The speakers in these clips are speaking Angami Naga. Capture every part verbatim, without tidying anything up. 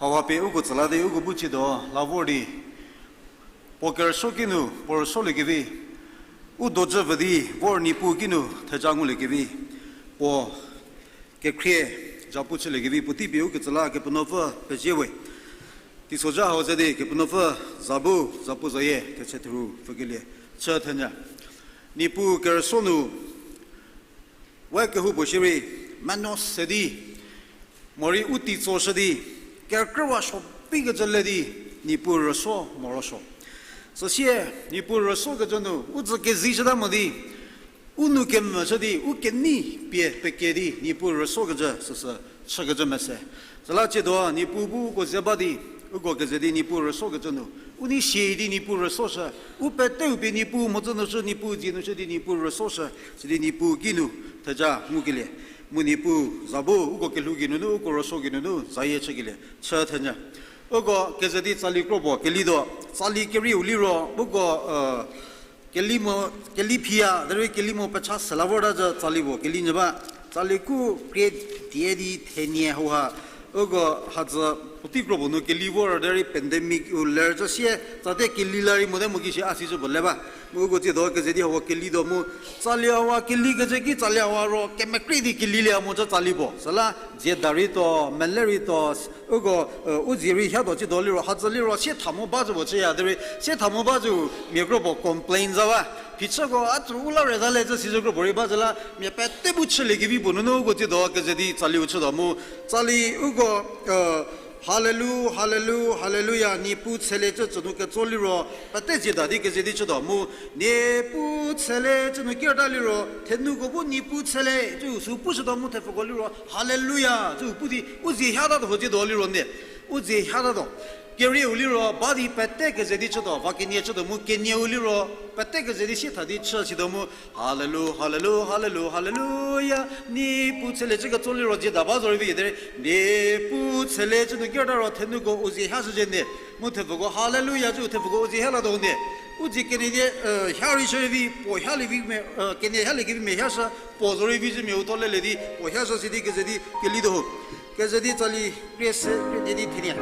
Hauha pie uko tsü la di uko bu chiedo la vor di, puo kerüsuo kinu puo rüsuoliekevi, u dojü vü di vor Niepuu kinu theja nguliekevi, puo kekhrie zhapu chüliekevi puotei pie uko tsü la Kepenuopfü pezie we. Teisozha hau ze di Kepenuopfü za bu, zapu zayie ketse theru pfükelie chü thenyü. Niepuu kerüsuo nu we kehoupuo shierei, meno se di, morei u teitsoshü di, kekrüwa suo bikecü le di, Niepuu rüsuo morosuo. Süsie, Niepuu rüsuokecü nu u dzü kezishüta mo di, u nou kemvüshü di u kenei pie pekie di Niepuu rüsuokecü süsü chükecü mese. Süla chiedo Niepuu bu uko ze ba di, uko keze di Niepuu rüsuokecü nu u nei sie di Niepuu rüsuoshü, u peteu pie Niepuu mhodzü nu shü, Niepuu dzie nu shü di Niepuu rüsuoshü, sidi Niepuu kinu theja ngukelie. Mu Niepuu za bu uko kelhou geinunu, uko rüsuo geinunu zayie chükelie chü thenyü. Uko keze di tsali kro puo kelituo, tsali kerieu liro uko, keli mo, keli phiya derei keli mo pecha süla vorta zü tsali puo kelinyü ba. Tsali khu krie die di thenie hauha, uko hadzü puotei kro puo nu keli vor derei pandemic u ler zü sie tsate keli la rei mote mo ki shi a si zü puo le ba. Mu uko tsiedo keze di hauha kelituo mu, tsali hauha kelikecü ki tsali hauha ro kemekrie di kelilie mo zü tsali puo. Süla zieda rei tuo, mele rei tuo, uko, u zie rei hatuo chütuo liro, hadzü liro sietha mo ba zü puo chüya derei, sietha mo ba zü mia kro puo complain za ba. Phichüko a tsü u la reta le zü si zü kro puo rei ba zü la, mia pete bu chüliekevi puo nunu uko tsiedo keze di tsaliu chütuo mu, tsali uko, Hallelu, hallelu, hallelujah, Niepuu tshelie cü tsünu ketso liro, pete zieda di keze di chütuo mu, Niepuu tshelie cünu kerta liro, thenuko bu Niepuu tshelie cü sü pushütuo mu thepfuko liro, hallelujah cü pu di, u zie hata tuo ho tsiedo liro ne, u zie hata tuo. Kerieu liro ba di pete keze di chütuo, va kenie chütuo mu kenieu liro, pete keze di sietha di chü situo mu, hallelu, hallelu, hallelu, hallelujah, Niepuu tshelie cü ketso liro zieda ba zo rei vi derei, Niepuu tshelie cünu kerta ro thenuko u zie hashüzhie ne, mu thepfuko hallelujah cü thepfuko u zie halatuo ne, u dzie kenie di, ha rei shü rei vi, puo halie vi me, kenie haliekevi me hashü, puo zo rei vi zhü mia u tho lelie di puo hashü sidi keze di kelituo ho. Keze di tsali krie se, krie die di thenie.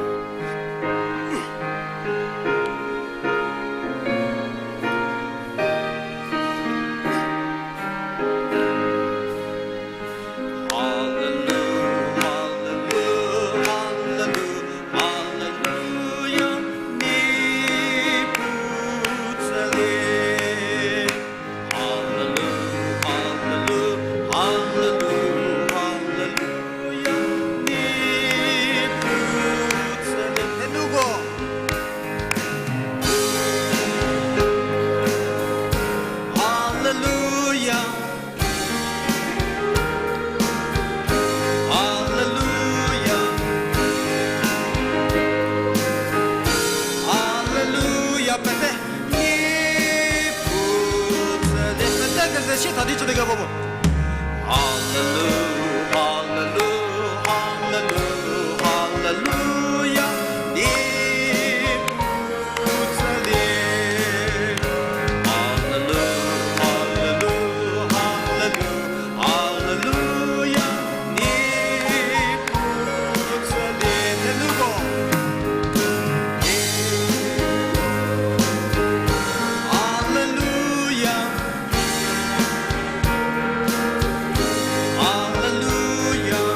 Hallelujah, hallelujah, hallelujah, Niepuu tshelie. Hallelujah, hallelujah, hallelujah, Niepuu tshelie. Thenuko. Hallelujah. Hallelujah. Hallelujah. Pete. Niepuu tshelie. Pete keze sietha di chütuo keba bo. Hallelujah, hallelujah, hallelujah, hallelujah, Niepuu tshelie. Hallelujah, hallelujah, hallelujah, hallelujah, Niepuu tshelie. Thenuko. Hallelujah. Hallelujah.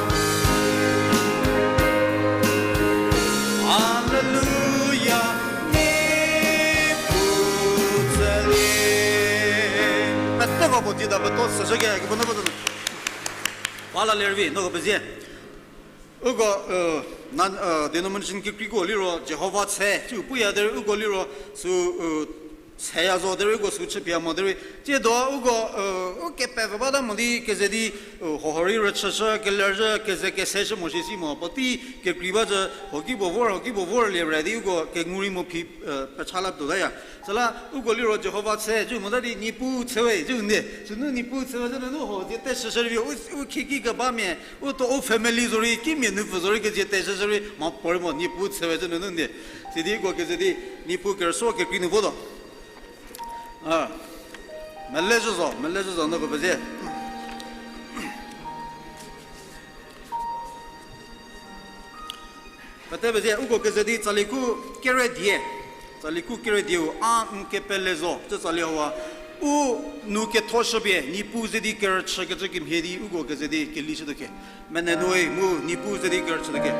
Hallelujah. Niepuu tshelie. Peteko puo dzie da peto süshüke, Kepenuopfü tsü. Ba la lervi, noko pezie. Uko, denomination kekreiko liro Jihova tshe, cü puya derei uko liro sü, tsheya zo derei uko sü chüpie mo derei. Tsiedo uko, u kepevü bata mo di keze di, hoho rei rüchüshü, kelerzhü, keze keseshü mo shi si mo, puotei kekrei ba zü, hoki puo vor, hoki puo vor lie re di uko kengu rei mo phi, pecha la tuotaya. Süla uko liro Jihova tshe, cü mota di Niepuu tshewe, cü nde. Sünu Niepuu tshewe zü nunu ho zie teshüshü rei, u, u khieki kebamia, u to u family zorei, kimia nupfü zorei kezie teshüshü rei, mha puorei mo Niepuu tshewe zü nunu nde. Sidi uko keze di, Niepuu kerüsuo kekrei nu votuo. A, melezhü zo, melezhü zo, noko pezie. Pete pezie, uko keze di tsali khu kere die. Tsali khu kere dieu, A n kepele zo, tse tsali hauha. U nu kethoshüpie, Niepuu ze di kerüchükecü kemhie di, uko keze di kelishütuo khe. Mene nui mu Niepuu ze di kerüchütuo khe.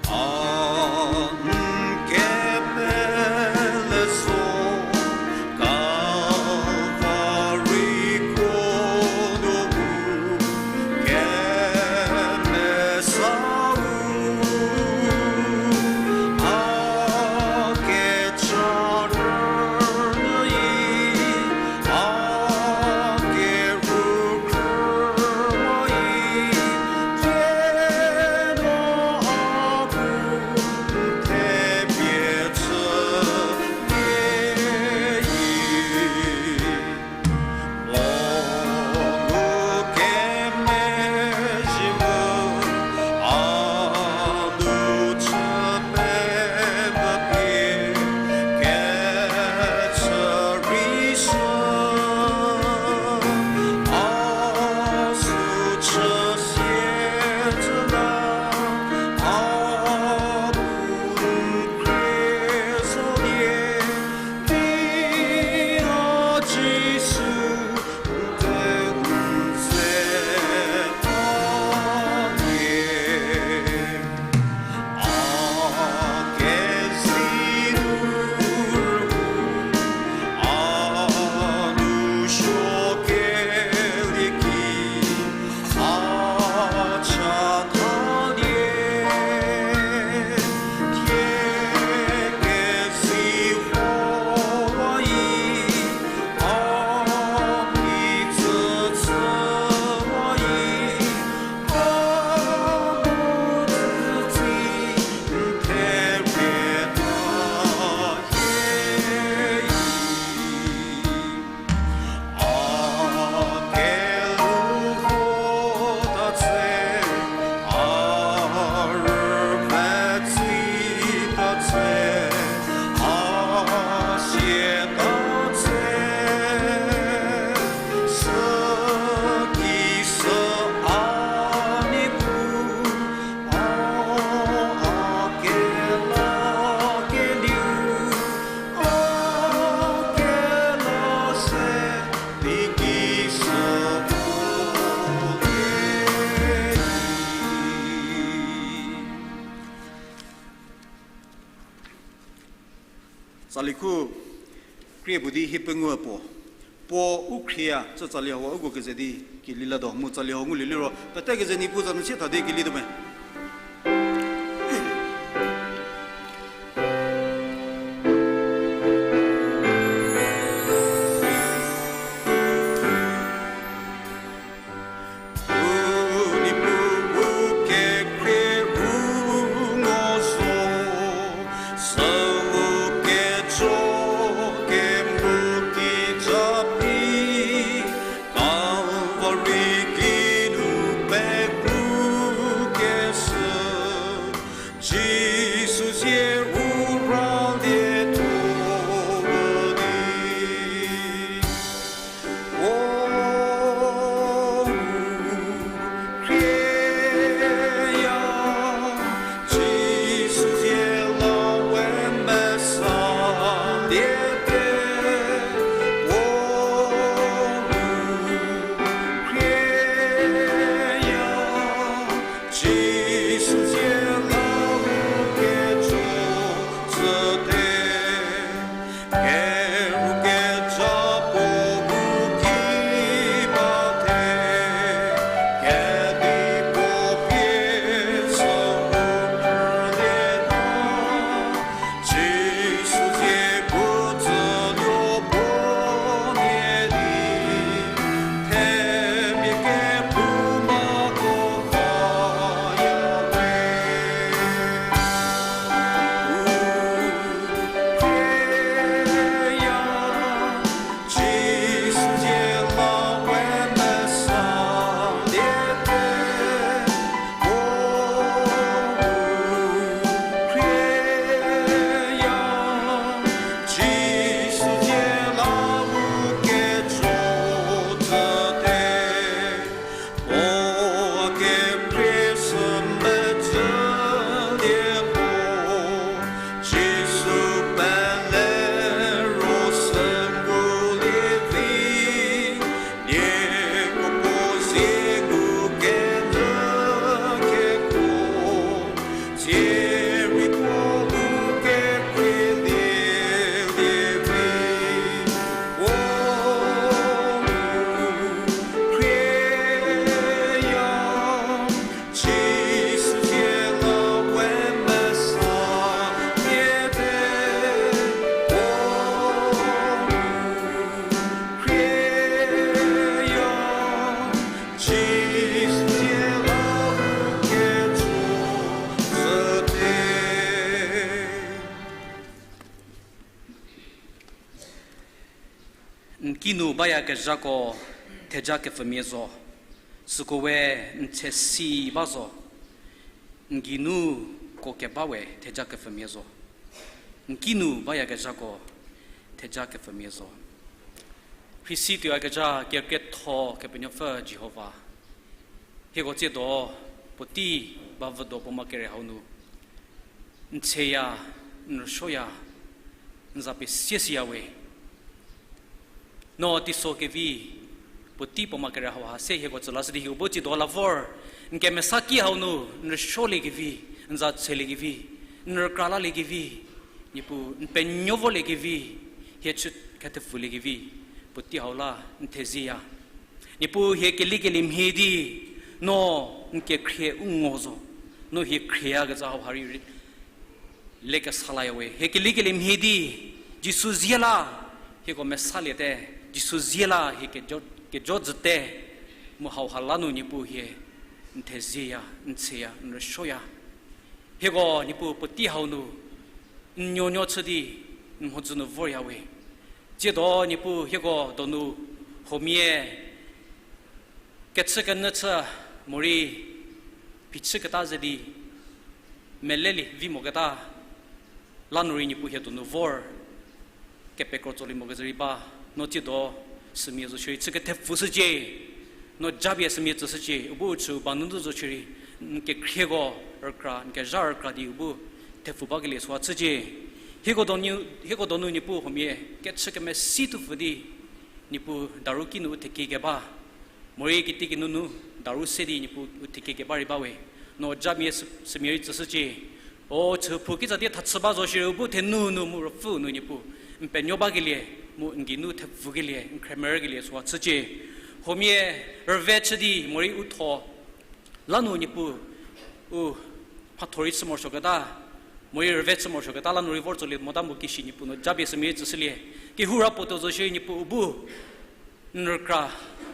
A n kepele zo, Kalvari kro nu u kemesa u, a kecha rünyü i, a kerhu khrüwa i, thie no a bu thepie chü pie i. O nu kemezhie mu a nu chü pemepie kechü rei shü, a sü chü sie zhü la, a bu n khrie zo die, di a Jisu n te n ze ta nie. A kezi nu rüu, a nu suo kelie ki, a chatha nie, thie kezi huowa i, a mhi tsütsüwa i, a mu tsütsi n therie ta hie i. A kelhou vo ta tse, a rüpfü tsi ta tse, a sie ta tse, sü ki sü a Niepuu, a, a kelakelieu, a kela se, di ki sü puo die. Tsali khu krie puo di hie pengou puo. Puo u khriea, tse tsali hauha uko keze di kelilatuo, mu tsali hau ngulie liro, pete keze Niepuu za nu sie tha di kelituo me. U Niepuu kekhrie u ngo zo, sü u kejo kemu kijapi, Kalvari ki nu pekru ke N kinu bayakezhako theja kepfümia zo, süko we n tshesi ba zo. N ginu ko keba we theja kepfümia zo. N kinu bayakezhako theja kepfümia zo. Rhisi tuoyakezha kekrietho Kepenuopfü Jihova, hieko tsiedo puotei ba vüdo puo ma kere hau nu n tsheya, n rüsuoya, n za pesie siya we. No teiso kevi puotei puo ma kere hau ha se hieko tsü lashü di hieko bu tsiedo la vor, n kemesa ki hau nu n rüsuoliekevi, n za tsheliekevi, n rükra laliekevi, Niepuu n penuo voliekevi, hie chü kethepfuliekevi, puotei hau la n thezieya. Niepuu hie kelikelie mhie di, no n kekhrie u ngo zo, no hie khrieyakecü hau ha rei lekesa laya we. Hie kelikelie mhie di, Jisu zie la, hieko mesaliete, Jisu zie la hie kejo, kejo jüte, mu hau ha la nu Niepuu hie n thezieya, n tsheya, n rüsuoya. Hieko Niepuu puotei hau nu n nuonuo chü di n mhodzü nu vorya we. Tsiedo Niepuu hieko donu huomia kechükenyü chü morei phichüketa ze di melelie vi moketa la nu rei Niepuu hie donu vor kepekro tsolie mokecü rei ba, no tsiedo sümia zo shierei chü kethepfu shücie, no japie sümia tsüshücie, u bu u chüu ba nunu zo shierei n kekhrieko rükra, n kezha rükra di u bu thepfu bakelie süha chücie. Hieko donu, hieko donu Niepuu huomia kechü kemesi tuopfü di Niepuu daru kinu u thekie keba, morei kitikinunu daru se di Niepuu u thekie keba rei ba we. No jamia sü-, sümia rei tsüshücie. O chüphou kitsa die thachü ba zo shierei u bu thenu nu mu ruopfü nu Niepuu n penuo bakelie, mu n geinu thepfukelie, n khremerükelie süha chücie. Huomia rüve chü di morei u tho la nu Niepuu u mhatho rei chü morosuoketa, morei rüve chü morosuoketa la nu rei vor tsolie mota mu kishi Niepuu no japie sümia rei tsüshülie. Kehou ra puo tuo zo shierei Niepuu u bu n rükra,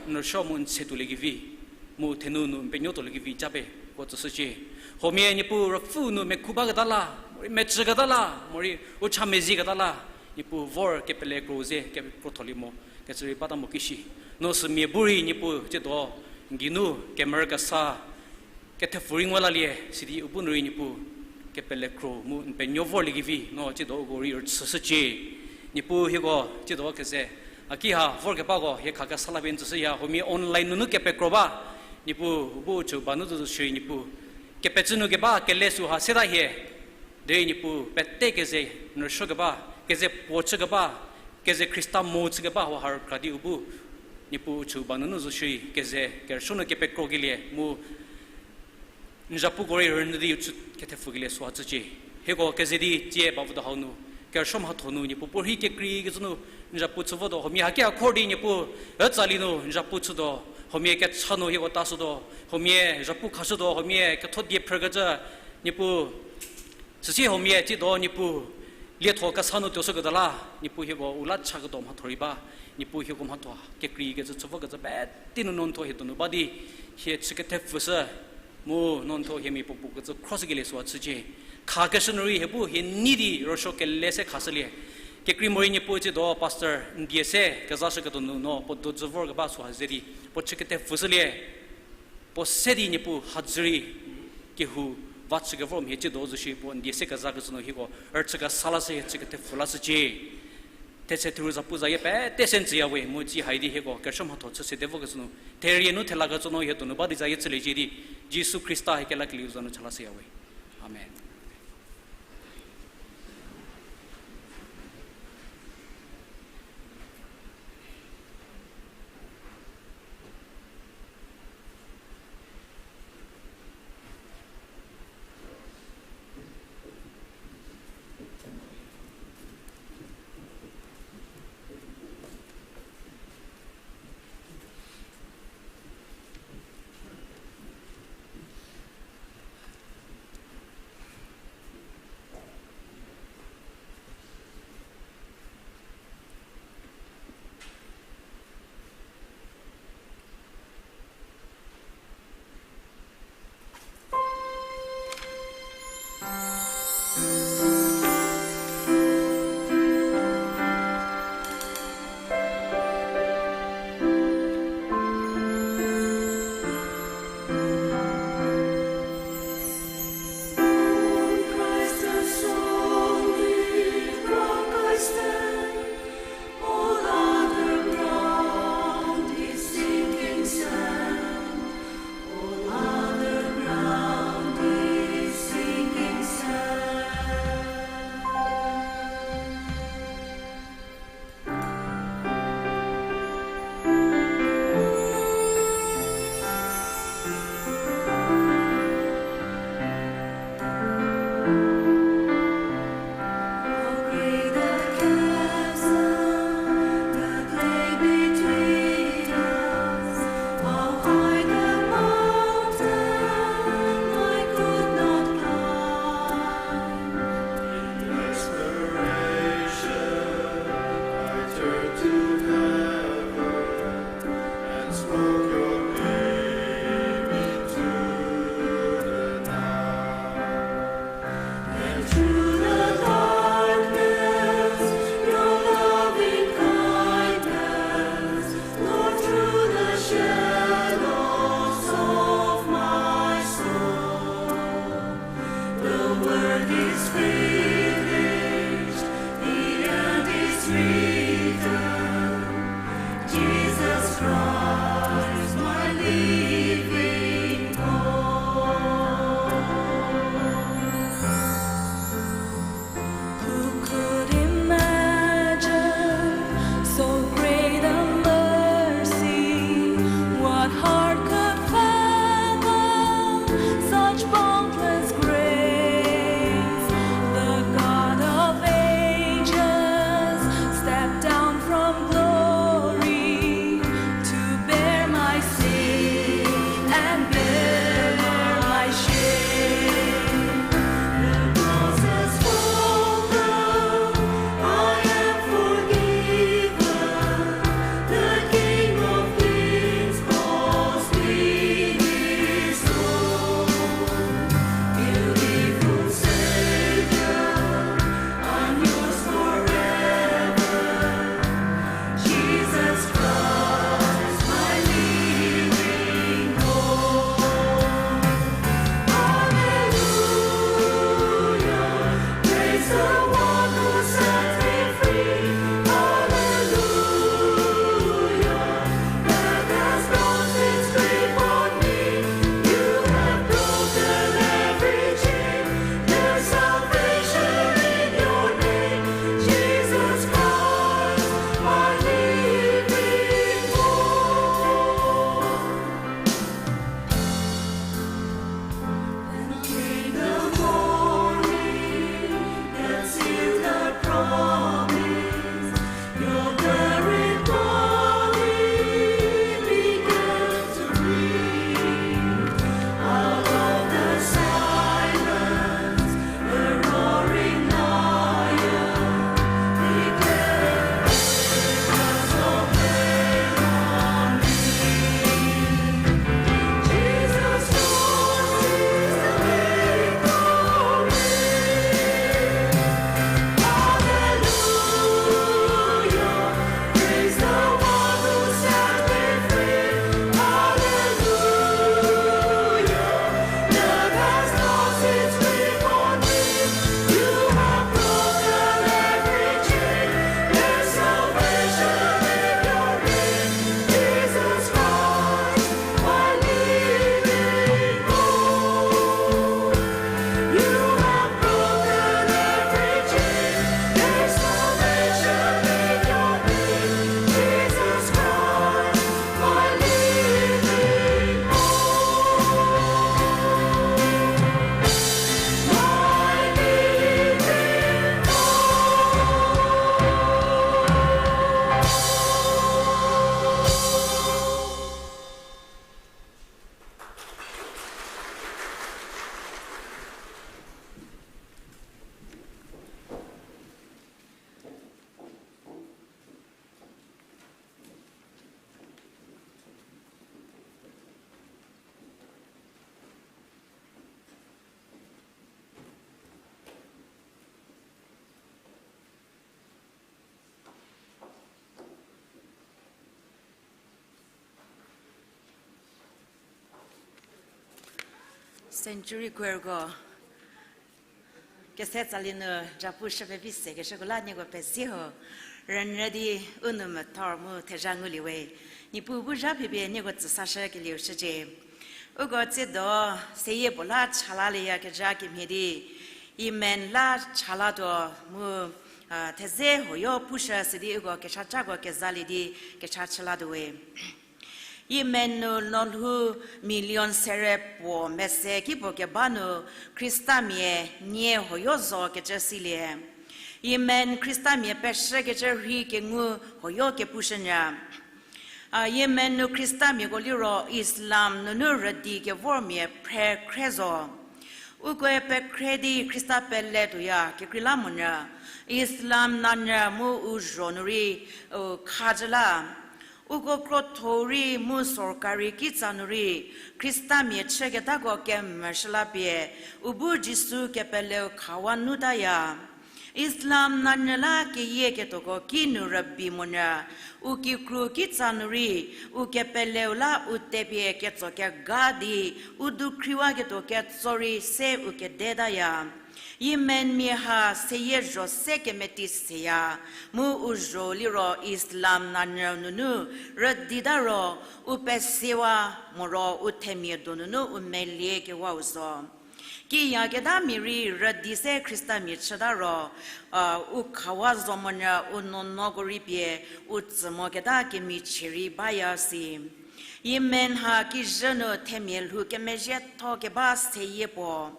n rüsuo mu n tshe tuoliekevi, mu thenu nu n penuo tuoliekevi japie ko tsüshücie. Huomia Niepuu ruopfü nu mekhu baketa la, morei mecüketa la, morei u cha mezieketa la, Niepuu vor kepele kro ze kekrotholie mo kecü rei bata mo kishi. No sümia bu rei Niepuu tsiedo n geinu kemerü kesa kethepfu rei ngu lalie, sidi u bu nu rei Niepuu kepele kro mu n penuo vorliekevi no tsiedo uko rei rüchüshücie. Niepuu hieko tsiedo keze a ki ha vorkebako hie khakesa la pie n tsüshüya, huomia online nunu kepekro ba, Niepuu u bu u chüu ba nu zo shierei Niepuu kepecü nu keba kele süha seta hie derei Niepuu pete keze n rüsuokeba, keze puo chükeba, keze Khrista mo chükeba hau ha rükra di u bu Niepuu u chüu ba nunu zo shierei keze kerüsuo nu kepekrokelie mu n zapuko rei rünyü di u chü kethepfukelie süha chücie. Hieko keze di tsie ba votuo hau nu kerüsuo mhatho nu Niepuu puorhi kekreikecü nu n zapu chü votuo, huomia haki a khor di Niepuu ütsali nu n zapu chütuo, huomia kecha nu hieko ta shütuo, huomia zapu khashütuo, huomia ketho die phrükecü Niepuu süsie huomia tsiedo Niepuu lietho kesa nu tuoshüketuo la, Niepuu hieko u la chaketuo mhatho rei ba, Niepuu hieko mhatho kekreikecü chü vokecü pete nu no n thuo hie donu ba di hie chü kethepfushü mu no n thuo hie mia puopuo kecü khroshükelie süha chücie. Khakeshü nu rei hie bu hie nei di rüsuo kele se khashülie. Kekrei morei Niepuu tsiedo pastor n die se kezashüketuo nu no puo dojü vorkeba süha ze di puo chü kethepfushülie. Puo se di Niepuu hadzü rei kehou va chükevor mhie tsiedo zo shierei puo n die se kezakecü nu hieko rüchü kesa lashü hie chü kethepfu lashücie. Thetse thuru zapu zayie pete se n tsüyawe mu tsie hai di hieko kerüsuo mhatho chü sede vokecü nu therie nu thela kecü nu hie donu ba di zayie chüliecie di Jisu Khrista hie kelakelieu za nu cha lashüyawe. Amen. Christ, my living hope. Who could imagine so great a mercy? What heart could fathom such boundless grace? The God of ages stepped down from glory to bear my sin and bear my shame. The cross has spoken, I am forgiven. The King of Kings calls me his own. Beautiful Savior, I'm yours forever. Jesus Christ, my living hope. Hallelujah, praise the one who set me free. Hallelujah, death has lost its grip on me. You have broken every chain. There's salvation in your name, Jesus Christ, my living hope. Then came the morning that sealed the promise. Your buried body began to ring. Out of the silence, the roaring lion declared, "There is no grave for me." Jesus Christ is the victory. Hallelujah. Praise the one who set me free. Hallelujah. Death has lost its grip on me. You have broken every chain. There's salvation in your name. Jesus Christ, my living hope. You have broken every chain. There's salvation in your name. Jesus Christ, my living hope. My living hope. Century Choirko kese tsali nu japu shü pevi sekeshüko la nieko pezie ho. Rünyü di u nou methor mu thezha ngulie we. Niepuu bu zha phiepie nieko tsüsashükelieu shücie. Uko tsiedo seyie puo la cha lalieyakezha kemhie di, Amen la cha latuo mu, a, theze huoyo pushü sidi uko kechacako kezalie di kecha chü latuo we. Amen nu no lhou million sere puo mese ki puo keba nu Khristamia nie huoyo zo kecü silie. Amen Khristamia peshükecü rhei kengu huoyo kepushünyü. A, Amen nu Khristamiako liro Islam nunu rüdi kevormia phre khre zo. Ukoe pekhre di Khrista pele tuoya kekreilamonyü, Islam nanyü mu u zho nu rei, u khajü la. Uko krotho rei mu sorkari kitsa nu rei, Khristamia chüketako kemvüshü la pie, u bu Jisu kepeleu khawa nu taya. Islam nanyü la keyieketuoko kinu rübei monyü, u kikru kitsa nu rei, u kepeleu la u tepie ketso kega di, u dukhriwaketuo ketso rei se u kedetaya. Yemenmia ha seyie zho se kemeti seya, mu u zho liro Islam nanyü nunu rüdita ro u pesewa moro u themia donunu u melie kewau zo. Kiyaketa mia rei rüdi se Khristamia chüta ro, u khawa zo monyü u nuonuoko rei pie u tsü moketa kemichie rei baya si. Yemen ha kijü nu themia lhou kemezhietho keba seyie puo.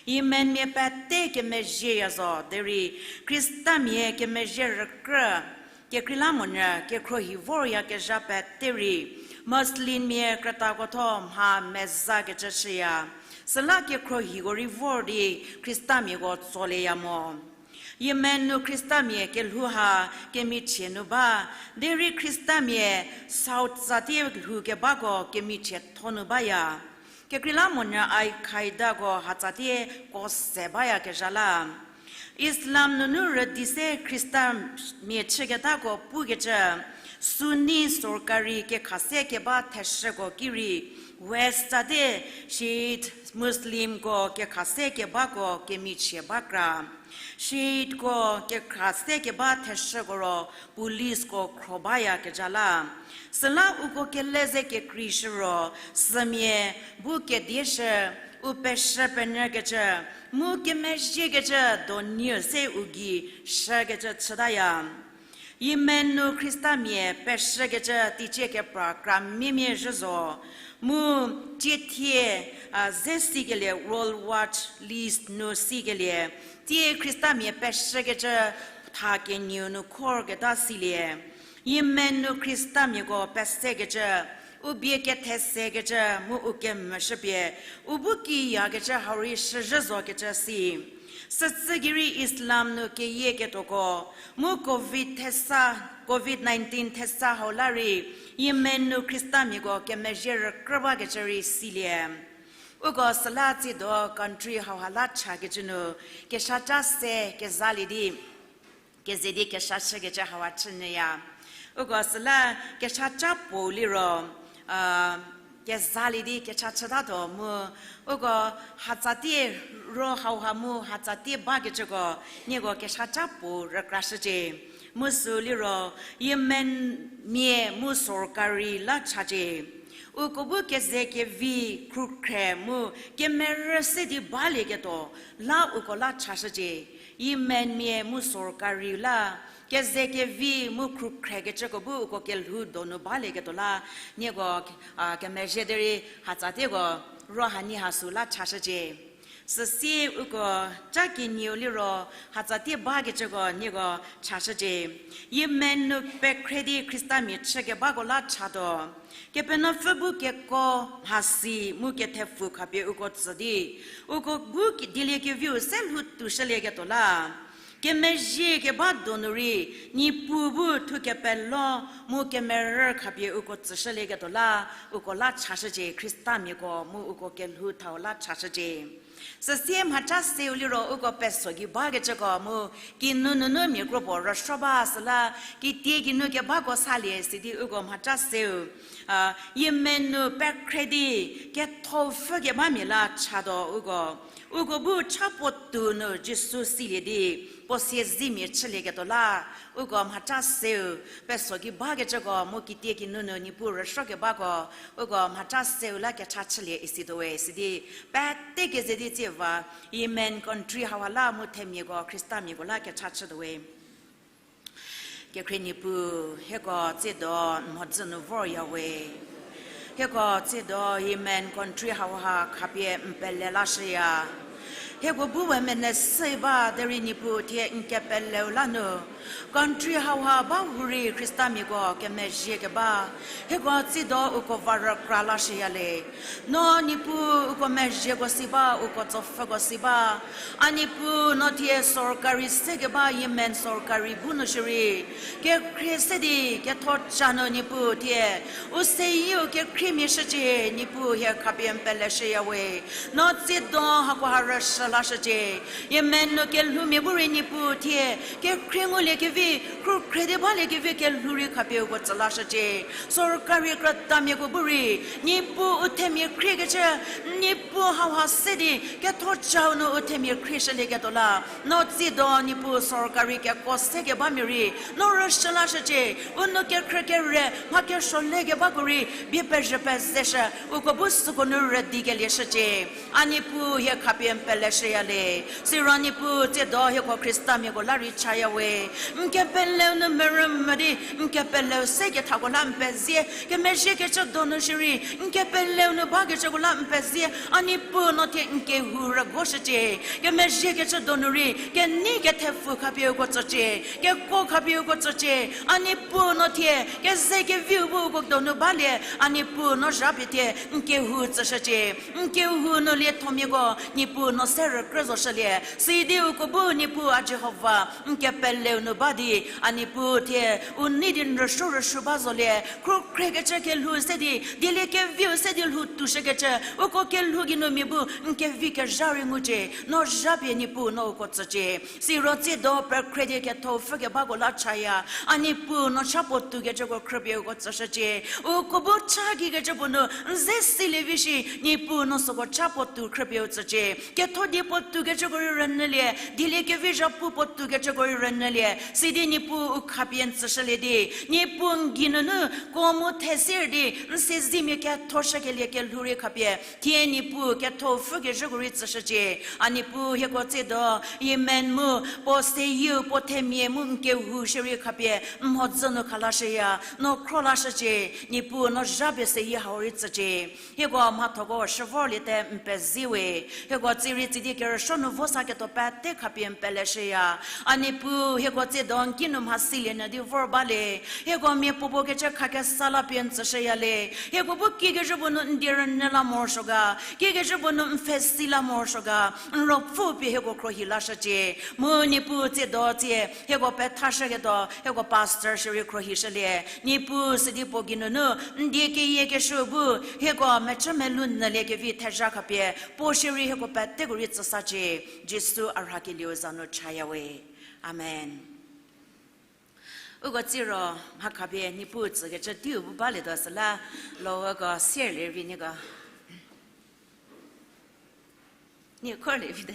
Yemenmia pete kemezhieya zo derei Khristamia kemezhie rükrü. Kekreilamonyü kekhruohi voryakezha pete rei Muslimmia krütako tho mha mezakecü chüya. Süla kekhruohiko rei vor di Khristamiako tsolieya mo. Yemen nu Khristamia kelhou ha kemichie nu ba, derei Khristamia South tsatie lhou kebako kemichietho nu baya. Kekreilamonyü Al-Qaedako hatsatie ko se bayakezha la. Islam nunu rüdi se Khristamia chüketako pukecü, Sunni sorkari kekhase keba theshüko ki rei, West tsatie Shiite Muslimko kekhase kebako kemichie ba kra. Shiiteko kekhase keba theshüko ro policeko khro bayakezha la. Süla uko kele ze kekreishü ro, sümia bu kedieshü, u peshü penyükecü, mu kemezhiekecü donieu se u gei shükecü chütaya. Yemen nu Khristamia peshükecü teicie kepra kramia mia zhü zo, mu tiethie, a, ze sikelie World Watch List nu sikelie, tie Khristamia peshükecü tha kenieu nu khorketa silie. Yemen nu Khristamiako pesekecü, u bie kethesekecü mu u kemvüshüpie, u bu kiyakecü hau rei shüzhü zokecü si. Sütsü gei rei Islam nu keyieketuoko, mu Covid thesa, Covid nineteen thesa hau la rei, Yemen nu Khristamiako kemezhie rükrü bakecü rei silie. Uko süla tsiedo country hauha la chakecü nu, keshaca se kezalie di, keze di kesha chükecü hauha chünyüya. Uko süla keshaca puo liro, a, kezalie di kecha chütatuo mu, uko hatsatie ro hauha mu hatsatie bakecüko, nieko keshaca puo rükrashücie. Mu sü liro, Yemenmia mu sorkari la chacie. Uko bu keze kevi khrukhre mu kemerü se di balieketuo la uko la chashücie. Yemenmia mu sorkari la keze kevi mu khrukhrekecüko bu uko kelhou donu balieketuo la nieko, a, kemezhie derei hatsatieko ro hanie ha sü la chashücie. Süsie uko ca kenieu liro hatsatie bakecüko nieko chashücie. Yemen nu pekhre di Khristamia chükebako la chatuo. Kepenuopfü bu keko mhasi mu kethepfu khapie uko tsü di, uko bu ki-, dieliekeviu se lhou toushülieketuo la. Kemezhie keba donu rei, Niepuu bu thu kepelo mu kemerü khapie uko tsüshülieketuo la, uko la chashücie, Khristamiako mu uko kelhou thau la chashücie. Süsie mhaca seu liro uko peso gei bakecüko mu kinu nunu mia kro puo rüsuo ba süla kitie kinu kebako salie sidi uko mhaca seu, a, Yemen nu pekhre di ketho pfhükebamia la chatuo uko. Uko bu cha puo tou nu Jisu silie di puo siezemia chülieketuo la, uko mhaca seu, peso gei bakecüko mu kitie kinu nu Niepuu rüsuokebako, uko mhaca seu la kecha chülie isituowe sidi, pete keze di tsie va, Yemen country hauha la mu themiako, Khristamiako la kecha chütuowe. Kekhrie Niepuu, hieko tsiedo n mhodzü nu voryawe. Hieko tsiedo Yemen country hauha khapie n pele lashüya. Hieko bu we mene se ba derei Niepuu thie n kepeleu la nu country hauha ba hurei Khristamiako kemezhie keba, hieko tsiedo uko va rükra lashüya le. No Niepuu uko mezhieko si ba, uko tsopfhüko si ba. A Niepuu no thie sorkari sekeba Yemen sorkari bu nu shierei kekhrie se di kethoca nu Niepuu thie u seyieu kekhriemia shücie, Niepuu hie khapie n pele shüyawe. No tsiedo hakoha rüshü lashücie. Yemen nu kelhoumia bu rei Niepuu thie kekhrie ngulie kevi, khrukhre di baliekevi kelhou rei khapie uko tsü lashücie. Sorkari krütamiako bu rei, Niepuu u themia khriekecü, Niepuu hauha se di ketho chau nu u themia khrieshülieketuo la, no tsiedo Niepuu sorkari kekuo sekebamia rei no rüshü lashücie. U nou kekhrü kere mha kesuo lekebako rei bie pezhü pezeshü, uko bu süko nu rüdikelie shücie. A Niepuu, hie khapie n peleshüya le. Siro Niepuu, tsiedo hieko Khristamiako la rei chaya we. N kepeleu nu merümü di, n kepeleu se kethako la n pezie, kemezhiekecü donu shierei n kepeleu nu bakecüko la n pezie. A Niepuu, no thie n kehou rüguoshücie. Kemezhiekecü donu rei kenei kethepfu khapie uko tsücie, kekuo khapie uko tsücie. A Niepuu, no thie kezekeviu bu uko donu balie. A Niepuu, no zhapie thie n kehou tsüshücie. N kehou nu liethomiako Niepuu, no se rükrü zoshülie. Sidi uko bu Niepuu, a Jihova, n kepeleu nu ba di, a Niepuu, thie u nei di n rüsuo rüsuo ba zolie. Khrukhrekecü kelhou se di, dieliekeviu se di lhou toushükecü uko kelhou geinu mia bu n kevi kezha rei ngucie. No zhapie Niepuu, no uko tsücie. Siro tsiedo pekhre di ketho pfhükebako la chaya. A Niepuu, no cha puo toukecüko khrüpie uko tsüshücie. Uko bu cha kikecü puo nu n ze silie vi shi, Niepuu, no süko cha puo tou khrüpie u tsücie. Ketho die puo toukecüko rei rünyülie, dieliekevi zhapu puo toukecüko rei rünyülie. Sidi Niepuu, u khapie n tsüshülie di, Niepuu, n geinunu ko mu thesie di n siezemia kethoshükelie kelhou rei khapie thie Niepuu, ketho pfhükezhüko rei tsüshücie. A Niepuu, hieko tsiedo Yemen mu puo seyieu puo themia mu n kehou shierei khapie n mhodzü nu khalashüya, no khro lashücie. Niepuu, no zhapie seyie hau rei tsücie. Hieko mhathoko shüvorliete n pezie we. Hieko tsierei tsidi kerüsuo nu vo saketuo pete khapie n peleshüya. A Niepuu, hieko tsiedo n kinu mhasilie nyü di vor bale. Hieko mia puopuo kecü khakesa la pie n tsüshüya le. Hieko bu kikecü puo nu n die rünyü la morosuo ga, kikecü puo nu n pfhesi la morosuo ga, n ruopfü pie hieko khruohi lashücie. Mu Niepuu, tsiedo tsie hieko pethashüketuo hieko pastor shierei khruohishülie. Niepuu, sidi puo geinunu n die keyiekeshü bu hieko mecü melou nyüliekevi thezha khapie puo shierei hieko peteko rei tsüsacie. Jisu a rhakelieu za nu chaya we. Amen. Uko tsiro mha khapie Niepuu tsükecü teiu bu balietuo süla, lowako sierlie vi nieko. Nie khorlie vite.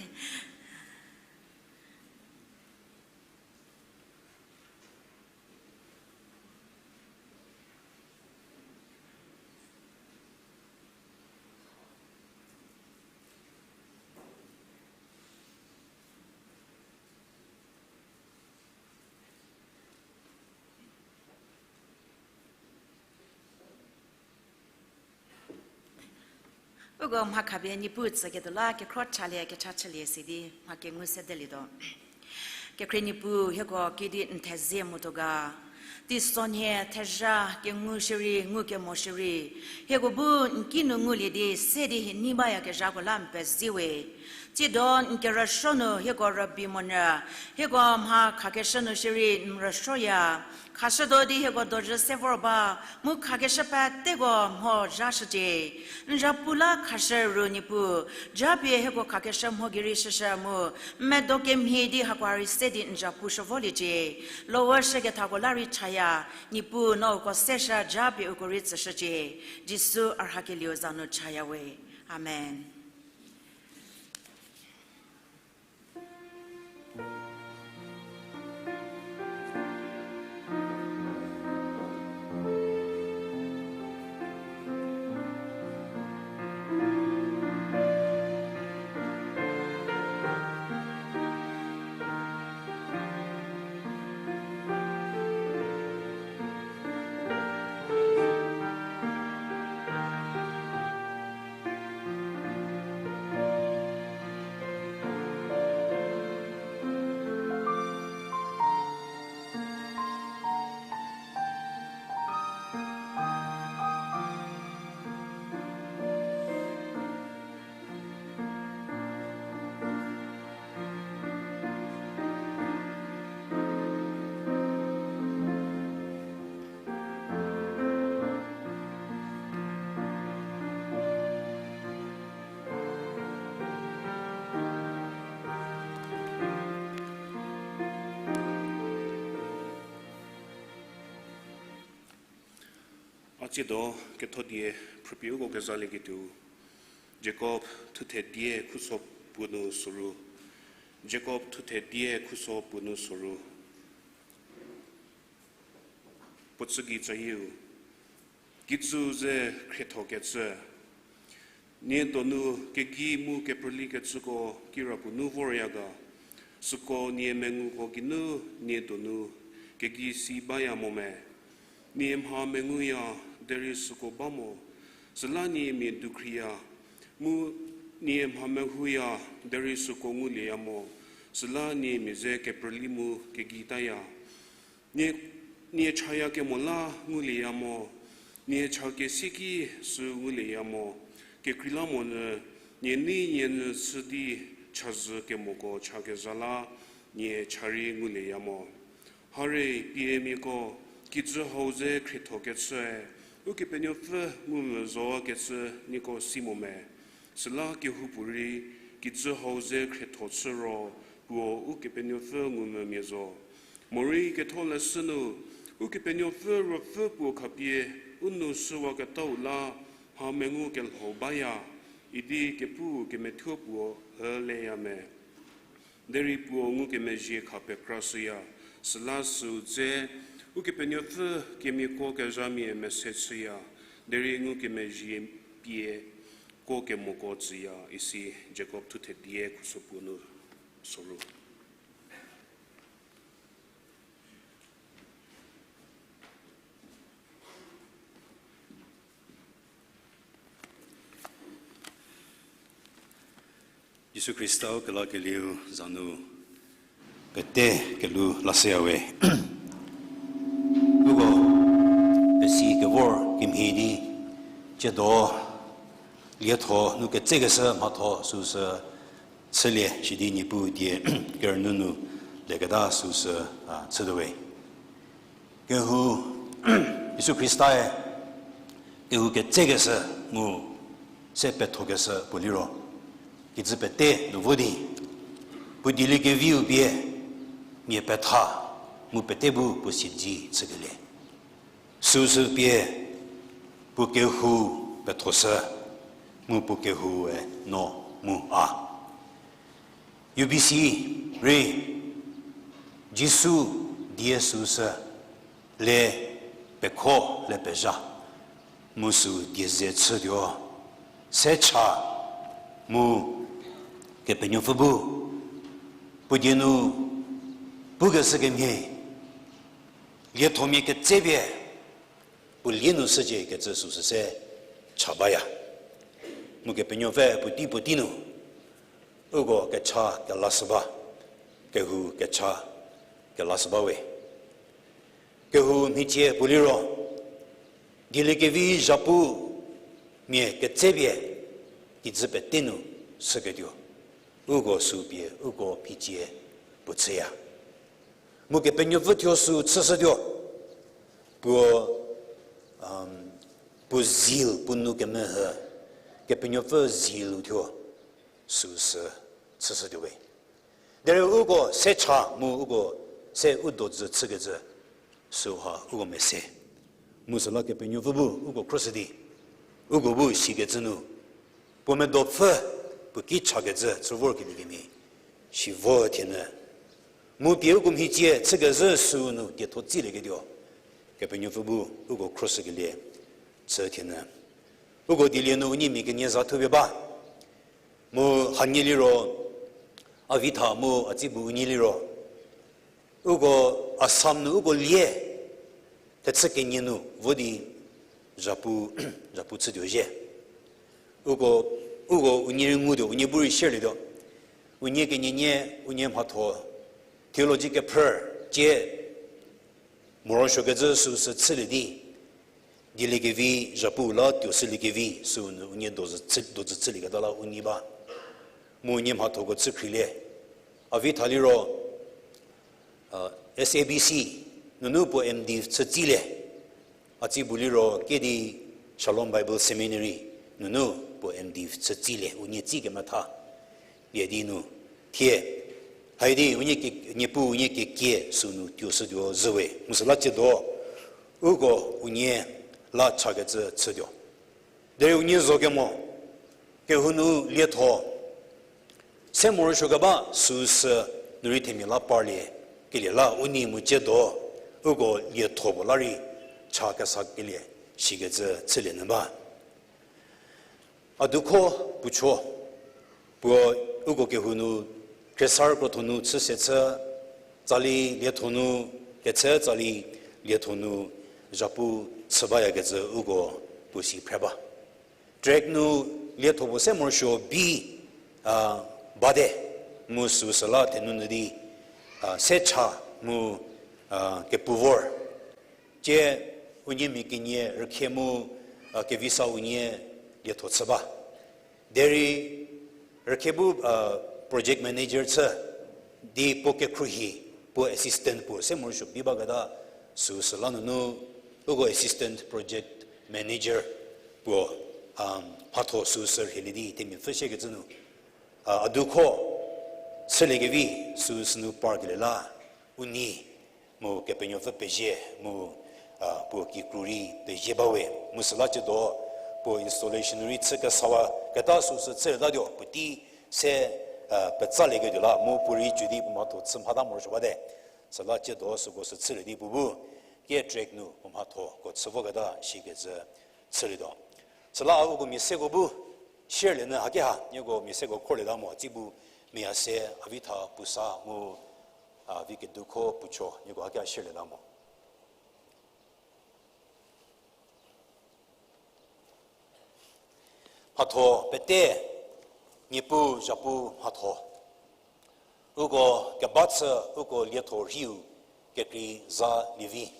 Uko mha khapie Niepuu tsüketuo la kekhro chalie kecha chülie sidi mha kengu sedelietuo. Kekhrie Niepuu, hieko kidi n thezie motuo ga. Teisonhie thezha kengu shierei, ngukemo shierei, hieko bu n kinu ngulie di se di hie nei bayakezhako la n pezie we. Tsiedo n kerüsuo nu hieko rübei monyü, hieko mha khakeshü nu shierei n rüsuoya. Khashütuo di hieko dojü se vor ba, mu khakeshü peteko mho zhashücie. N zhapu la khashü ru Niepuu, japie hieko khakeshü mho gei rei shüshü mu, n medo kemhie di hakoha rei se di n zhapu shü voliecie. Lowa shükethako la rei chaya, Niepuu no uko seshü japie uko rei tsüshücie. Jisu a rhakelieu za nu chaya we. Amen. A tsiedo ketho die phrüpie uko kezalieketuo, Jakob thuthe die khuso puo nu soru. Jakob thuthe die khuso puo nu soru. Puo chü gei tsayieu, kijü ze khriethokecü. Nie donu kegei mu keprülikecüko kirapuo nu vorya ga? Süko nie menguko geinu nie donu kegei si baya mo me? Nie mha menguya, derei süko ba mo, süla nie mia dukhriya, mu nie mha mehouya, derei süko ngulieya mo, süla nie mia ze keprüli mu kegei taya. Nie, nie chaya kemo la ngulieya mo, nie cha kesieki sü ngulieya mo, kekreilamonyü nie nei nie nyü chü di chazhü kemoko chakezha la nie cha rei ngulieya mo. Hare, piemiako, kijü hau ze khriethokecüe Ukepenuopfü ngumvü zokecü nieko si mo me? Süla kehoupuorei kijü hau ze khrietho chü ro puo Ukepenuopfü ngumvümia zo. Morei ketholeshü nu, Ukepenuopfü Ruopfü puo khapie u nou shüwaketau la mha mengu kelhou baya, idi kepu kemethuo puo hü leya me? Derei puo ngukemezhie kha pekrashüya, süla süu dze Ukepenuopfü kemiako kezhamia mese chüya, derei ngukemezhie pie kuo kemoko tsüya, isi Jakob thuthe die khuso puo nu soru. Jisu Khrista u kelakelieu za nu pete kelhou lashüyawe. Uko pesi kevor kemhie di, tsiedo lietho nu ketsekeshü mhatho süsü chülie shidi Niepuu die kerünyü nu leketa süsü, a, chütuowe. Kehou, Jisu Khristae kehou ketsekeshü mu se pethokeshü puo liro, kijü pete nu vo di, puo dieliekeviu pie mia petha mu pete bu puo siedze chükelie. Süsü pie puo kehou pethoshü, mu puo kehoue no mu a. U B C rei Jisu die süsü le pekho le pezha, mu süu die ze chütuo, se cha mu Kepenuopfü bu puo die nu pukeshü kemhie, liethomia ketsepie puo lie nu shücie kecü süsü se cha baya. Mu Kepenuopfü puotei puotei nu uko kecha kelashü ba, kehou kecha kelashü bawe. Kehou mhicie puo liro, dieliekevi zhapu mia ketsepie kijü pete nu shüketuo, uko süu pie uko mhicie puo chüya. Mu Kepenuopfü thuo süu chüshütuo, puo, puo zeal, puo nou kemeho, Kepenuopfü zeal-u thuo süsü chüshütuowe. Derei uko se cha mu uko se u dozü chükecü süha uko mese. Mu süla Kepenuopfü bu uko khroshü di, uko bu sikecü nu, puo medopfü, puo ki chakecü chü vorkelie kemhie, si vo thienyü. Mu pie uko mhicie chükezhü süu nu dietho tsilieketuo, Kepenuopfü bu uko khroshükelie chü thienyü. Uko dielie nu unie mia kenie za thupie ba. Mu hanie liro, a vitha mu a tsibu unie liro, uko Assam nu uko lie, thechü kenie nu vo di zhapu, zhapu chütuo zhie. Uko, uko unie rei ngutuo, unie bu rei shalietuo. Unie kenienie, unie mhatho, theology kephrü, tie, morosuokecü süsü chülie di, dieliekevi zhapu la tuoshüliekevi süu nu unie dozü chü, dozü chülieketa la unie ba. Mu unie mhathoko chükhrilie. A vitha liro, S A B C nunu puo M.Div chü tsilie. A tsibu liro kedi Shalom Bible Seminary nunu puo M.Div chü tsilie, unie tsi kemetha. Pie di nu thie, haidi unie ke, Niepuu unie kekie süu nu tuoshütuo zhüwe. Mu süla tsiedo, uko unie la chakecü chütuo. Derei unie zo kemo, kehou nu lietho se morosuo keba süsü nu rei themia la parlie kelie la u nei mu ciedo, uko lietho puo la rei cha kesa kelie shikecü chülie nyü ba. A dukho puochuo, puo uko kehou nu, khriesarü krotho nu chü se chü, tsali lietho nu, ketse tsali lietho nu, zhapu chü bayakecü uko puo si phre ba. Tract nu lietho puo se morosuo bi, a, bate, mu süsü la thenu nyü di, a, se cha mu, a, kepu vor. Tie unie mia kenie rükhie mu, a, kevisa unie lietho chü ba. Derei rükhie bu, a, project manager chü di puo kekhruohi, puo assistant puo se morosuo bi baketa süsü la nunu, uko assistant project manager puo, a, mhatho süsü rhielie di themia pfhü shiekecü nu, a, a dukho chüliekevi süsü nu parkelie la u nei mu Kepenuopfü pezie mu, a, puo kikru rei pezie bawe. Mu süla ciedo puo installation nu rei chü kesawa keta süsü chülietatuo puotei se, a, petsaliekediu la mu puo rei cü di puo mhatho chü mhata morosuo bate. Süla ciedo süko sü chülie di puo bu kie tract nu puo mhathoko chü voketa shikecü chülietuo. Süla a uko mia seko bu share lie nyü hakeha, nieko mia seko khorlieta mo, tsi bu mia se a vi tha pusa mu, a, vi kedukho puochuo, nieko hakeha share lieta mo. Mhatho pete, Niepuu zhapu mhatho. Uko keba chü uko lietho rhiu kekrei za lievi.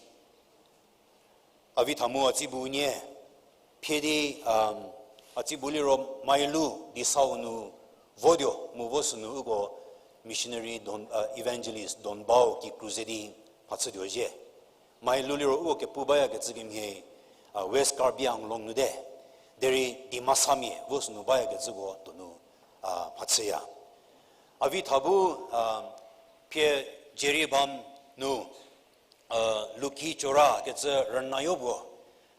A vi tha mu a tsi bu unie phie di, a tsi bu liro Mailu Disau nu votuo mu vo sünu uko missionary Don, a, evangelist Donbau kikru ze di mhachütuo zhie. Mailu liro uko kepu bayakecü kemhie, a, West Karbi Anglong nu te. Derei Dimasamia vo sünu bayakecüko donu, a, mhachüya. A vi tha bu, a, phie Jiribam nu, a, Luki Chora kecü rüna yopuo,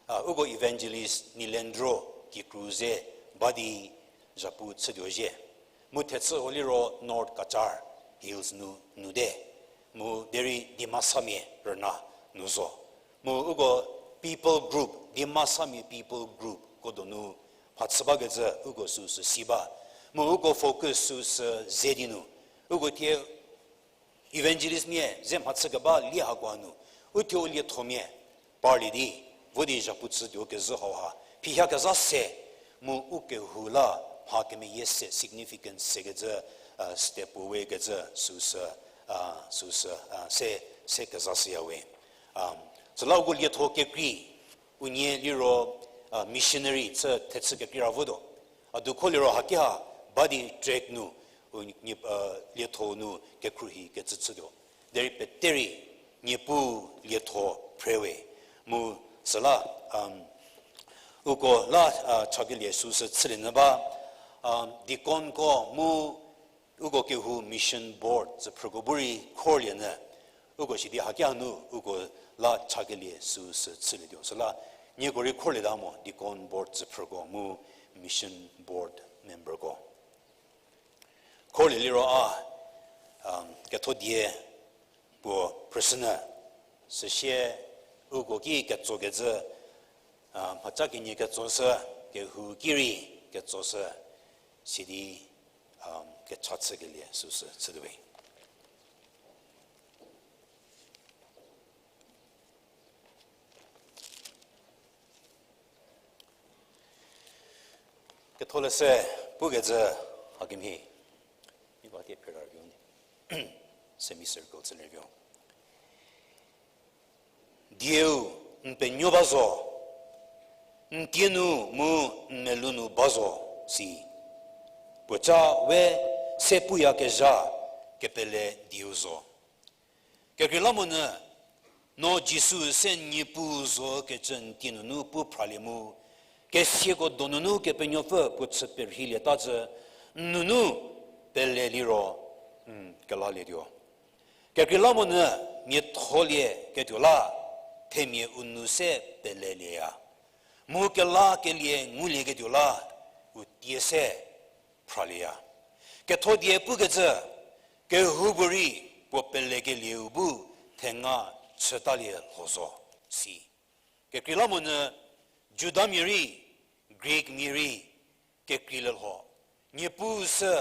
a, uko evangelist Nilendro kikru ze ba di zhapu chütuo zhie. Mu thechü ho liro North Cachar Hills nu, nu te. Mu derei Dimasamia rüna nu zo. Mu uko people group, Dimasamia people group ko donu mhachü bakecü uko süsü si ba. Mu uko focus süsü ze di nu, uko thie evangelist mia ze mhachü keba lie hakoha nu, u thuo u liethomia parlie di, vo di zhapu chütuo kezhü hauha phihia kezha se, mu u kehou la mha kemeyie se significance sekecü, a, step puo we kecü süsü, a, süsü, a, se, se kezha shüya we. A, süla uko lietho kekrei, unie liro, a, missionary chü thechü kekrei ra votuo. A dukho liro hakeha ba di tract nu, u, a, lietho nu kekhruohi kecü chütuo. Derei peterei Niepuu lietho phre we. Mu süla, a, uko la, a, chakelie süsü chülie nyü ba, a, deaconko mu uko kehou mission board tsüphrüko bu rei khorlie nyü, uko sidi hakeha nu uko la chakelie süsü chülietuo. Süla nieko rei khorlieta mo deacon board tsüphrüko mu mission board memberko. Khorlie liro a, a, ketho die puo phrüshünyü, süsie uko ki ketsokecü, a, mhaca kenie ketsoshü, kehou ki rei ketsoshü, sidi, a, kecha chükelie süsü chütuowe. Ketholeshü pukecü hakemhie, nieko tie phira review, semi circle chü review. Dieu n penuo ba zo, n tie nu mu n melou nu ba zo, si. Puoca we se puyakezha kepele dieu zo. Kekreilamonyü, no Jisu se Niepuu zo kecü n tie nunu pu phralie mu, kesiako donunu Kepenuopfü puo chü perheilieta zü, n nunu pele liro, n kelalietuo. Kekreilamonyü, miatholie ketuo la, themia u nu se pelelieya. Mu kelakelie ngulieketuo la u tie se phralieya. Ketho die pukecü, kehoupuorei puo pelekelieu bu thenga chütalie lho zo, si. Kekreilamonyü Judamia rei, Greekmia rei, kekreilie lho. Niepuu sü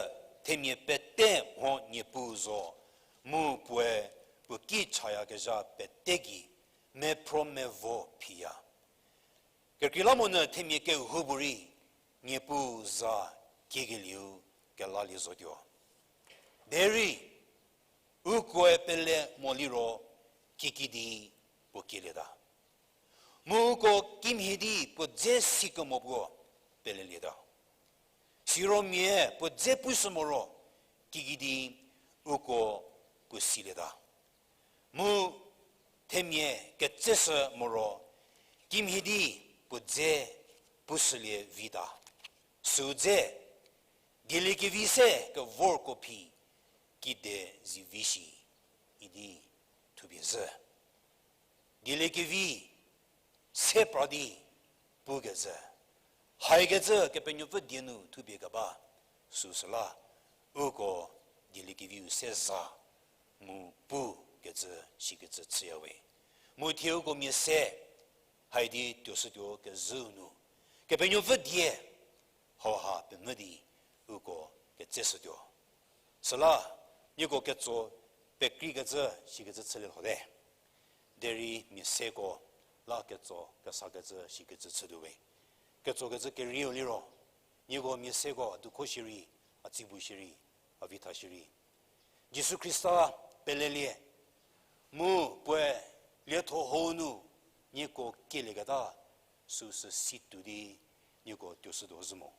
themia pete mho Niepuu zo, mu puoe puo ki chayakezha pete gei mephro mevo phiya. Kekreilamonyü themia kehoupuorei Niepuu za kiekelieu kelalie zotuo. Derei, ukoe pele mo liro, kiüki di puo kielieta. Mu uko kimhie di puo dze sikemo puo pelelieta. Siro mia puo dze pushü moro, kiüki di uko puo silieta. Mu themia ketseshü moro, kimhie di puo dze pushülie vita. Süu dze, dieliekevi se kevorko phi kide zivi shi, idi thupie zhü. Dieliekevi se pra di pukecü, haikecü Kepenuopfü die nu thupie keba, süsüla uko dieliekeviu se za mu pukecü shikecü chüyawe. Mu thie uko mia se haidi tuoshütuo kezhüu nu, Kepenuopfü die hauha pemvü di uko ketseshütuo. Süla, nieko ketso pekreikecü shikecü chülie lhote. Derei mia seko la ketso kesakecü shikecü chütuowe. Ketsokecü kerieu liro, nieko mia seko a dukho shierei, a tsibu shierei, a vitha shierei, Jisu Khrista pelelie, mu puoe lietho hou nu nieko kielieketa, süsü si tuo di nieko tuoshütuo zhü mo.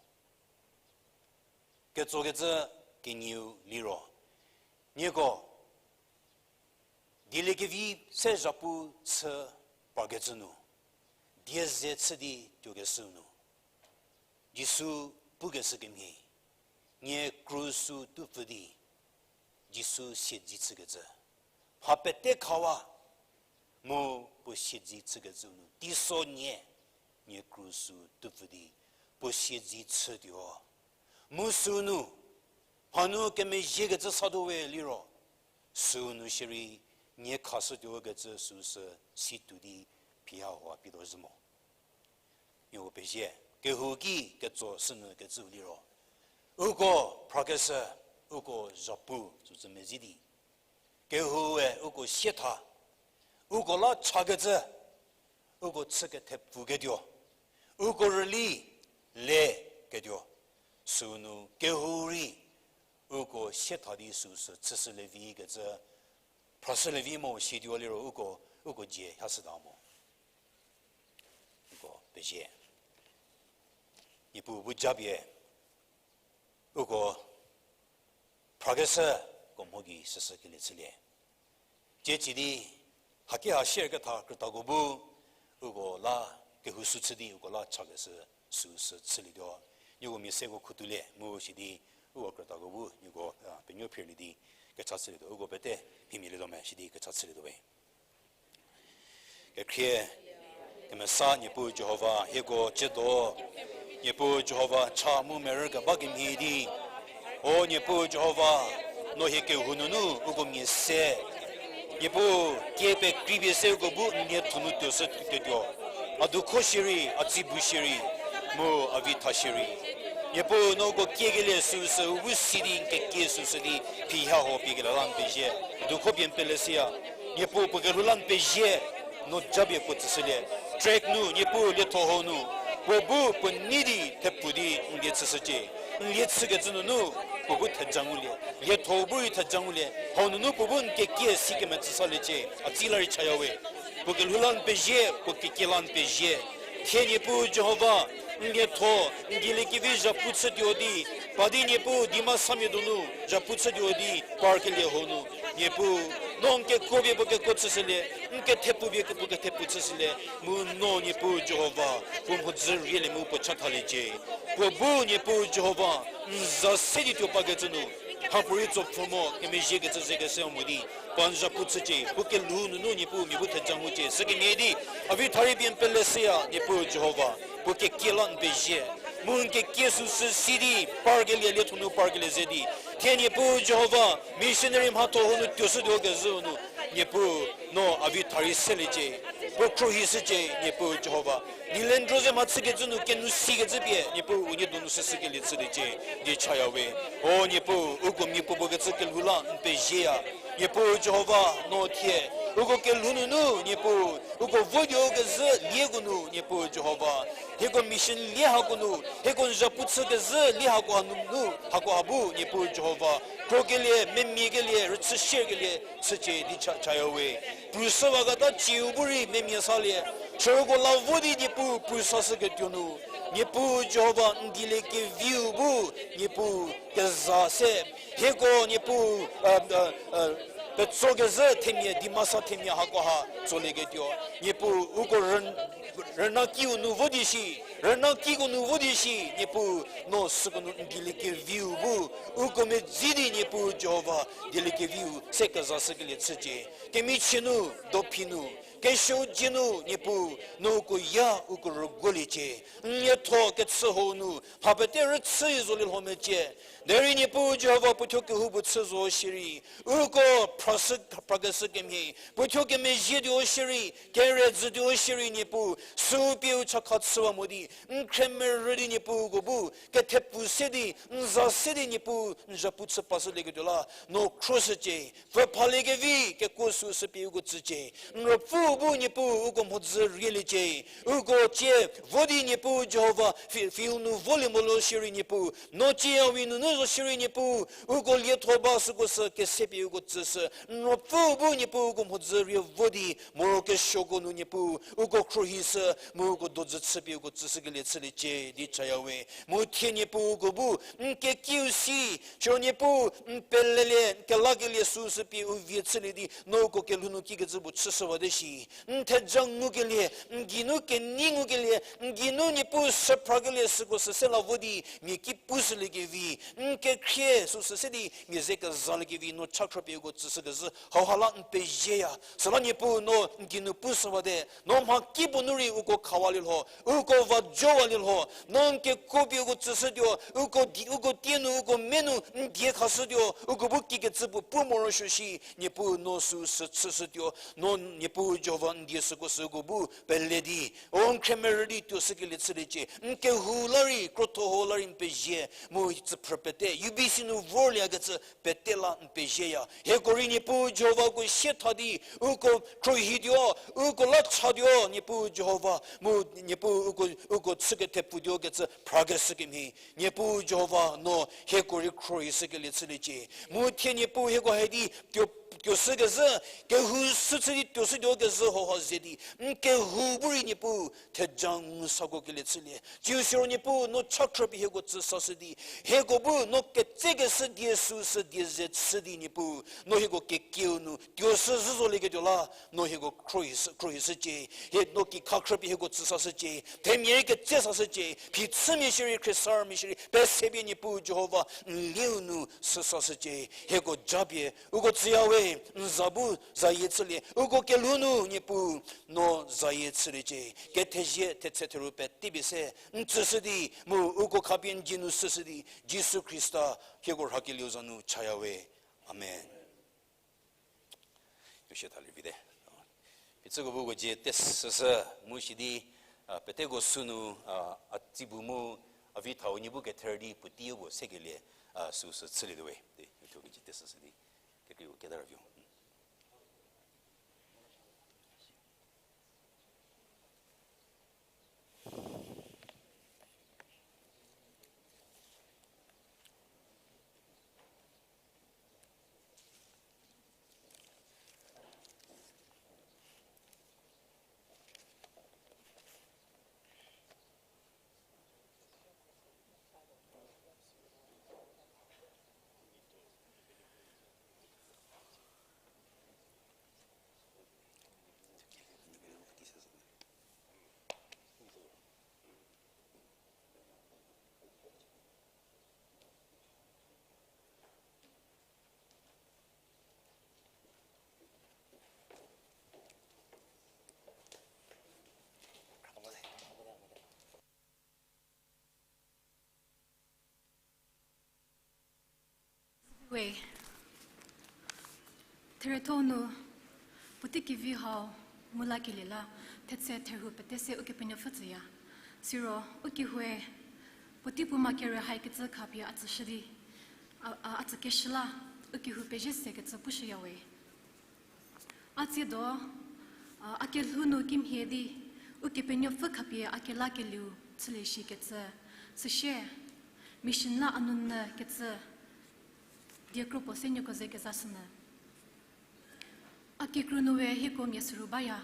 Ketsokecü kenieu liro, nieko dieliekevi se zhapu chü parkecü nu, die ze chü di tuokeshü nu, Jisu pukeshü kemhie, nie krus-u tupfü di Jisu siedzi chükecü. Mha pete khawa, mu puo siedzi chükecü nu teiso nie, nie krus-u tupfü di puo siedzi chütuo. Mu sünu, mhanu kemezhiekecü satuo we liro, sünu shierei nie khashütuo kecü süsü si tuo di phiha hua pietuo zhü mo. Nieko pezie, kehou ki ketso sünu kecüu liro, uko phrakeshü, uko zhapu süsü mezhie di, kehoue uko sietha, uko la chakecü, uko chü kethepfuketuo, uko rüli le ketuo, sünu kehou rei uko sietha di süsü chüshülie vi kecü, phrashülie vi mo sidi liro uko, uko dzie hashüta mo. Uko pezie. Niepuu bu japie, uko phrakeshüko mho gei süsü kelie chülie. Tsie tsidi, haki ha share ketha krütako bu, uko la kehou sü chü di uko la chakeshü süsü chülietuo. Nieko mia seko khutuolie mu sidi, uko krütako bu nieko, a, penuo phirlie di kecha chülietuo. Uko pete mhimia lietuo me sidi kecha chülietuo we. Kekhrie, kemesa Niepuu Jihova, hieko tsiedo, Niepuu Jihova cha mu merü keba kemhie di, o Niepuu Jihova, no hie kehou nunu uko mia se, Niepuu, kie pekreipie se uko bu n lietho nu tuoshü tuotuo. A dukho shierei, a tsibu shierei, mu a vitha shierei, Niepuu, no uko kiekelie süsü u bu si di n kekie süsü di phiha ho piekelie la n pezie. Dukho pie n pele siya. Niepuu, puo kelhou la n pezie. No japie puo tsüshülie. Track nu, Niepuu, lietho hou nu, puo bu puo nei di thepfu di n lie chüshücie. N lie chükecü nunu puo bu theja ngulie. Lietho bu rei theja ngulie. Hau nunu puo bu n kekie si kemetsü saliecie. A tsi la rei chaya we. Puo kelhou la n pezie, puo kekie la n pezie. Thie Niepuu Jihova, n lietho, n dieliekevi zhapu chütuo di, pa di Niepuu, dima samia donu zhapu chütuo di parkelie hau nu, Niepuu, no n kekuo pie puo kekuo chüshülie, n kethepfu pie puo kethepfu chüshülie, mu no Niepuu Jihova, puo mhodzü rielie mu puo chathaliecie. Puo bu Niepuu Jihova, n za se di tuo pakecü nu, mhapuorei tsopfü mo, kemezhiekecü zekese mo di, pa n zhapu chücie, puo kelhou nunu Niepuu mia bu theja ngucie, sükemhie di, a vitha rei pie n pele siya, Niepuu Jihova. Puo kekie la n pezie. Mu n kekie süsü si di, parkelie, lietho nu parkelie ze di. Thie Niepuu Jihova, missionary mhatho hau nu tuoshütuo kezhüu nu, Niepuu, no a vi tha rei seliecie. Puo khruohishücie, Niepuu Jihova. Nielendro ze mhachükecü nu kenu sikecü pie, Niepuu unie donu süsükelie chüliecie, di chaya we. O Niepuu, uko mia puopuo kecü kelhou la n pezieya. Niepuu Jihova, no thie, uko kelhou nunu, Niepuu, uko votuo kezhü lieko nu, Niepuu Jihova. Hieko mission lie hako nu, hieko n zhapu chü kezhü lie hako hanu nu, hakoha bu, Niepuu Jihova. Krokelie, memia kelie, rüchü shierkelie, chücie di cha, chaya we. Prushüwaketa cieu bu rei memia salie. Chürüko la vo di Niepuu prushüshüketuo nu. Niepuu Jihova n dieliekeviu bu, Niepuu keza se. Hieko Niepuu, petso kezhü themia, Dimasa themia hakoha tsolieketuo. Niepuu uko rüna kiu nu vo di shi, rüna kiko nu vo di shi, Niepuu no süko nu n dieliekeviu bu, uko medzi di Niepuu Jihova dieliekeviu se kezashükelie chücie. Kemichie nu, dophi nu, kesuo dzie nu, Niepuu, no uko ya uko rüguoliecie. N lietho kechü hau nu, mha pete rüchü zolielho mecie. Derei Niepuu Jihova puothuo kehoupuo chü zo shierei, uko phrashü, phrakeshü kemhie, puothuo kemezhietuo shierei, kerüzhütuo shierei Niepuu, süu pie u chakha chüwa mo di, n khremerü di Niepuu uko bu, kethepfu se di, n za se di Niepuu, n zhapu chü pashülieketuo la, no khruoshücie, pfhüphaliekevi, kekuo süu sü pie uko tsücie, n ruopfü bu Niepuu uko mhodzü rieliecie, uko cie, vo di Niepuu Jihova, fi-, field nu volie mo lo shierei Niepuu, no cie awi nunu zo shierei Niepuu, uko lietho ba süko sü kese pie uko tsüshü, n ruopfü bu Niepuu uko mhodzü rie vo di, moro kesuoko nu Niepuu, uko khruohishü, mu uko dojü chü pie uko tsüshükelie chüliecie di chaya we. Mu thie Niepuu uko bu, n kekiu si, siro Niepuu, n pelelie, n kelakelie süu sü pie u vie chülie di, no uko kelhou nu kikecü puo chüshüwate shi. N theja ngukelie, n geinu kenei ngukelie, n geinu Niepuu süphrakelie süko sü se la vo di, mia ki pushüliekevi, n kekhrie süu sü se di, mia ze kezaliekevi, no chakhrüpie uko tsüshükezhü, hauha la n pezieya. Süla Niepuu no n geinu pushüwate, no mha kipuo nu rei uko khawalie lho, uko va jowalie lho, no n kekuo pie uko tsüshütuo, uko di, uko tie nu, uko me nu, n die khashütuo, uko bu kikecü puo pu morosuo shi, Niepuu no süu sü chüshütuo, no Niepuu Jihova n die süko süko bu pele di, o n khremerü di tuoshükelie chüliecie, n kehou la rei, krotho ho la rei n pezie, mu tsüphrü pete, U B C nu vorliekecü pete la n pezieya. Hieko rei Niepuu Jihova uko sietha di, uko khruohituo, uko la chatuo, Niepuu Jihova, mu Niepuu uko, uko chükethepfutuo kecü phrakeshü kemhie. Niepuu Jihova no hieko rei khruohishükelie chüliecie. Mu thie Niepuu hieko hedi tuo, tuoshükezhü, kehou sü chü di tuoshütuo kezhü hauha ze di, n kehou bu rei Niepuu theja ngu sakokelie chülie. Tsiu siro Niepuu no chakhrüpie hieko tsü sashü di, hieko bu no ketsekeshü die süu sü die ze chü di Niepuu, no hieko kekieu nu tuoshü zhü zolieketuo la, no hieko khruohishü, khruohishücie, hie no kikhakhrüpie hieko tsü sashücie, themia rei ketse sashücie, phichümia shierei, khriesarümia shierei, pesepie Niepuu Jihova, n lieu nu sü sashücie, hieko japie, uko tsüya we, n za bu zayie chülie, uko kelhou nu Niepuu, no zayie chüliecie, kethezie, thetse theru petepie se, n tsüshü di, mu uko khapie n dzie nu süshü di, Jisu Khrista, hieko rhakelieu za nu chaya we. Amen. Yoshie thalie vite. Phichüko bu uko dzie tesüshü mu shi di, a, peteko sünu, a, a tsibu mu a vi thau nie bu kether di puotei uko sekelie, a, süu sü chülietuo we. Di, uko dzie tesüshü di, kekreiu keda rüviu. We, therietho nu, puotei kevi hau ngu lakelie la, thetse therhu pete se Ukepenuopfü tsüya. Siro, u kehou-e, puotei puo ma kere haikecü khapie a tsüshü di, a, a, a tsükeshü la, u kehou pezhie sekecü pushüya we. A tsiedo, a, a kelhou nu kimhie di, Ukepenuopfü khapie a kelakelieu chülie shikecü, süsie, mission la a nunyü kecü, die kropuo se nieko ze kezashünyü. A kikru nu we hieko mia sürhu baya,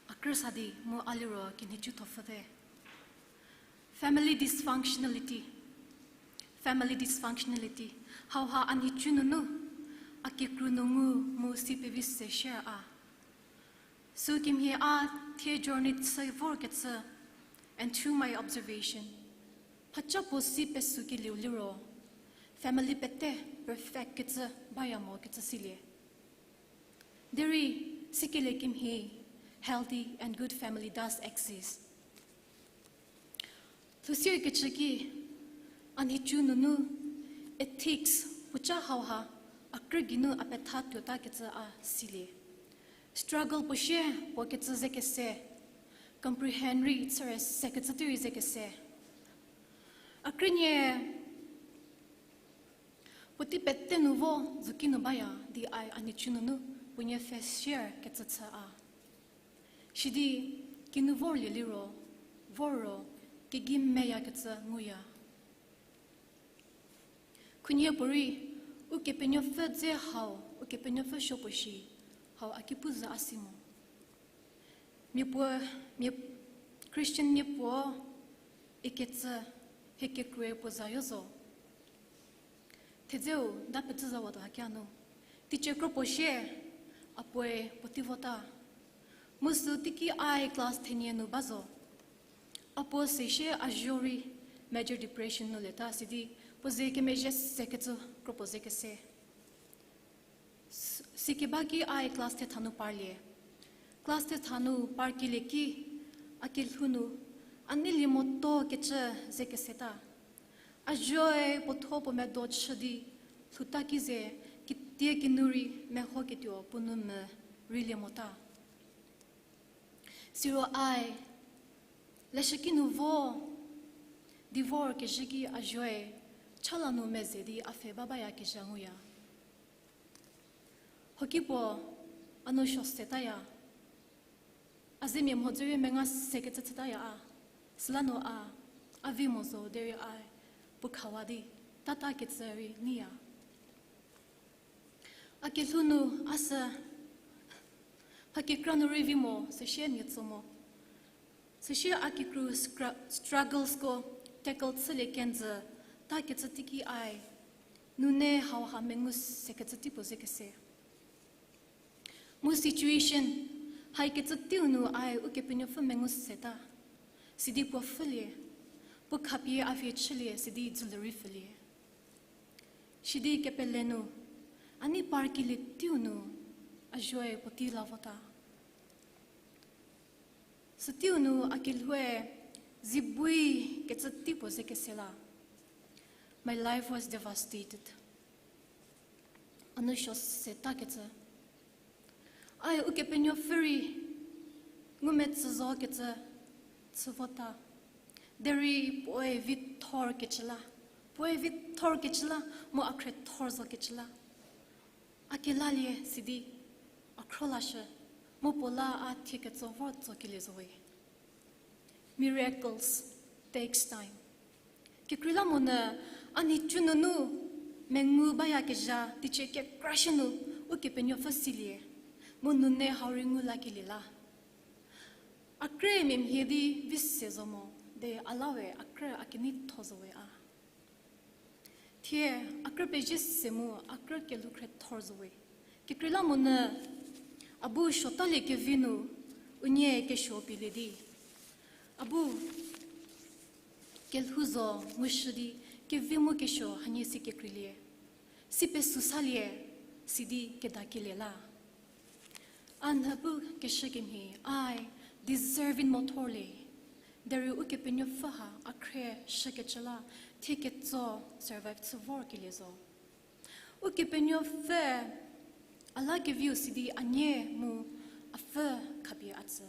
a krü sa di mu a liro kinhicü thopfüte. Family dysfunctionality. Family dysfunctionality. Hauha a nhicu nunu, a kikru nu ngu mu si pevi se share a. Sükemhie a thie journey chü vorkecü, and through my observation, mhaca puo si pesükelieu liro, family pete perfect kecü baya mo kecü silie. Derei, sikeliekemhie, healthy and good family does exist. Lhousie kecü ki, a nhicu nunu, ethics, puoca hauha, a krü geinu a petha tuota kecü a silie. Struggle puo sie, puo kecü ze kese, comprehend rei chüre sekecü tei rei ze kese. A krünie, puotei pete nu vo, zuki nu baya, di a, a nhicu nunu, puonie fair share kecü chü a. Sidi, kinu vorlie liro, vor ro, kegei meyakecü nguya. Khunhie puorei, Ukepenuopfü dze hau, Ukepenuopfü supuo shi, hau a ki pu zhü a si mo. Mia puo, mia, Christian mia puo, ikecü, hie kekrue puo zayo zo. Thedzeu da pecü zawatuo hakia nu. Teicie kropuo sie, a puoe puotei vota. Mu sü teiki a class thenie nu ba zo. A puo se sie a zuo rei major depression nu leta sidi, puo ze kemezhie sekecü kropuo ze kese. S-, sikeba ki a class thetha nu parlie. Class thetha nu parkelie ki, a kelhou nu, a neilie motuo kecü ze keseta. A zuoe puotho puo medo chü di, lhouta ki ze, kitie kinu rei mehoketuo puo nu mü reilie mota. Siro a, leshüki nu vo, di vorkezhü ki a zuoe, chala nu meze di a pfhe babayakezha nguya. Hoki puo, a nou suo setaya. A zemia mhodzü rei menga sekecü chütaya a. Süla nu a, a vi mo zo derei a, puo khawa di, tata kecü rei neiya. A kelhou nu a sü, mha kekra nu rei vi mo, süsie mia tso mo. Süsie a kikru scra-, strugglesko tackle chülie kenjü, ta kecü teiki a, nune hauha mengu sekecü tei puo ze kese. Mu situation, haikecü teiu nu a Ukepenuopfü mengu seta. Sidi puo pfhülie, puo khapie a vie chülie, sidi dzülu rei pfhülie. Sidi kepele nu, a nei parkelie teiu nu, a zuoe puotei la vota. Sü teiu nu a kelhoue, zibui kecü tei puo ze kese la. My life was devastated. A nou suo seta kecü. Ae Ukepenuopfü rei, ngumetsü zo kecü, chü vota. Derei puoe vithor kecü la, puoe vithor kecü la, mu a khriethor zo kecü la. A kelalie sidi, a khro lashü, mu puo la a thie ketso vor tsokelie zo we. Miracles takes time. Kekreilamonyü, a nhicu nunu, mengu bayakezha, teicie kekra shie nu, Ukepenuopfü silie, mu nune hau rei ngu lakelie la. A krü mia mhie di vi se zo mo, de a la we a krü a keneitho zo we a. Thie, a krü pezie se mu a krü kelhou khriethor zo we. Kekreilamonyü, a bu suotalie kevi nu, unie kesuo pielie di. A bu kelhou zo ngushü di, kevi mu kesuo hanie si kekreilie. Si pesu salie, sidi kedakelie la. A nhübu keshü kemhie, ae deserving mothorlie. Derei Ukepenuopfü ha a khrie shükecü la, thie ketso survive chü vorkelie zo. Ukepenuopfü a la keviu sidi a nie mu a pfü khapie a tsü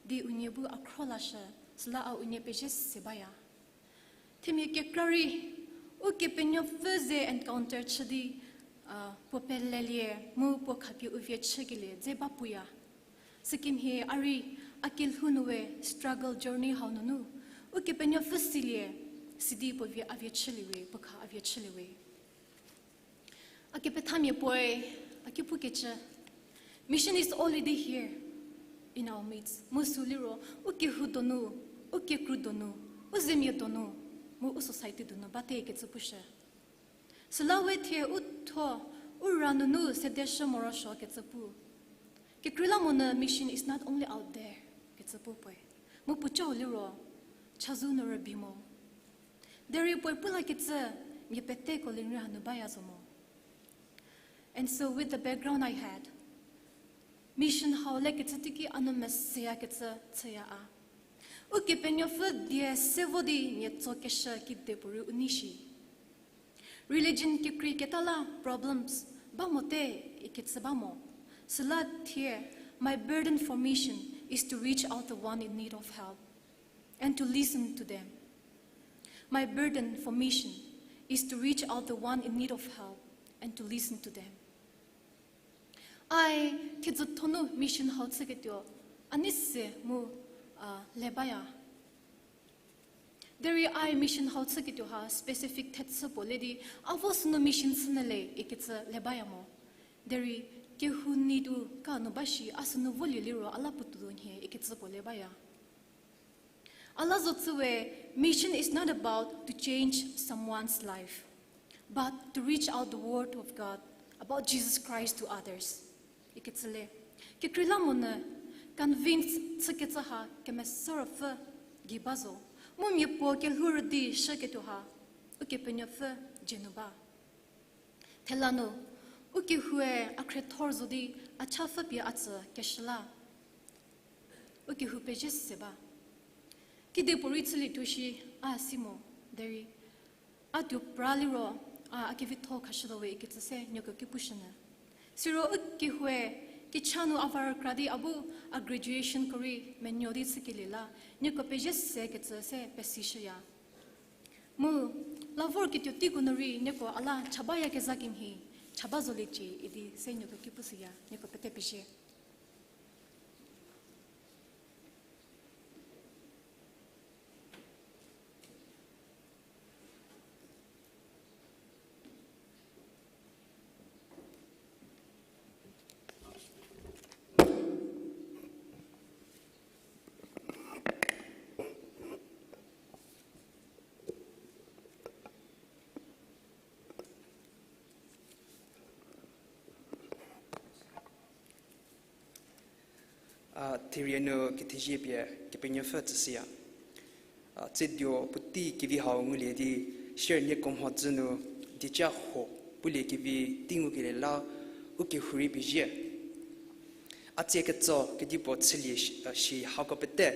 di unie bu a khro lashü, süla a unie pezhie se baya. Themia kekra rei Ukepenuopfü ze encounter chü di, a, puo pelelie mu puo khapie u vie chükelie dze ba puya. Sükemhie a rei a kelhou nu we struggle journey hau nunu Ukepenuopfü silie, sidi puo vie a vie chülie we, puo kha a vie chülie we. A kepethamia puoe a ki pukecü, mission is already here in our midst. Mu sü liro u kehou donu, u kekru donu, u zemia donu, mu u society donu bate kecü pushü. Süla we thie u tho, u ra nunu sedeshü morosuo kecü pu. Kekreilamonyü mission is not only out there kecü pu puoe. Mu puocau liro chazou nu rübei mo. Derei puoe pu lakecü mia peteko lingri hanu baya zo mo. And so with the background I had, mission hau lekecü teiki a nu meseyakecü chüya a. Ukepenuopfü die se vo di mia tsokeshü kidepuorei u nei shi. Religion kekreiketa la problems ba mote ikecü ba mo. Süla thie, my burden for mission is to reach out the one in need of help and to listen to them. My burden for mission is to reach out the one in need of help and to listen to them. Ai thiedzütho nu mission hau chüketuo a nei se mu, a, le baya. Derei ai mission hau chüketuo ha specific thechü puo le di, a vo sünu mission chünyü le ikecü le baya mo. Derei kehou need u ka nu ba shi a sünu volie liro a la puotou nhie ikecü puo le baya. A la zo chü we, mission is not about to change someone's life, but to reach out the word of God about Jesus Christ to others ikecü le. Kekreilamonyü convince chükecü ha Kemesa Ruopfü gei ba zo. Mu mia puo kelhou rüdi shüketuo ha Ukepenuopfü dzie nu ba. Thela nu, u kehoue a khriethor zo di a cha pfhüpie a tsü keshü la, u kehou pezhie se ba. Kidepuorei chülietuo shi a si mo, derei a tuo pra liro, a, a kevitho khashütuo we ikecü se nieko ki pushünyü. Siro u kehoue kicha nu a va rükra di a bu a graduationko rei menuo di chükelie la, nieko pezhie sekecü se pesishüya. Mu, la vorketuo teiko nu rei nieko a la cha bayakezha kemhie cha ba zoliecie idi se nieko ki pushüya, nieko pete pezhie. A, therie nu kethezie pie Kepenuopfü tsüshüya. A, tsiedo puotei kevi hau ngulie di, share nieko mhodzü nu dieca huo pulie kevi tei ngukelie la u kehou rei pezhie. A tsie ketso kedipuo chülie shi, a, shi hako pete,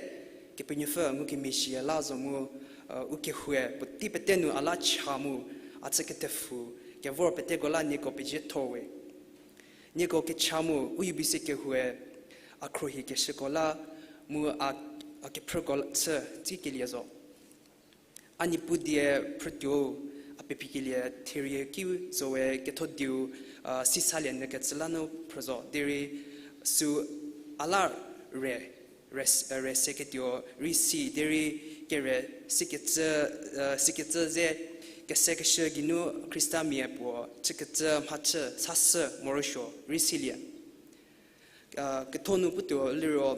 Kepenuopfü ngukemezhie la zo mu, a, u kehoue puotei pete nu a la cha mu, a chü ketepfhu, kevor peteko la nieko pezhie thor we. Nieko kecha mu u U B C kehoue a khruohi keshüko la mu a, a kephrüko chü tsikelie zo. A niepu die phrütuo a pepikelie therie ki zo we ketho dieu, a, sisalie nyü kecü la nu phrü zo. Derei sü a la re, re, re seketuo rei si, derei kere sikecü, a, sikecü ze kesekeshü geinu Khristamia puo chükecü mhachü sashü morosuo rei silie. A, ketho nu putuo liro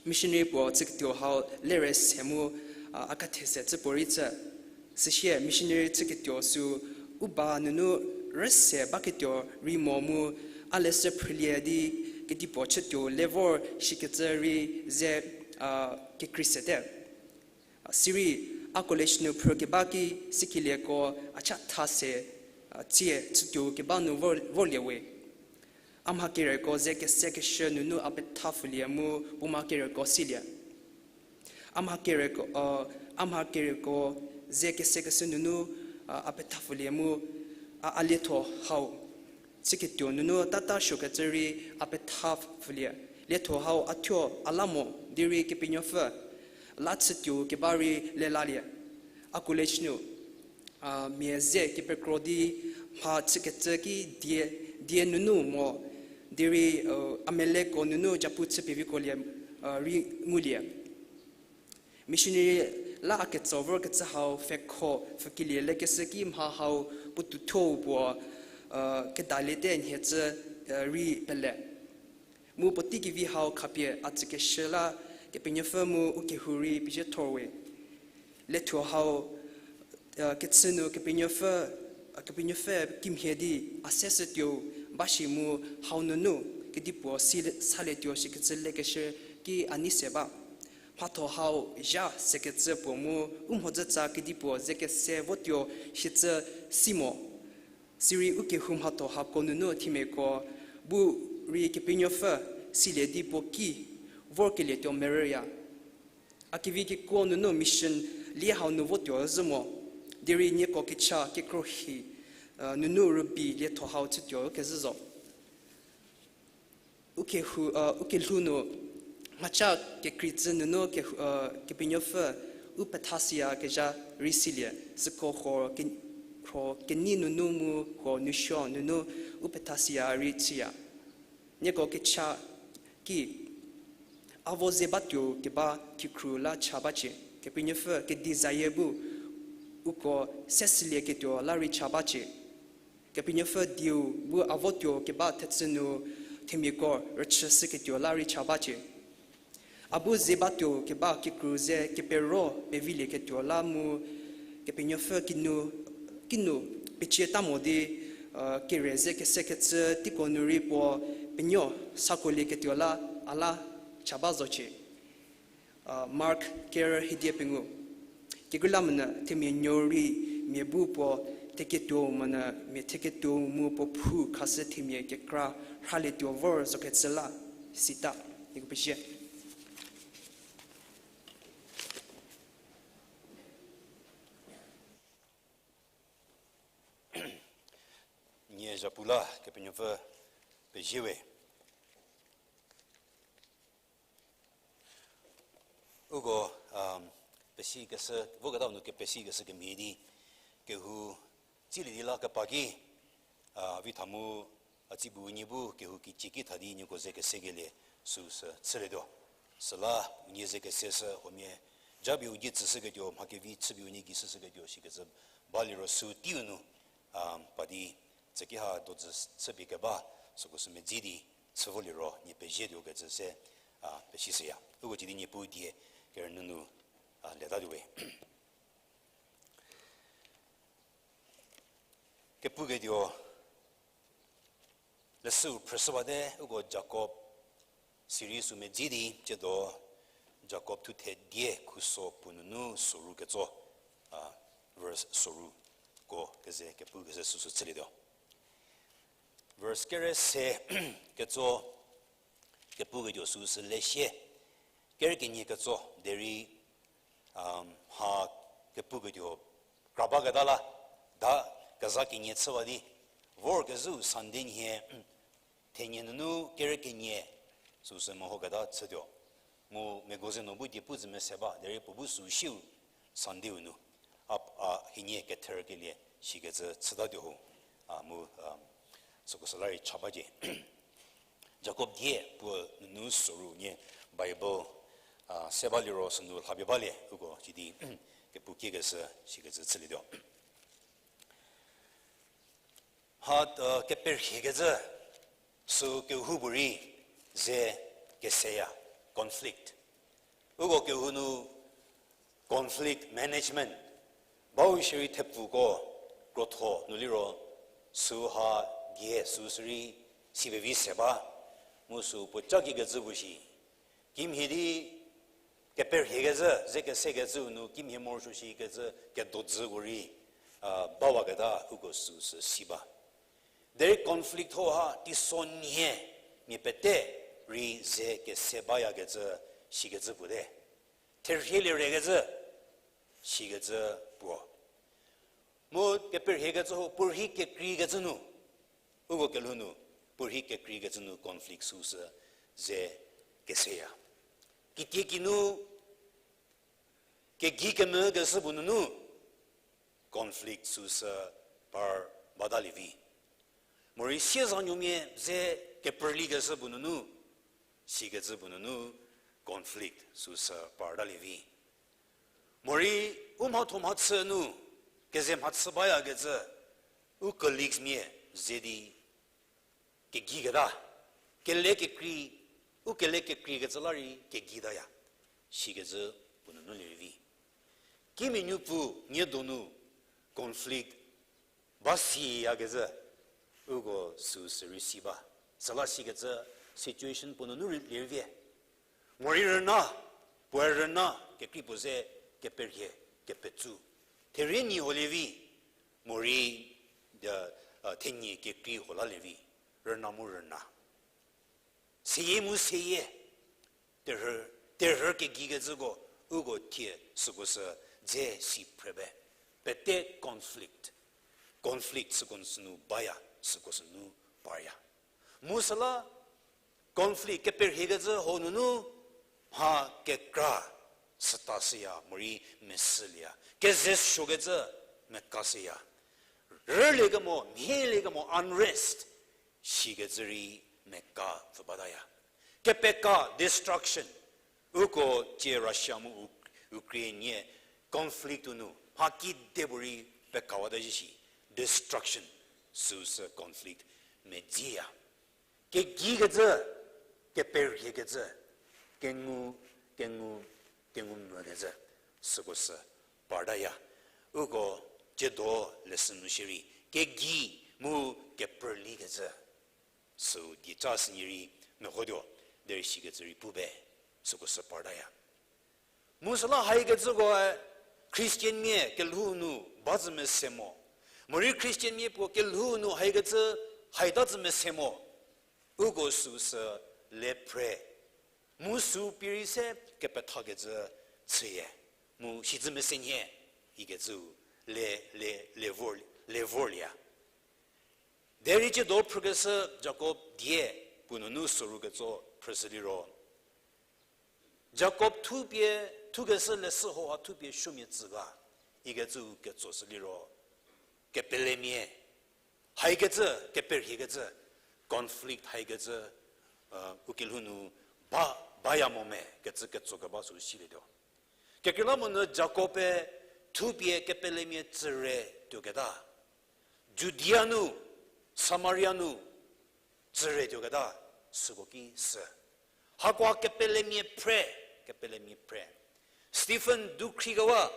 missionary puo chüketuo hau lere se mu, a, a kathese cü puorei chü. Süsie missionary chüketuo sü u ba nunu rüse baketuo rei mo mu a leshü phrülie di kedipuo chütuo le vor shikecü rei ze, a, kekrei sete. Sirei, a college nu phrü keba ki sikelieko a chatha se, a, tsie chütuo keba nu vor, vorlie we. A mha kereko ze kesekeshü nunu a pethapfülie mu puo mha kereko silie. A mha kereko, a, a mha kereko ze kesekeshü nunu, a, a pethapfülie mu, a, a lietho hau. chüketuo nunu tata suokecü rei a petha pfülie. Lietho hau a thuo a la mo, derei Kepenuopfü la chütuo keba rei lelalie. A college nu, a, mia ze kepekro di mha chükecü ki die, die nunu mo, derei, a, a meleko nunu japu chü pevikolie, a, rei ngulie. Missionary la a ketso vorkecü hau pfhekho pfhükelie lekeshü ki mha hau puotouthuo puo, a, kedaliete nhie cü, a, rei pele. Mu puotei kevi hau khapie a tsükeshü la Kepenuopfü mu u kehou rei pezie thorwe. Lietho hau, a, kechü nu Kepenuopfü, a, Kepenuopfü kimhie di a seshütuo ba shi mu hau nunu kedipuo si salietuo shikecü lekeshü ki a nei se ba. Mhatho hau zha sekecü puo mu u mhodzütsa kedipuo ze kese votuo shicü si mo. Sirei u kehou mhatho hako nunu themiako bu rei Kepenuopfü silie di puo ki vorkelietuo merüya. A kevi kekuo nunu mission lie hau nu votuo zhü mo, derei nieko kecha kekrohi, a, nunu rübei lietho hau chütuo kezhü zo. U kehou, a, u kelhou nu mhacha kekreicü nunu ke-, a, Kepenuopfü u pethasiyakezha rei silie, süko huo ke-, huo kenei nunu mu huo nusuo nunu u pethasiya rei chüya. Nieko kecha ki, a vo ze batuo keba kikru la cha bacie, Kepenuopfü kedi zayie bu uko seshülieketuo la rei cha bacie. Kepenuopfü dieu bu a votuo keba thechü nu themiako rüchüshüketuo la rei cha bacie. A bu ze batuo keba kikru ze kepero pevilieketuo la mu Kepenuopfü kinu, kinu pecie ta mo di, a, kere ze kesekecü teiko nu rei puo penuo sakolieketuo la a la cha ba zocie. A, Mark ker hiedie pengou. Kekreilamonyü themia nuo rei mia bu puo theketuo monyü mia theketuo mu puo phou khashü themia kekra rhalietuo vor zokecü la sita. Nieko pezie. Nie zhapu la Kepenuopfü pezie we. Uko, um, pesikeshü, voketa nu kepesikeshü kemhie di, kehou tsilie di la kepa ki, a, vi tha mu, a, tsibu unie bu kehou kicie ki tha di nieko ze kesekelie süsü chülietuo. Süla unie ze keseshü huomia, japie u die tsüshüketuo, mha kevi chüpie unie gei shüshüketuo shikecü baliro sü teiu nu, a, pa di tsüki ha dodzü chüpie keba, süko sü medzi di chü voliro nie pezietuo kecü se, a, pesishüya. Uko ci di Niepuu die kerünyü nu, a, letatuo we. Kepuketuo leshüu phrüshü bate, uko Jakob series sü medzi di tsiedo Jakob thuthe die khuso puo nunu soru ketso, a, verse soru ko keze kepu keze süsü chülietuo. Verse kere se ketso kepuketuo süsü lesie, kere kenie ketso derei, um, ha kepuketuo kra baketa la, da keza kenie chüwa di, vorkezhüu Sunday nhie, thenie nunu kere kenie süsü mehoketa chütuo. Mu megoze no bu die pu zü mese ba, derei puo bu sü shiu Sunday-u nu, a, a, hienie ketherkelie shikecü chütatuo ho. A, mu, a, süko süla rei cha bacie. Jakob die puo nunu soru nie Bible, a, se baliro sünu lhapie balie, uko sidi kepu kiekeshü shikecü chülietuo. Ha, a, keperhiekecü sü kehoupuorei ze keseya, conflict. Uko kehou nu conflict management bau shierei thepfuko krotho nu liro süha die süsü rei si pevi se ba, mu sü puo ca kikecü puo shi. Kimhie di keperhiekezhü, ze kesekecüu nu kimhie morosuo shikecü kedodzüko rei, a, bawaketa uko süsü si ba. Derei conflict ho ha teisonhie mia pete rei ze kese bayakecü shikecü puo te. Therhielie rekecü shikecü puo. Mu keperhiekecü ho puorhi kekreikecü nu Uko kelhou nu, puorhi kekreikecü nu conflict süu sü ze keseya. Kitiekinu, kegei kemvü keshü puo nunu, conflict süu sü par batalie vi. Morei siezanuomia ze keperli keshü puo nunu, sikecü puo nunu, conflict süu sü partalie vi. Morei u mhatho mhachü nu, keze mhachü bayakecü, u colleagues mia ze di kegei keta, kele kekrei, u kele kekreikecü la rei kegei taya, sikecü puo nunu lie rei vi. Kimianuopfü nie donu conflict ba siyakecü, uko süu sü rei si ba. Süla sikecü situation puo nunu rei lie rei vie. Morei rüna, puoe rüna kekrei puo ze keperhie, kepetsu. Therie nyi holie vi, morei, a, thenyi kekrei ho lalie vi, rüna mu rüna. Seyie mu seyie, terhü, terhü kegeikecüko, uko thie süko sü dze si phre be. Pete conflict. Conflict süko sünu baya, süko sünu parya. Mu süla conflict keperhiekecü ho nunu mha kekra süta shüya, morei mesülieya. Keze suokecü meka shüya. Rüliekemo, mhieliekemo, unrest, sikecü rei meka pfü bataya. Kepeka, destruction. Uko tie Russia mu Uk-, Ukraine nie conflict-u nu mha kedipuorei pekawata zhie shi, destruction, süu sü conflict medziya. Kegeikecü, keperhiekecü, kengu, kengu, kengu mvükecü, süko sü partaya. Uko tsiedo leshü nu shierei, kegei mu keperlikecü, süu dieca sünie rei mehotuo, derei sikecü rei pu be, süko sü partaya. Mu süla haikecükoe Christian mia kelhou nu ba zü mese mo. Morei Christian mia puo kelhou nu haikecü haita zü mese mo. Uko süu sü le phre. Mu süu pie rei se kepethakecü chüye. Mu sizü mese nhie ikecüu le, le, le vor, le vorlieya. Derei tsiedo phrükeshü Jakob die puo nunu soru ketso phrüshü liro, Jakob thupie, thukeshü leshü hau ha thupie suomia tsü ga, ikecüu ketsoshü liro, kepelemia, haikecü, keperhiekecü, conflict haikecü, u kelhou nu ba, baya mo me kecü ketsokeba süu silietuo. Kekreilamonyü Jakob-e thupie kepelemia tsüre tuoketa, Judia nu, Samaria nu tsüre tuoketa, süko ki sü. Hakoha kepelemia phre, kepelemia phre. Stephen dukhrikewa,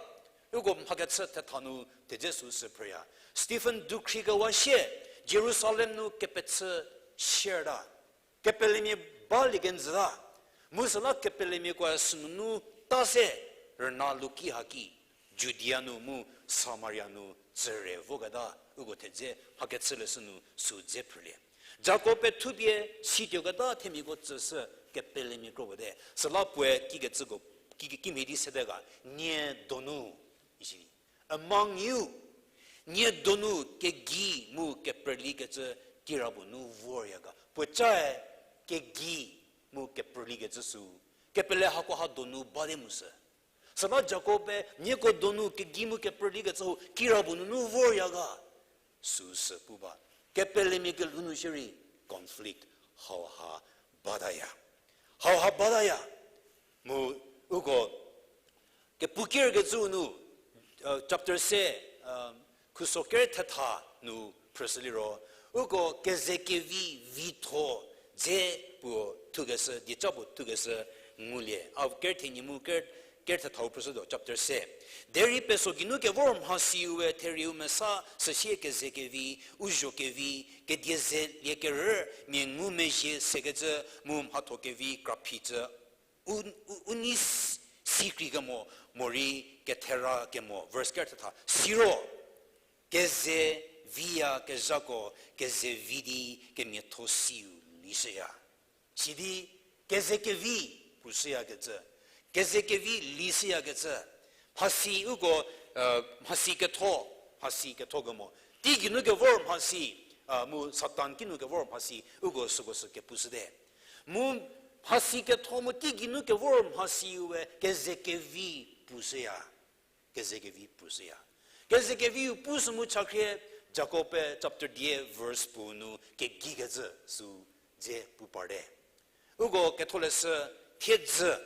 uko mhakechü thetha nu thedze süu sü phreya. Stephen dukhrikewa sie, Jerusalem nu kepechü sierta. Kepelemia balie kenjüta. Mu süla kepelemiakoe sünunu ta se, rüna luki haki, Judia nu mu Samaria nu tsüre voketa, uko thedze mhakechü leshü nu süu dze phrülie. Jakob-e thupie situoketa themiako tsüshü kepelemia kro puo te. Süla puoe kikecüko, ki, ki, kimhie di sete ga, nie donu, isi. Among you, nie donu kegei mu keperlikecü kirapuo nu vorya ga. Puocae kegei mu keperlikecü süu, kepele hakoha donu bate mu sü. Süla Jakob-e nieko donu kegei mu keperlikecü hau kirapuo nunu vorya ga. Süu sü pu ba. Kepelemia kelhou nu shierei conflict hauha bataya. Hauha bataya. Mu uko kepu kerkecüu nu, chapter se, khuso ker thetha nu phrüshü liro, uko kezekevi vitho dze puo thukeshü, dieca puo thukeshü ngulie. A ker thenie mu ker, ker thethau phrüshütuo, chapter se. Derei peso geinu kevor mhasiu we therieu mesa süsie kezekevi, u zho kevi, kedie ze liekerü mia ngumezhie sekecü mu mhatho kevi kraphicü u, u, u nei s-, sikreikemo, morei kethera kemo, verse ker thetha, siro, keze viyakezhako, keze vi di kemiatho siu lishüya. Sidi, kezekevi, pushüyakecü, kezekevi lishüyakecü, mhasi uko, mhasi ketho, mhasi ketho kemo. Teigeinu kevor mhasi, a, mu Satan kinu kevor mhasi, uko süko sü kepushüte. Mu mhasi ketho mu teigei nu kevor mhasi we keze kevi pushüya. Keze kevi pushüya. Keze keviu pushü mu chakhrie Jakob-e chapter dia verse puo nu kegei kecü sü dze pu parte. Uko ketholeshü thiedzü,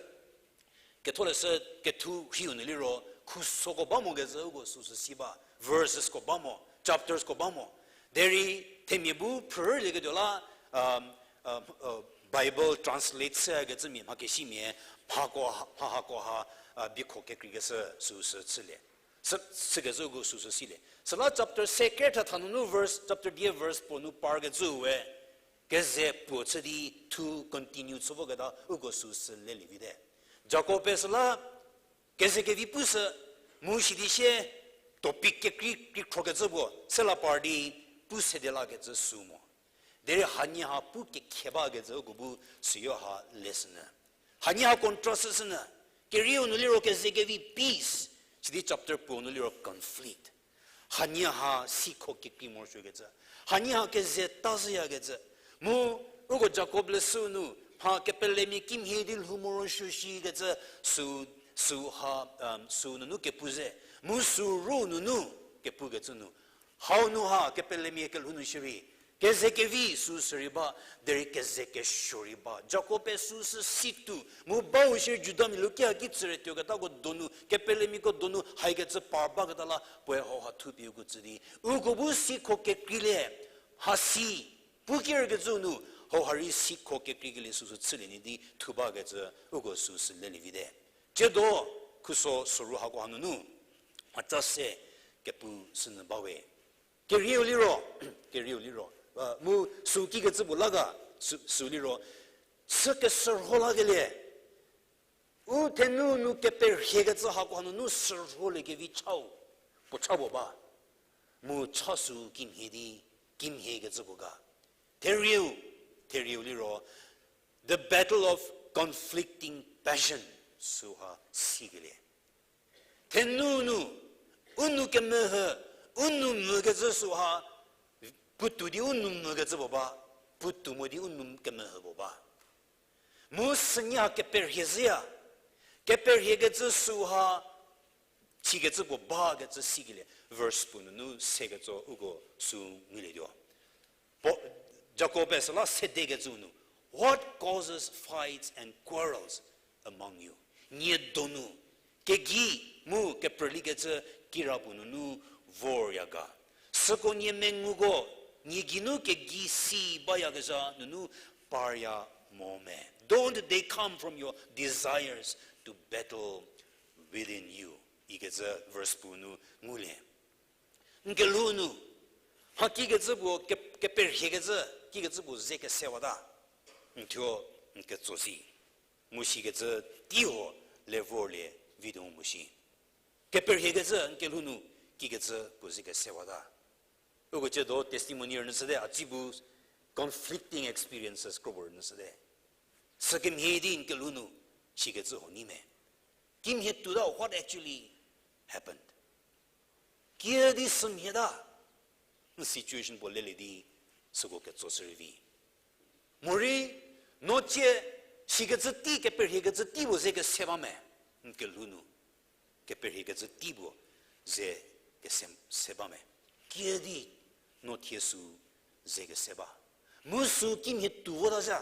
ketholeshü kethu rhiu nu liro, khusoko ba mo kecü uko süsü si ba, versesko ba mo, chaptersko ba mo. Derei themia bu phrülieketuo la, um, uh, uh, Bible translate chüyakecümia, mhakesimia, mhako ha, mha hako ha, uh, biekho kekreikeshü süsü chülie. Sü, sükecü uko süsü silie. Süla chapter se kerthatha nunu verse, chapter dia verse puo nu parkecü we, keze puo chü di thu continue chü voketa uko süsü lelie vite. Jakob-e süla keze kevi pushü, mu sidi sie topic kekrei, kekreikecü puo, sela par di pu sede lakecü sü mo. Derei hanie ha pu kekhe bakecü uko bu süyo ha lesson-u. Hanie ha contrast süsünyü. Kerieu nu liro keze kevi peace, sidi chapter puo nu liro conflict. Hanie ha sikho kekrei morosuokecü. Hanie ha keze ta zhüyakecü. Mu uko Jakob leshü nu, mha kepelemia kimhie di lhou morosuo shikecü sü, sü ha, um, sü nunu kepu ze. Mu sü ru nunu kepukecü nu. Hau nu ha kepelemia kelhou nu shierei, keze kevi sü sürei ba, derei keze kesuo rei ba. Jakob-e süsü situo, mu bau shierei Judamia lukia ki tsüre tuoketako donu, kepelemiako donu, haikecü par baketa la, puoe hau ha thupie uko tsü di. Uko bu sikho kekreilie, hasi, pu kerkecü nu, hau ha rei sikho kekreikelie süsü chülie nyi di thu bakecü, uko süsü lelie vite. Tsiedo, khuso soru hako hanunu, mhaca se kepu sünyü bawe. Kerieu liro, kerieu liro, uh, mu sü kikecü puo la ga, sü, sü liro, chü kesürho lakelie, u thenu nu keperhiekecü hako hanunu sürholie kevi chau, puo cha puo ba, mu cha sü kimhie di, kimhiekecü puo ga. Therieu, therieu liro, the battle of conflicting passion, süha sikelie. Thenu nu, u nou kemeho, u nou mvükecü süha, puotou di u nou mvükecü puo ba, puotou mo di u nou kemeho puo ba. Mu sünie ha keperhie zhüya, keperhiekecü süha, chikecü puo bakecü sikelie, verse puo nunu seketso uko sü ngulietuo. Jakob-e süla sedekecü nu, what causes fights and quarrels among you? Nie donu, kegei mu keprülikecü kirapuo nunu vorya ga. Süko nie menguko, nie geinu kegei si bayakezha nunu parya mo me? Don't they come from your desires to battle within you? Ikecü verse puo nu ngulie. N kelhou nu, mha kikecü puo ke, keperhiekecü, kikecü puo ze kesewata. N thuo, n ketso si. Mu sikecü teiho le vorlie video mu shi. Keperhiekecü n kelhou nu, kikecü puo ze kesewata. Uko tsiedo testimony rünyü shüte, a tsi bu conflicting experiences kropuo rünyü shüte. Sükemhie di n kelhou nu, sikecü huo nyi me? Kimhie tuota, what actually happened? Kiüdi sümhieta, n situation puo lelie di, süko ketso shürei vi. Morei, no tsie, sikecü tei, keperhiekecü tei puo ze kese ba me, n kelhou nu, keperhiekecü tei puo ze kese, se ba me. Kiüdi, no thie sü ze kese ba. Mu sü kimhie tuo vota zha.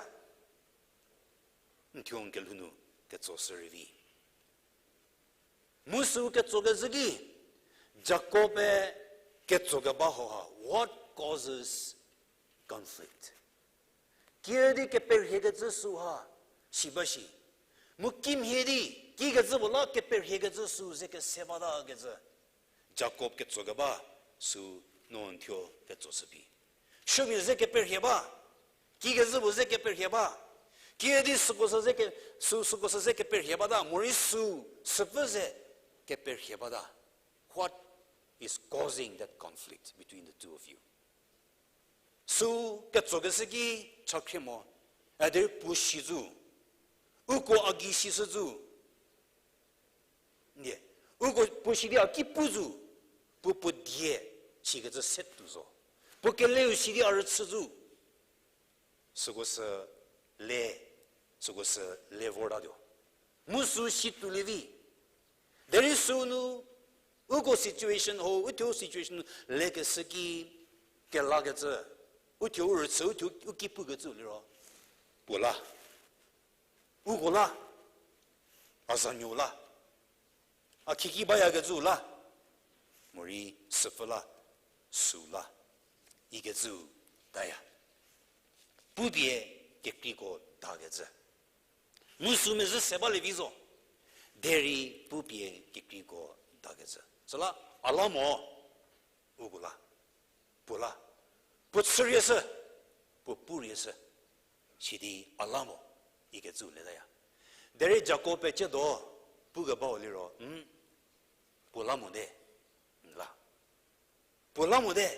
N thuo n kelhou nu ketso shürei vi. Mu sü ketso kezhü ki, Jakob-e ketso keba hauha, what causes conflict? Kiüdi keperhiekecü süha, si ba shi. Mu kimhie di, kikecü puo la keperhiekecü sü ze kese bata kecü. Jakob ketso keba sü no n thuo ketso shü phi. Supuomia ze keperhie ba, kikecü puo ze keperhie ba, kiüdi süko sü ze ke, sü, süko sü ze keperhie bata, morei sü, süpfü ze keperhie bata. What is causing that conflict between the two of you? Sü ketso keshü ki chakhrie mo, a derei puo si zo, uko a gei si shü zo. Ndie, uko puo si di a ki pu zo, puo puo die sikecü se tuo zo. Puo keleu si di a rüchü zo. Süko sü le, süko sü le vortatuo. Mu sü si tuolie vi. Derei sünu, uko situation ho, uthuo situation nu lekeshü ki kelakecü, uthuo u rüchü, uthuo u ki pukecü liro, puo la. Uko la, a zanuo la, a khieki bayakecü la, morei süpfü la, sü la, ikecü taya. Pupie kekreiko dakecü. Mu sü mezhü se balie vi zo. Derei pupie kekreiko dakecü. Süla a la mo, uko la, puo la, puo chürieshü, puo purieshü, sidi a la mo, ikecü letaya. Derei Jakob-e ciedo pukebau liro, puo la mote, n la. Puo la mote,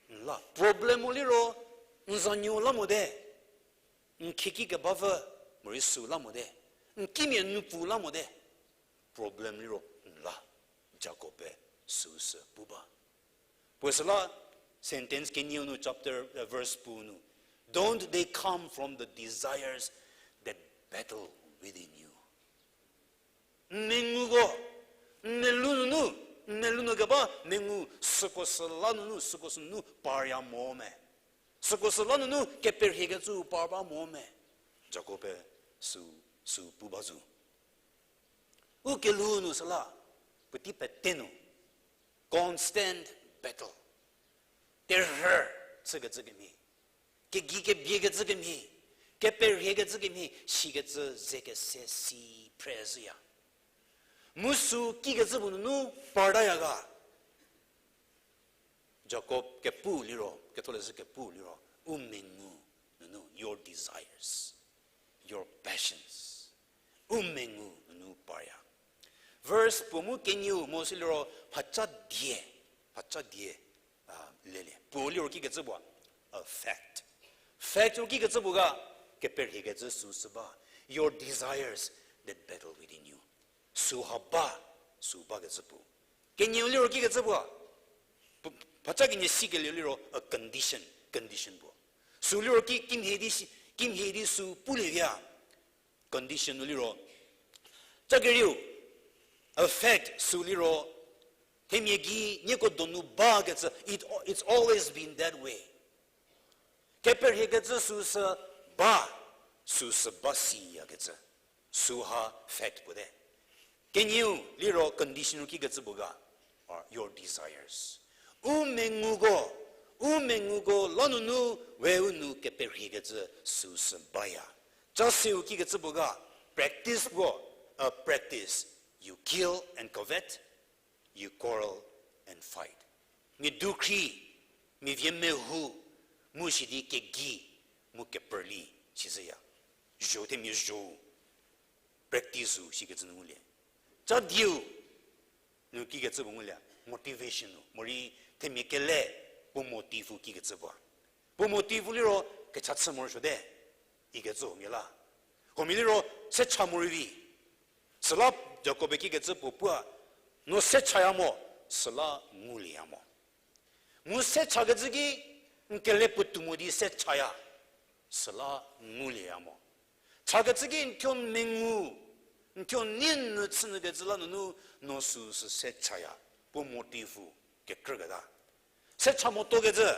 n la. Problem-u liro, n zanuo la mote, n khieki kebapfü, morei sü la mote, n kimia nupfu la mote. Problem liro n la, Jakob-e süu sü pu ba. Puo süla sentence kenieu nu chapter, verse puo nu, don't they come from the desires that battle within you? N menguko, n melou nunu, n melou nu keba mengu süko sü la nunu, süko sü nunu parya mo me. Süko sü la nunu keperhiekecü par ba mo me. Jakob-e sü, sü pu ba zo. U kelhou nu süla, puotei pete nu, constant battle. Terhü chükecü kemhie, kegei kebiekecü kemhie, keperhiekecü kemhie, sikecü ze kese si phrezhüya. Mu sü kikecü puo nunu partaya ga. Jakob kepu liro, ketholeshü kepu liro, u mengu nunu, your desires, your passions, u mengu nunu parya. Verse puo mu kenieu mo sü liro phaca die, phaca die, lelie. Puo liro kikecü puo, a fact. Fact liro kikecü puo ga, keperhiekecü sü sü ba, your desires that battle within you. Süha ba, sü bakecü puo. Kenieu liro kikecü puo, phaca kenie sikelieu liro a condition, condition puo. Sü liro ki, kimhie di si, kimhie di sü pulie via. Condition nu liro, ca kerieu, a fact sü liro, themia gei nieko donu bakecü, it, it's always been that way. Keperhiekecü sü sü ba, sü sü ba siyakecü. Süha fact puo te. Kenieu liro condition kikecü puo ga, are your desires. U menguko, u menguko la nunu we u nu keperhiekecü sü sü baya. Ca seu kikecü puo ga, practice puo, a practice. You kill and covet, you quarrel and fight. Mia dukhri, mia vie mehu, mu sidi kegei, mu keperli, sizüya. Zho themia zho, practice u sikecü nu ngulie. Ca dieu, nu kikecü puo ngulie, motivation u, morei themia kele, puo motive u kikecü puo. Puo motive u liro kecha chü morosuote, ikecü huomia la. Huomia liro se cha morei vi. Süla Jakob-e kikecü puo pua, no se chaya mo, süla ngulieya mo. Mu se chakecü ki, n kele puotou mo di se chaya, süla ngulieya mo. Chakecü ki n thuo mengu, n thuo nie nu chünyükecü la nunu, no sü sü se chaya, puo motive u kekrüketa. Se cha motokecü,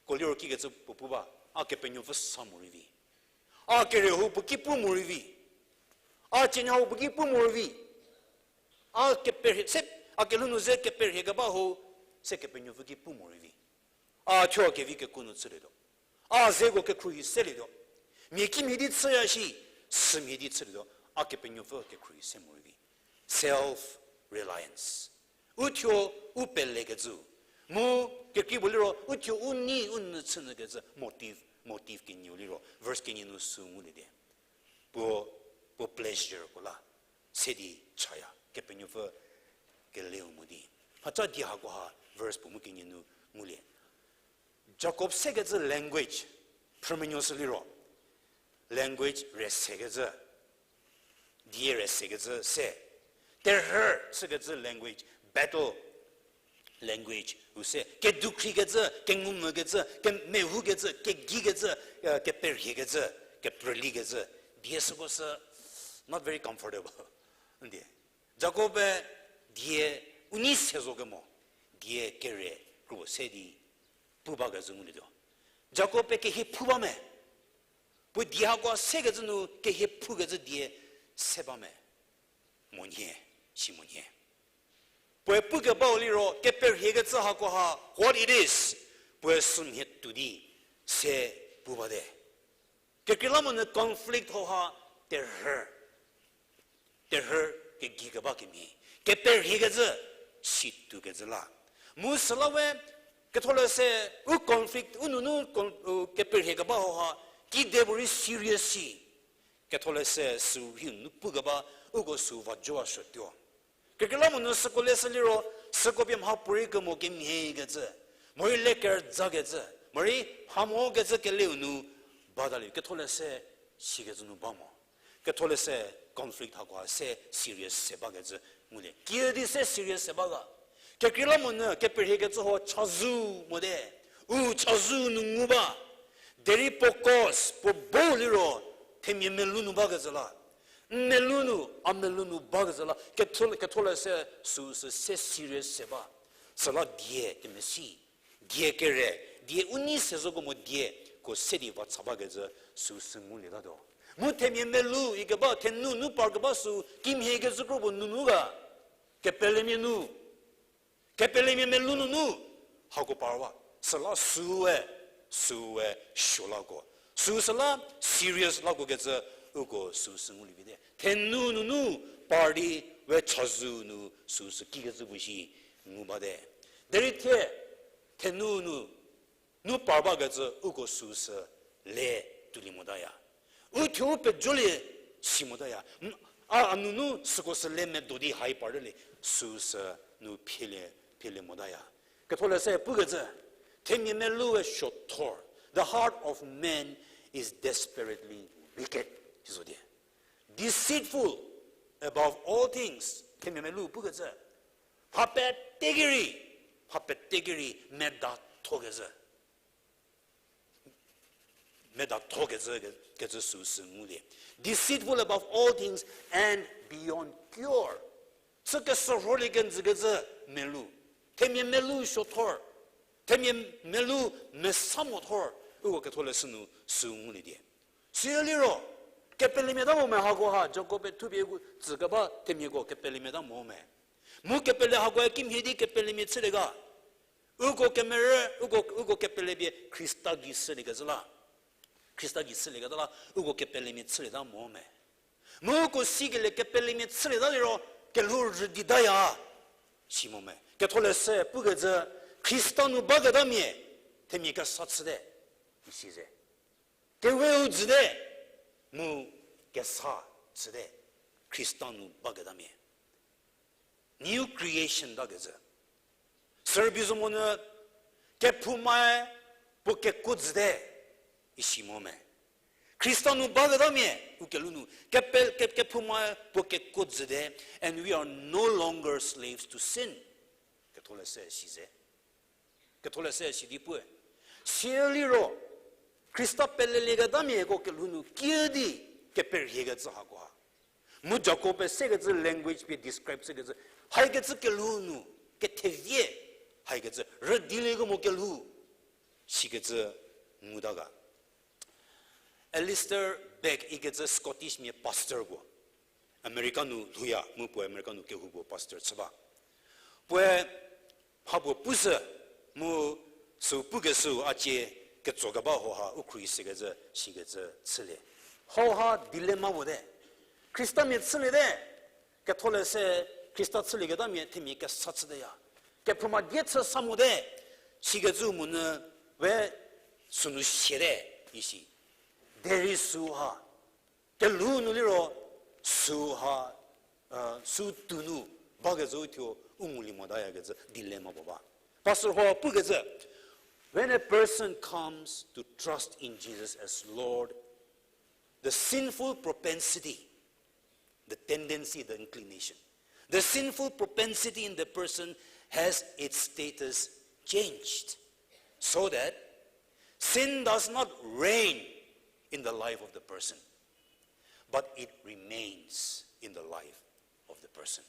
ko liro kikecü puo pu ba, a Kepenuopfü sa morei vi. A kere hau puo ki pu morei vi. A tsienyha hau puo ki pu morei vi. A keperhie, se, a kelhou nu ze keperhie keba hau, se Kepenuopfü ki pu morei vi. A thuo kevi kekuo nu chülietuo. A zeko kekhruohi selietuo. Mia kimhie di chüya shi, sümhie di chülietuo. A Kepenuopfü kekhruohi se morei vi. Self reliance. Uthuo u pelekecü. Mu kekrei puo liro, uthuo u nei u nyü chünyükecü motive, motive kenieu liro. Verse kenie nu sü ngulie di. Puo, puo pleasure ko la se di chaya, Kepenuopfü keleu mo di. Mhaca die hakoha verse puo mu kenie nu ngulie. Jakob sekecü language, phrümenuo sü liro, language rüsekecü, die rüsekecü se, terhü chükecü language, battle, Language-u se, kedukhrikecü, kengumvükecü, kemehoukecü, kegikecü, eh, keperhiekecü, keprülikecü, die süko sü not very comfortable. Ndie. Jakob-e die u nei se zo kemo, die kere kropuo se di pu bakecü ngulietuo. Jakob-e kehie phu ba me. Puo die hakoa sekecü nu kehie phukecü die se ba me. Monhie, si monhie. Puoe pukebau liro, keperhiekecü hakoha, what it is, puoe sümhie tuo di se pu bate. Kekreilamonyü conflict hoha terhü, terhü kegei keba kemhie. Keperhiekecü, si tuokecü la. Mu süla we, ketholeshü, u conflict, u nunu con-, u keperhiekeba hoha, kide puorei serious si. Ketholeshü sü rhi nu pukeba, uko sü va jowa shütuo. Kekreilamonyü süko leshü liro, süko pie mha puorei kemo kemhiekecü, morei le kerüzakecü, morei mha mokecü keleu nu batalie, ketholeshü sikecü nu ba mo. Ketholeshü conflict hakoha se serious se bakecü ngulie. Kiüdi se serious se ba ga. Kekreilamonyü keperhiekecü ho chazou mote. U chazou nu ngu ba. Derei puo cause, puo bo liro, themia melou nu bakecü la. N melou nu, a melou nu bakecü la. Ketho-, ketholeshü süsü se serious se ba. Süla die kemesi. Die kere, die u nei se zo kemo dieko se di va cha bakecü süsü ngulietatuo. Mu themia melou ikeba, thenu nu parkeba sü kimhiekecü kropuo nunu ga. Kepelemia nu. Kepelemia melou nunu hako parwa, süla süe, süe suo lako. Sü süla serious lako kecü uko süsü ngulie vite. Thenu nunu par di we chazou nu süsü kikecü puo shi ngu bate. Derei thie, thenu nu nu par bakecü uko süsü le tuolie motaya. U thuo u pejolie si motaya. M-, a, a nunu süko sü le medo di hai parlie süsü nu phielie, phielie motaya. Ketholeshü pukecü, themia meloue suothor, the heart of man is desperately wicked. Sizo die. Deceitful above all things. Themia melou pukecü. Mha pete ki rei, mha pete ki rei medathokecü. Medathokecü ke-, kecü süsü ngulie. Deceitful above all things and beyond cure. Chü kesürholie kenjükecü melou. Themia melou suothor. Themia melou mesa mothor. Uko ketholeshü nu sü ngulie die. Siliro, kepelemia ta mo me hakoha, Jakob-e thupie u tsükeba themiako kepelemia ta mo me. Mu kepele hakoe kimhie di kepelemia chülie ga. Uko kemerü, uko, uko kepele pie Khrista gei shüliekecü la. Khrista gei shüliekecü la, uko kepelemia chülie ta mo me. Mu uko sikelie kepelemia chülie ta liro, kelhou rüdi taya. Si mo me. Ketholeshü pukecü, Khrista nu baketamia, themia kesa chüte. Isi ze. Keweu jüte, mu kesa chüte, Khrista nu baketamia. New creation takecü. Sürübei zo monyü, kephoumae puo kekuo jüte, isi mo me. Khrista nu baketamia, u kelhou nu, kepe-, ke-, kephoumae puo kekuo jüte, and we are no longer slaves to sin. Ketholeshü si ze. Ketholeshü si di puoe. Siliro, Khrista pelelieketamiako kelhou nu kiüdi keperhiekecü hakoha. Mu Jakob-e sekecü language pie describe chükecü, haikecü kelhou nu, kethevie, haikecü, rüdiliekemo kelhou, sikecü nguta ga. Alistair Begg ikecü Scottish mia pastor puo, America nu lhouya mu puoe America nu kehoupuo pastor chü ba. Puoe mhapuo pushü mu sü pukeshü a cie ketsokeba hauha u khruohi sekecü, sikecü chülie. Hauha dilemma puo te. Khristamia chüliete, Ketholeshü Khrista chülieketamia themia kesa chüteya. Kephouma die chü sa mote, sikecü monyü we sünu siate, isi. Derei süha, kelhou nu liro süha, sü tuonu bakecü thuo u ngulie motayakecü dilemma puo ba. Pastor ho pukecü, when a person comes to trust in Jesus as Lord, the sinful propensity, the tendency, the inclination, the sinful propensity in the person has its status changed so that sin does not reign in the life of the person, but it remains in the life of the person.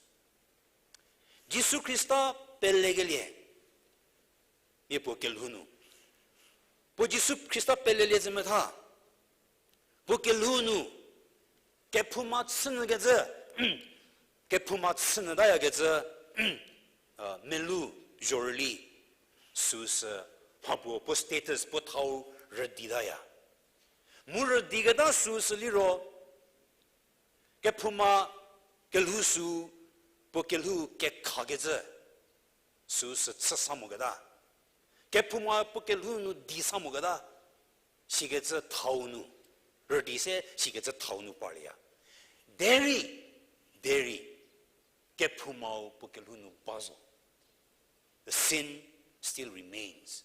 Jisu Khrista pelekelie, mia puo kelhou nu. Puo Jisu Khrista pelelie zü metha. Puo kelhou nu, kephouma chünyükecü, kephouma chünyütayakecü, a, melou zhorüli, süsü, mha puo, puo status, puo thau rüditaya. Mu rüdiketa süsü liro, kephouma kelhou sü, puo kelhou kekhakecü, süsü chü sa moketa. Kephouma puo kelhou nu di sa moketa, sikecü thau nu, rüdi se sikecü thau nu parlieya. Derei, derei, kephoumau puo kelhou nu ba zo. The sin still remains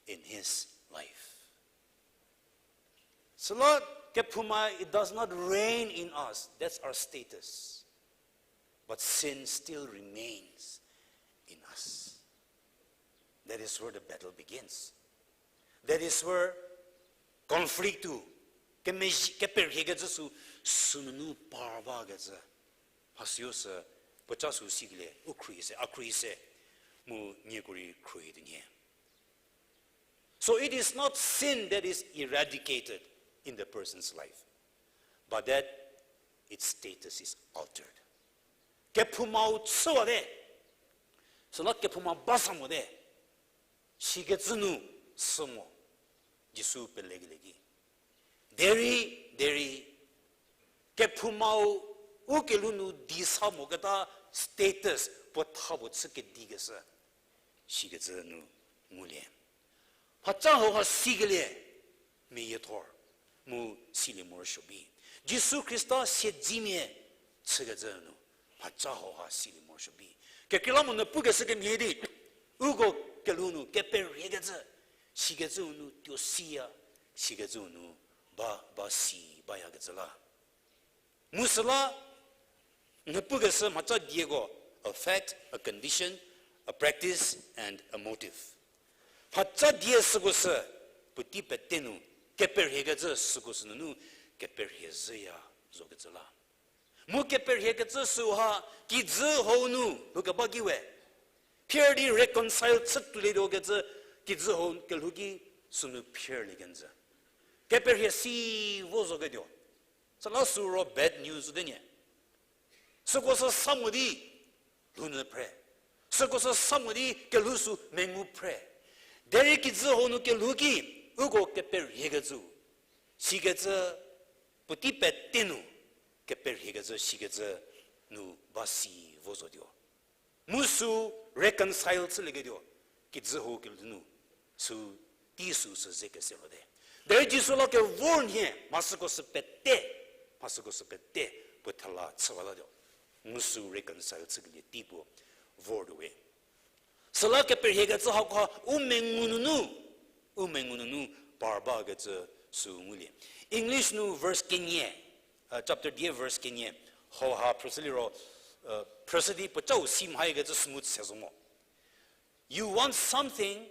in his life. Süla kephouma, it does not reign in us. That's our status. But sin still remains in us. That is where the battle begins. That is where conflict-u, kemezhie, keperhiekecü sü, sünunu par bakecü. Mhasiu sü, puoca sü sikelie, u khrie se, a khrie se, mu nieko rei khrie tuo nyie. So it is not sin that is eradicated in the person's life, but that its status is altered. Kephoumau chüwate, süla kephouma ba sa mote, sikecü nu sü mo, Jisu pelekelie ki. Derei, derei, kephoumau u kelhou nu di sa moketa status puo tha puo chü kedikeshü, sikecü nu ngulie. Mhaca hauha sikelie, meyiethor, mu silie morosuo bi. Jisu Khrista siedzemia chükecü nu, mhaca hauha silie morosuo bi. Kekreilamonyü pukeshü kemhie di, uko kelhou nu keperhiekecü, sikecü nu tuo siya, sikecü nu ba, ba si bayakecü la. Mu süla, nyü pukeshü mhaca dieko, a fact, a condition, a practice, and a motive. Mhaca die süko sü, puotei pete nu, keperhiekecü süko sünunu, keperhie zhüya zokecü la. Mu keperhiekecü süha, kijü hau nu, lhoukeba ki we. Phier di reconcile chütuolietuo kecü, kijü hau kelhou ki sünu phierlie kenjü. Keperhie si vo zoketuo. Süla süro bad news te nyie. Süko sü sa mo di lhounyü phre. Süko sü sa mo di kelhou sü mengu phre. Derei kijü hau nu kelhou ki, uko keperhiekecü. Sikecü puotei pete nu, keperhiekecü, sikecü nu ba si vo zotuo. Mu sü reconcile chülieketuo, kijü hau kelhou nu, sü tei süsü ze kese lote. Derei Jisu la kevor nhie, mha süko sü pete, mha süko sü pete, puo thela chüwatatuo. Mu sü reconcile chükelie tei puo vortuo we. Süla keperhiekecü hakoha u mengu nunu, u mengu nunu par bakecü sü ngulie. English nu verse kenie, uh, chapter dia verse kenie, hauha phrüshü liro, uh, phrüshü di puocau si mhakecü smooth se zo mo. You want something,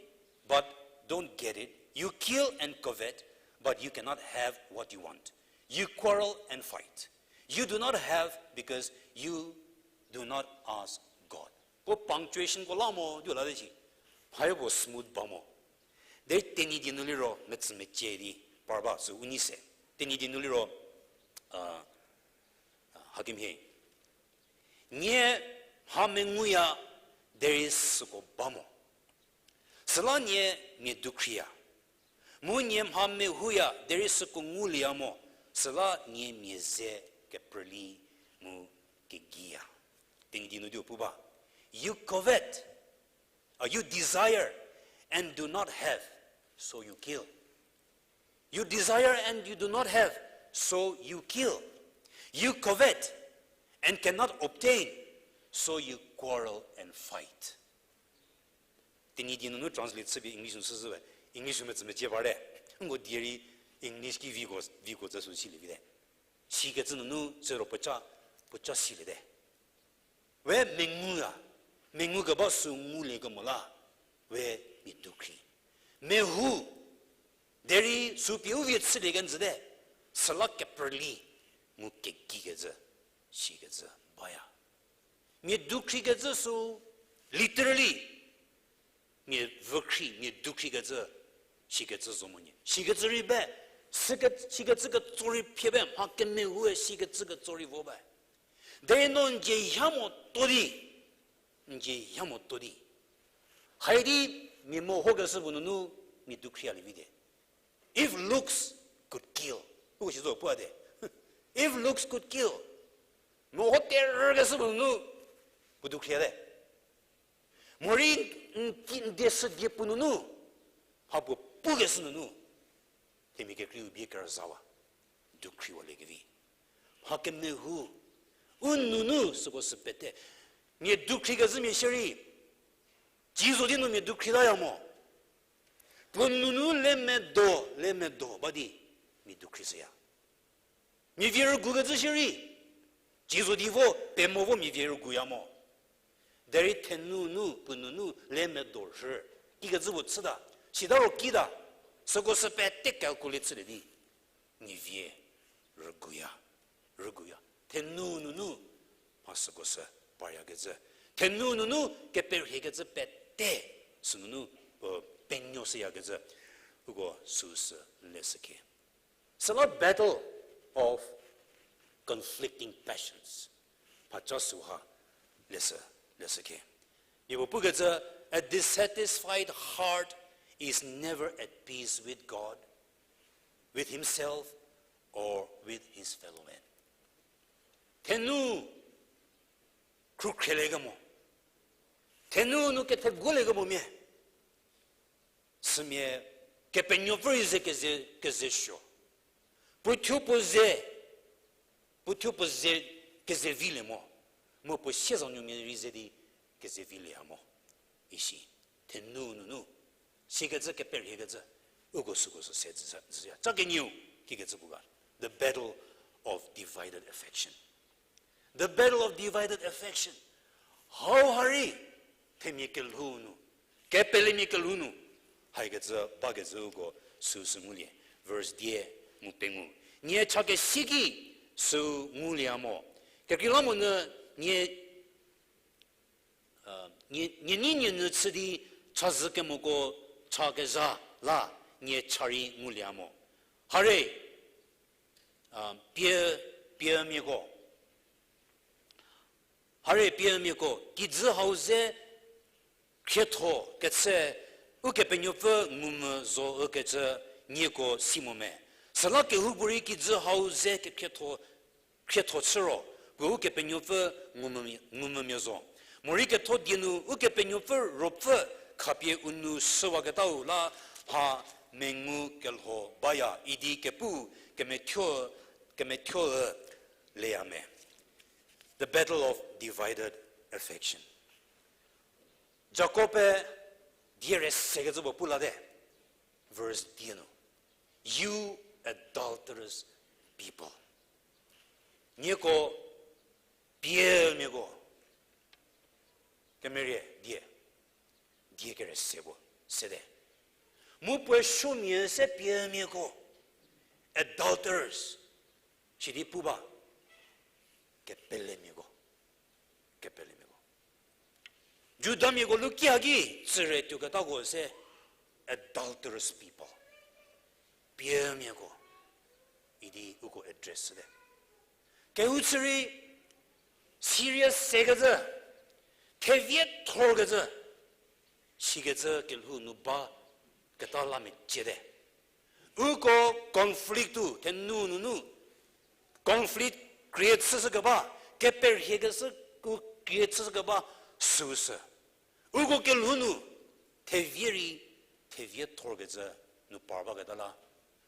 but don't get it. You kill and covet, but you cannot have what you want. You quarrel and fight. You do not have because you do not ask God. Ko punctuation ko la mo, di la de shi. Mhayo puo smooth ba mo. De Tenyidie nu liro, metsü mecie di, par ba sü u nei se. Tenyidie nu liro, uh, hakemhie. Nie mha menguya derei süko ba mo. Süla nie mia dukhriya. Mu nie mha mehouya derei süko ngulieya mo. Süla nie mia ze keprüli mu kegiya. Tenyidie nu di pu ba. You covet, uh, you desire and do not have, so you kill. You desire and you do not have, so you kill. You covet and cannot obtain, so you quarrel and fight. Tenyidie nunu translate chüpie English nu chüzhüwe, English nu metsü mecie parte. Nko die rei English ki viko, viko tsü sü silie vite. Sikecü nunu tsüro puoca, puoca siliete. We menguya, Mengu keba sü nguliekemo la, we mia dukhri. Mehou, derei sü pie u vie chülie kenjüte, süla keperli, mu kegei kecü, sikecü baya. Mia dukhri kecü sü, literally, mia vükhri, mia dukhri kecü, sikecü zo mo nie. Sikecü rei be, sike-, sikecü ketso rei phie be, mha kemehoue sikecü ketso rei vo be. Derei no n dzie ha mo to di, n dzie ha mo to di. Haidi mia mehokeshü puo nunu mia dukhriya lievi de. If looks could kill. Uko si zo puo de. If looks could kill. Meho terükeshü puo nunu puo dukhriya te. Morei n ki-, n die sü die puo nunu, mha puo pukeshü nunu, themia kekreiu bie kerüzawa, dukhriwaliekevi. Mha kemehou, u nunu süko sü pete. Mia dukhri kezhü mia shierei, ci zo di nu mia dukhri taya mo. Puo nunu le medo, le medo ba di, mia dukhri shüya. Mia vie rügu kecü shierei, ci zo di vo, pemo vo mia vie rüguya mo. Derei thenunu, puo nunu, le medo rhü, kikecü puo chüta, sita ro kita, süko sü pete calculate chülie di, mia vie rüguya, rüguya. Thenu nunu, mha süko sü paryakecü. Thenu nunu, keperhiekecü pete, sünunu, penuo shüyakecü. Uko süsü leshükhie. Süla battle of conflicting passions. Mhaca süha leshü, leshükhie. Niepuu pukecü, a dissatisfied heart is never at peace with God, with himself, or with his fellow men. Thenu khrukhreliekemo. Thenu nu kethegoliekemo mia. Sümia, Kepenuopfü rei ze keze, keze suo. Puo thuo puo ze, puo thuo puo ze keze vilie mo. Mu puo siezanuomia rei ze di keze vilieya mo. Isi, thenu nunu, sikecü keperhiekecü, uko süko sü se zü, züya. Ca kenieu, kikecü pu ga. The battle of divided affection. The battle of divided affection. Hau ha rei, themia kelhou nu, kepelemia kelhou nu, haikecü bakecü uko süsü ngulie. Verse die mu pengou. Nie chakesi ki sü ngulieya mo. Kekreilamonyü nie, nie, nie nei nie nyü chü di chazhü kemoko chakezha la nie cha rei ngulieya mo. Hare, pie, piemiako. Hare piemiako, kijü hau ze khrietho kechü, Ukepenuopfü ngumvü zo ükecü nieko si mo me. Süla kehoupuorei kijü hau ze kekhrietho, khrietho chü ro, puo Ukepenuopfü ngumvü, ngumvümia zo. Morei ketho die nu Ukepenuopfü Ruopfü khapie u nou shüwaketau la mha mengu kelho baya idi kepu kemethuo, kemethuo leya me. The battle of divided affection. Jakob-e die rei sekecü puo pu late. Verse die nu. You adulterous people. Nieko piemiako. Kemerie die. Die kere se puo. Sede. Mu puo supuomia se piemiako. Adulterers. Sidi pu ba. Kepelemiako. Kepelemiako. Judamiako luki haki tsüre tuoketako se adulterous people. Piemiako. Idi uko address te. Kehou chü rei serious sekecü, thevie thorkecü, sikecü kelhou nu ba keta la meciete. Uko conflict-u, thenu nunu, conflict create chüshü keba, keperhiekeshü create chüshü keba, süsü. Uko kelhou nu, thevie rei, thevie thorkecü nu par baketa la,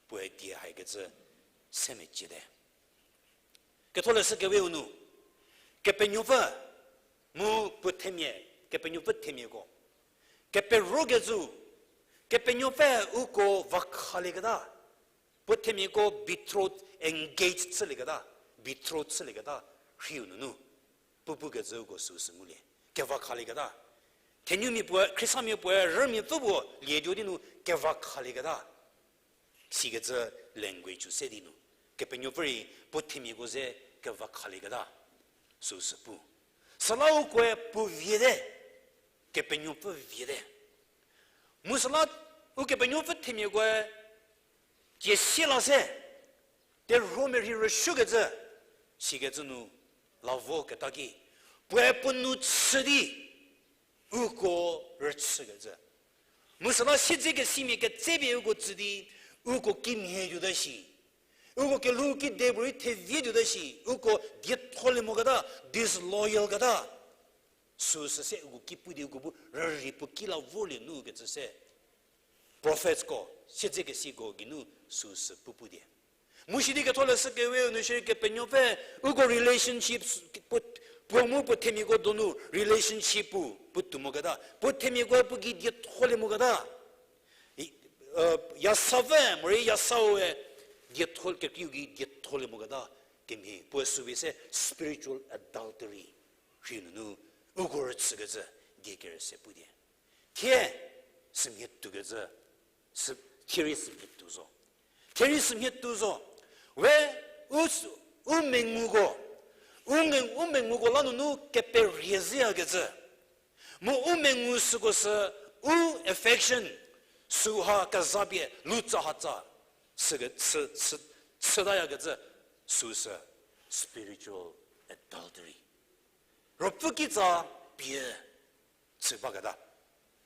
puoe die haikecü se meciete. Ketholeshü keweu nu, Kepenuopfü, mu puo themia, Kepenuopfü themiako. Keperokecü, Kepenuopfü uko vakhalieketa, puo themiako betrothed, engaged chülieketa, betrothed chülieketa, rhiu nunu, pu pukecü uko süsü ngulie. kevakhalie keta. Thenumia puoe, Khristamia puoe, rümiapfü puo lietuo di nu kevakhalie keta. Sikecü language-u se di nu. Kepenuopfü rei puo themiako ze kevakhalie keta. Süu sü pu. Süla ukoe puo vie te. Kepenuopfü vie te. Mu süla Ukepenuopfü themiakoe cie sie la se, terhuo merhi rüsuokecü, sikecü nu la vo keta ki, puoe puo nou chü di, uko rüchükecü. Mu süla siedzekesimia ketsepie uko tsü di, uko kimhie tuota shi. Uko kelhou kedipuorei thevie tuota shi, uko dietholie moketa, disloyal keta. Süu sü se uko ki pu di uko bu rürei puo ki la vorlie nu kecü se. Prophets ko, siedzekesiko geinu süu sü pu pu die. Mu sidi ketholeshü kewe-u nu shierei Kepenuopfü, uko relationship, puo, puo mu puo themiako donu relationship pu, puotou moketa. Puo themiakoe puo gei dietholie moketa. I, yasapfü morei yasaue dietho, kekreiu gei dietholie moketa. Kemhie puoe süu pie se spiritual adultery rhi nunu uko rüchükecü die kerüse pu die. Thie sümhie toukecü, sü, thie rei sümhie tou zo. Thie rei sümhie tou zo. We u, u menguko, u nge, u menguko la nunu keperie zhüyakecü. Mu u mengu süko sü u affection süha kezapie lutsahatsa chü, chü, chütayakecü süu sü spiritual adultery. Ruopfü kitsa pie chü baketa,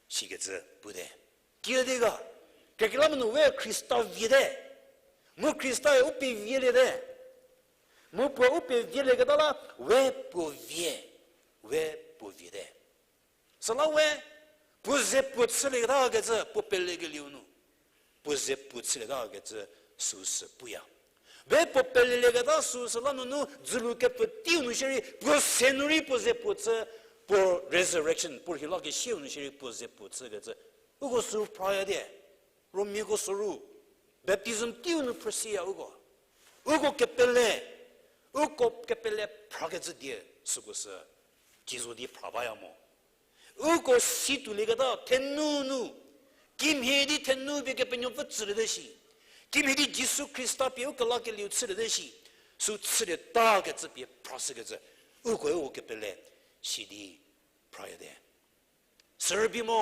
sikecü pute. Kiüdi ga, kekreilamonyü we Khrista viete, mu Khristae u pie vieliete, mu puo u pie vielieketa la, we puo vie, we puo viete. Süla we, puo ze puo chülieketa kecü puo pelekelieu nu, puo ze puo chülieta kecü süu sü puya. We puo pelelieketa süu süla nunu dzülu kepfü teiu nu shierei puo se nu rei puo ze puo chü, puo resurrection, puo rhei lakesieu nu shierei puo ze puo chükecü. Uko süu phraya die. Romiako soru, baptism teiu nu phrüsiya uko. Uko kepele, uko kepele phrakecü die süko sü, kizo di phra baya mo. Uko si tuolieketa thenu nu, kimhie di thenu pie Kepenuopfü tsüliete shi, kimhie di Jisu Khrista pie u kelakelieu chüliete shi, süu chülieta kecü pie phrashükecü, ukoe uko kepele si di phrayate. Sürübei mo,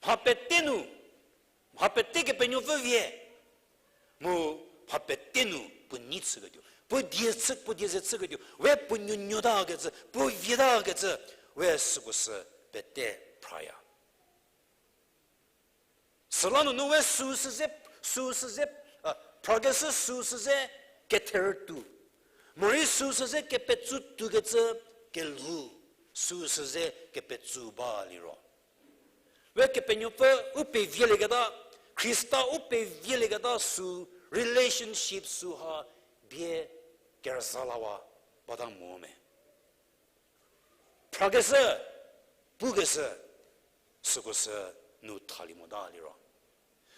mha pete nu, mha pete Kepenuopfü vie, mu mha pete nu puo nei chüketuo, puo die chü, puo die ze chüketuo, we puo nuonuotakecü, puo vietakecü, we süko sü pete phraya. Süla nunu we süu süze, süu süze, a, phrakeshü süu süze ketherütuo, morei süu süze kepetsoutuokecü kelhou, süu süze kepetsu ba liro, we Kepenuopfü u pevielieketa, Khrista u pevielieketa süu relationship süha bie kerüzalawa bata mo me. Phrakeshü, pukeshü, süko sü nu thalie mota liro,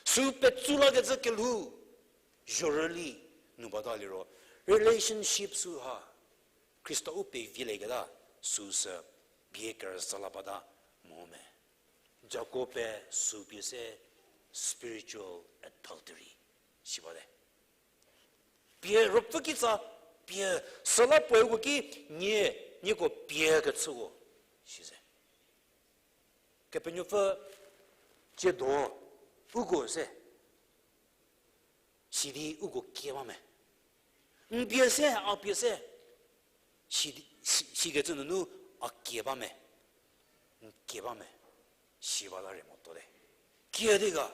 süu petsu lakecü kelhou, zhorüli nu bata liro, relationship süha Khrista u pevielieketa süu sü bie kerüzala bata mo me. Jakob-e süu pie se spiritual adultery si bate. Pie ruopfü kitsa, pie süla puoe uko ki nie, nieko pie kechüko size. Kepenuopfü tsiedo uko se sidi uko kie ba me. N pie se, a pie se, si, si, sikecü nunu a kie ba me. N kie ba me. Si bata rei motuote. Kiüdi ga,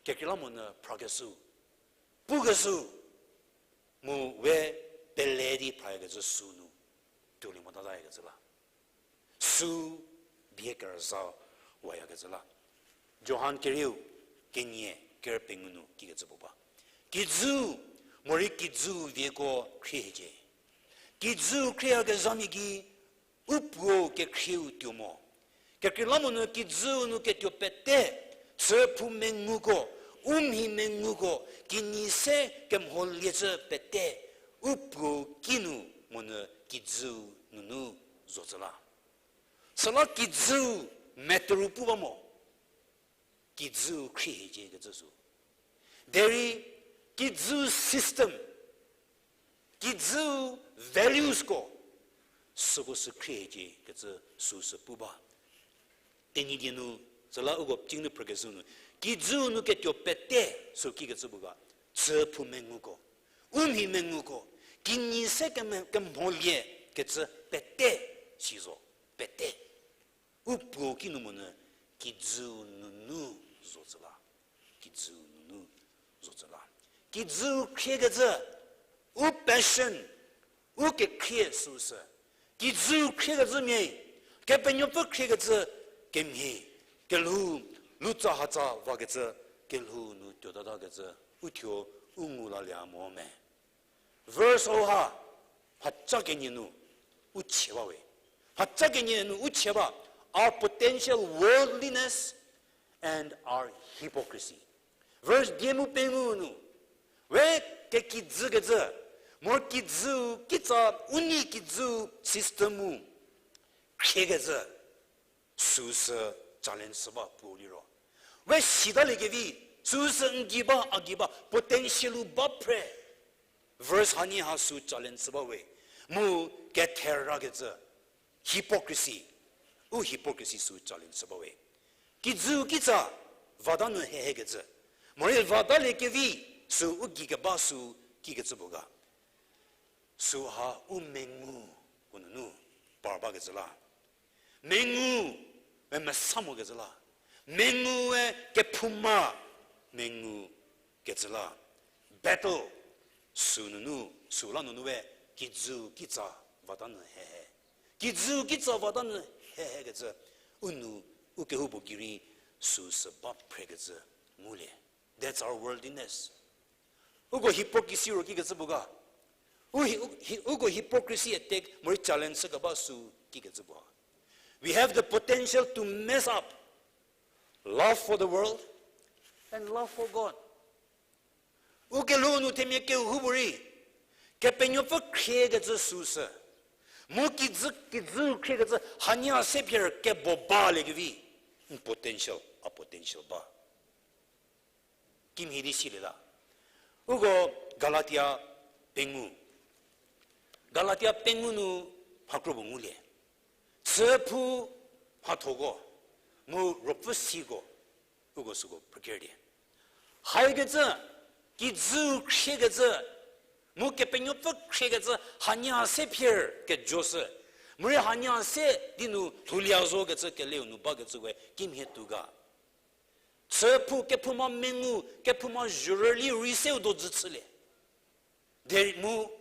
kekreilamonyü phrakeshü, pukeshü, mu we pele di phrayakecü süu nu tuolie motayakecü la, süu bie kerüzawayakecü la. Johan kerieu kenie kerü pengou nu kikecü puo ba, kijüu, morei kijüu vieko khrie hiecie. Kijüu khrieyakezhamia ki u Puo kekhrieu tuo mo. Kekreilamonyü kijüu nu ketuo pete, chüphou menguko, u mhi menguko, kinyi se kemholiecü pete u Puo kinu monyü kijüu nunu zotsü la. Süla kijü matter-u pu ba mo. Kijü khrie hiecie kecü sü. Derei kijü system, kijü valuesko, süko sü khrie hiecie kecü süsü pu ba. Tenyidie nu, süla uko cing nu phrükeshü nu, kijü nu ketuo pete sü kikecü puo ga, chüphou menguko, u mhi menguko, kinyi se keme-, kemholie kecü pete si zo, pete. U puo kinu monyü kijü nunu zo tsü la. Kijü nunu zo tsü la. Kijü khriekecü, u passion, u kekhrie süsü. Kijü khriekecümia, Kepenuopfü khriekecü kemhie, kelhou, lutsa hatsa vakecü, kelhou nu tuotatakecü, uthuo u ngu lalie mo me. Verse hau ha, mhaca kenie nu u chie ba we. Mhaca kenie nu u chie ba, our potential worldliness and our hypocrisy. Verse die mu pengou nu, we kekijükecü, mor kijü, kitsa u nei kijü system-u khriekecü, süsü challenge shü ba puo liro, we sitaliekevi, süsü n gei ba, a gei ba, potential-u ba phre. Verse hanie ha sü challenge shü ba we. Mu ketherakecü, hypocrisy. U hypocrisy sü challenge shü ba we. Kijü kitsa vata nu hehekecü, morei vataliekevi sü u gei keba sü kikecü puo ga. Süha u mengu ko nunu par bakecü la. Mengu we mesa mokecü la. Mengu we kephouma mengu kecü la. Battle sü nunu, süla nunu we kijü kitsa vata nu hehe. Kijü kitsa vata nu hehekecü, u nu, u kehoupuo gei rei süsü ba phrekecü ngulie. That's our worldliness. Uko hypocrisy ro kikecü puo ga. U hi-, u hi-, uko hypocrisy attack morei challenge shü keba sü kikecü puo. We have the potential to mess up love for the world and love for God. U kelhou nu themia kehoupuorei, Kepenuopfü khriekecü süsü, mu kijü, kijü khriekecü hanie se phier kebo baliekevi, n potential, a potential ba. Kimhie di silie la. Uko Galatia pengou. Galatia pengou nu mhakro puo ngulie. Chüphou mhathoko, mu ruopfü siko, uko süko phrükeredie. Haikecü, kijü khriekecü, mu Kepenuopfü khriekecü hanie se phier kejoshü. Morei hanie se di nu lhoulie zo kecü keleu nu bakecü we kimhie tuo ga. Chüphou kephouma mengu, kephouma zhorüli rei se u dojü chülie. Derei mu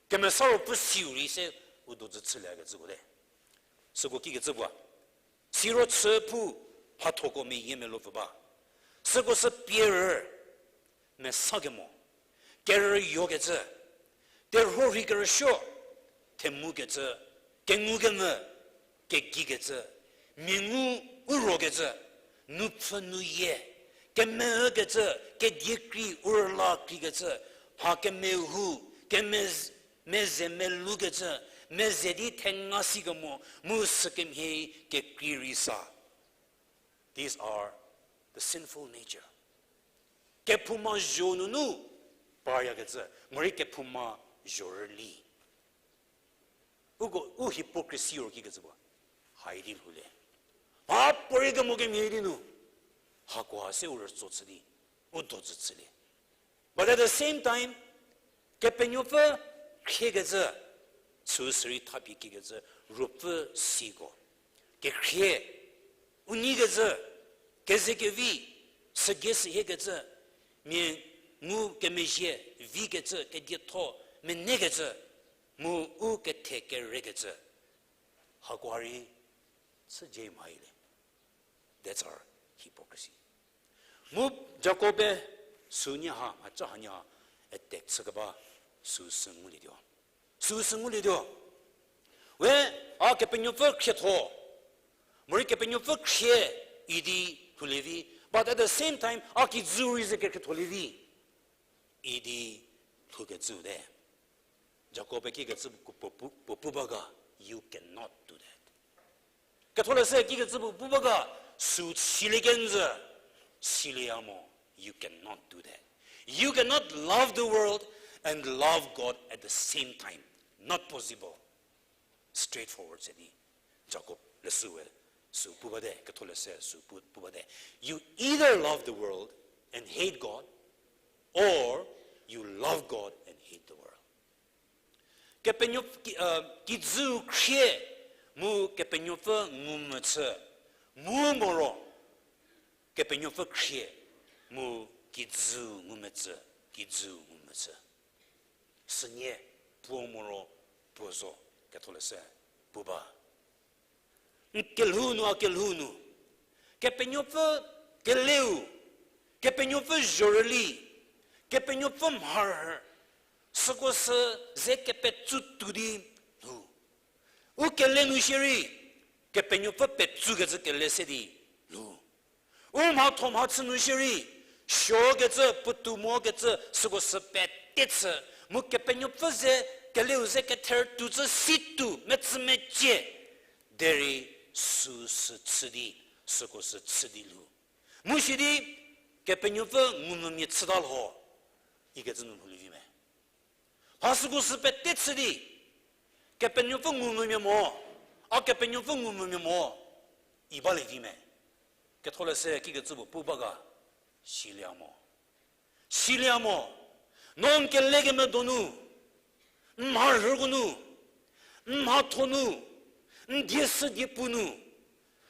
Kemesa Ruopfü siu rei se u dojü chülie kecüko te. Süko kikecü puo. Siro chüphou mhathoko meyie melopfü ba. Süko sü pierü mesa kemo, kerüyokecü, terhuo rhei kerüsuo, themukecü, kengukemvü, kegikecü, miangu u rokecü, nupfhü nuyie, kemeükecü, kedie krei u rüla kreikecü, mha kemehou, kemez-, meze meloukecü, meze di thenga si kemo, mu sükemhie kekrei rei sa. These are the sinful nature. Kephouma zho nunu paryakecü, morei kephouma zhorüli. Uko, u hypocrisy ro kikecü puo. Hai di lhoulie. Mha puorei kemo kemhie di nu. Hakoha se u rütso chü di, u dojü chülie. But at the same time, Kepenuopfü khriekecü, süsü rei thapie kikecü, Ruopfü siko. Kekhrie, u neikecü, kezekevi, sügei sühiekecü, mia ngu kemezhie, vikecü, kedietho, menekecü, mu u kethe kerekecü. Hakoha rei, chüjei mhaile. That's our hypocrisy. Mu Jakob-e sünie ha, mhaca hanie ha, attack chükeba süsü ngulietuo. Süsü ngulietuo. We, a Kepenuopfü khrietho, morei Kepenuopfü khrie idi lhoulie vi, but at the same time, a kijü rei ze kekhrietholie vi idi lhoukecüu te. Jakob-e kikecü puo pu, puo pu ba ga, you cannot do that. Ketholeshü kikecü puo pu ba ga, sü silie kenjü, silieya mo. You cannot do that. You cannot love the world and love God at the same time. Not possible. Straightforward se di Jakob leshüe sü pu bate, Ketholeshü sü pu, pu bate. You either love the world and hate God, or you love God and hate the world. Kepenuo ki-, uh, kijüu khrie mu Kepenuopfü ngumvü chü, mu moro Kepenuopfü khrie mu kijüu ngumvü chü, kijüu ngumvü chü. Sünie puo moro puo zo, Ketholeshü pu ba. N kelhou nu, a kelhou nu, Kepenuopfü keleu, Kepenuopfü zhorüli, Kepenuopfü mharhü, süko sü ze kepetsu tuo di lhou. U kele nu shierei, Kepenuopfü petsukecü kele se di lhou. U mhatho mhachü nu shierei, suokecü, puotou mokecü, süko sü pete chü, mu Kepenuopfü ze, keleu ze kether tuo cü si tuo, metsü mecie, derei sü sü chü di, süko sü chü di lhou. Mu sidi, Kepenuopfü ngumvümia chüta lho, ikecü nu lhoulie vi me. Mha süko sü pete chü di, Kepenuopfü ngumvümia mo, a Kepenuopfü ngumvümia mo, i balie vi me. Ketholeshü kikecü puo pu ba ga, silie mo. Silie mo. No n kele kemedonu, n mharhüko nu, n mhatho nu, n die sü die pu nu,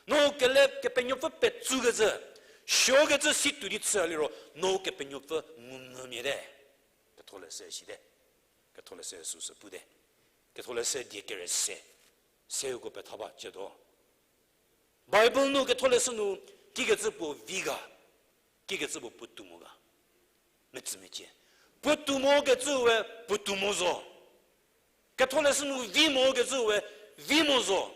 no kele Kepenuopfü petsukecü, suokecü si tuo di chü liro, no Kepenuopfü ngumvümia te. Ketholeshü site. Ketholeshü süsü pute. Ketholeshü die kere se. Seuko petha ba ciedo. Bible nu Ketholeshü nu kikecü puo vi ga, kikecü puo puotou mo ga. Metsü mecie. Puotou mokecüe puotou mo zo. Ketholeshü nu vi mokecüe vi mo zo.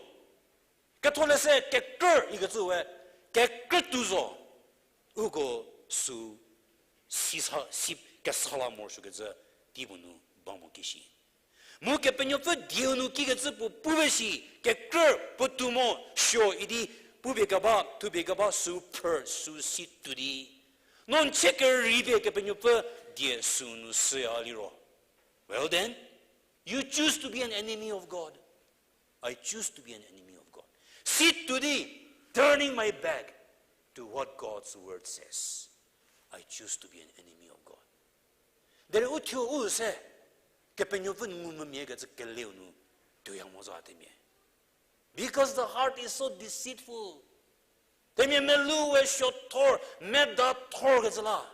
Ketholeshü kekrü ikecüe kekrü tuo zo. Uko sü si sa, si kesa la morosuokecü tei puo nu ba mo ki shi. Mu Kepenuopfü dieu nu kikecü puo pu ba shi, kekrü puotou mo suo idi pupie keba, thupie keba sü phrü sü si tuo di, no n chie kerei pie Kepenuopfü die sü nu süya liro, well then, you choose to be an enemy of God. I choose to be an enemy of God. Si tuo di, turning my back to what God's word says. I choose to be an enemy of God. Derei u thuo u se, Kepenuopfü ngumvümia kecü keleu nu tuoya mo zo themia. Because the heart is so deceitful. Themia melou we suothor, medathor kecü la.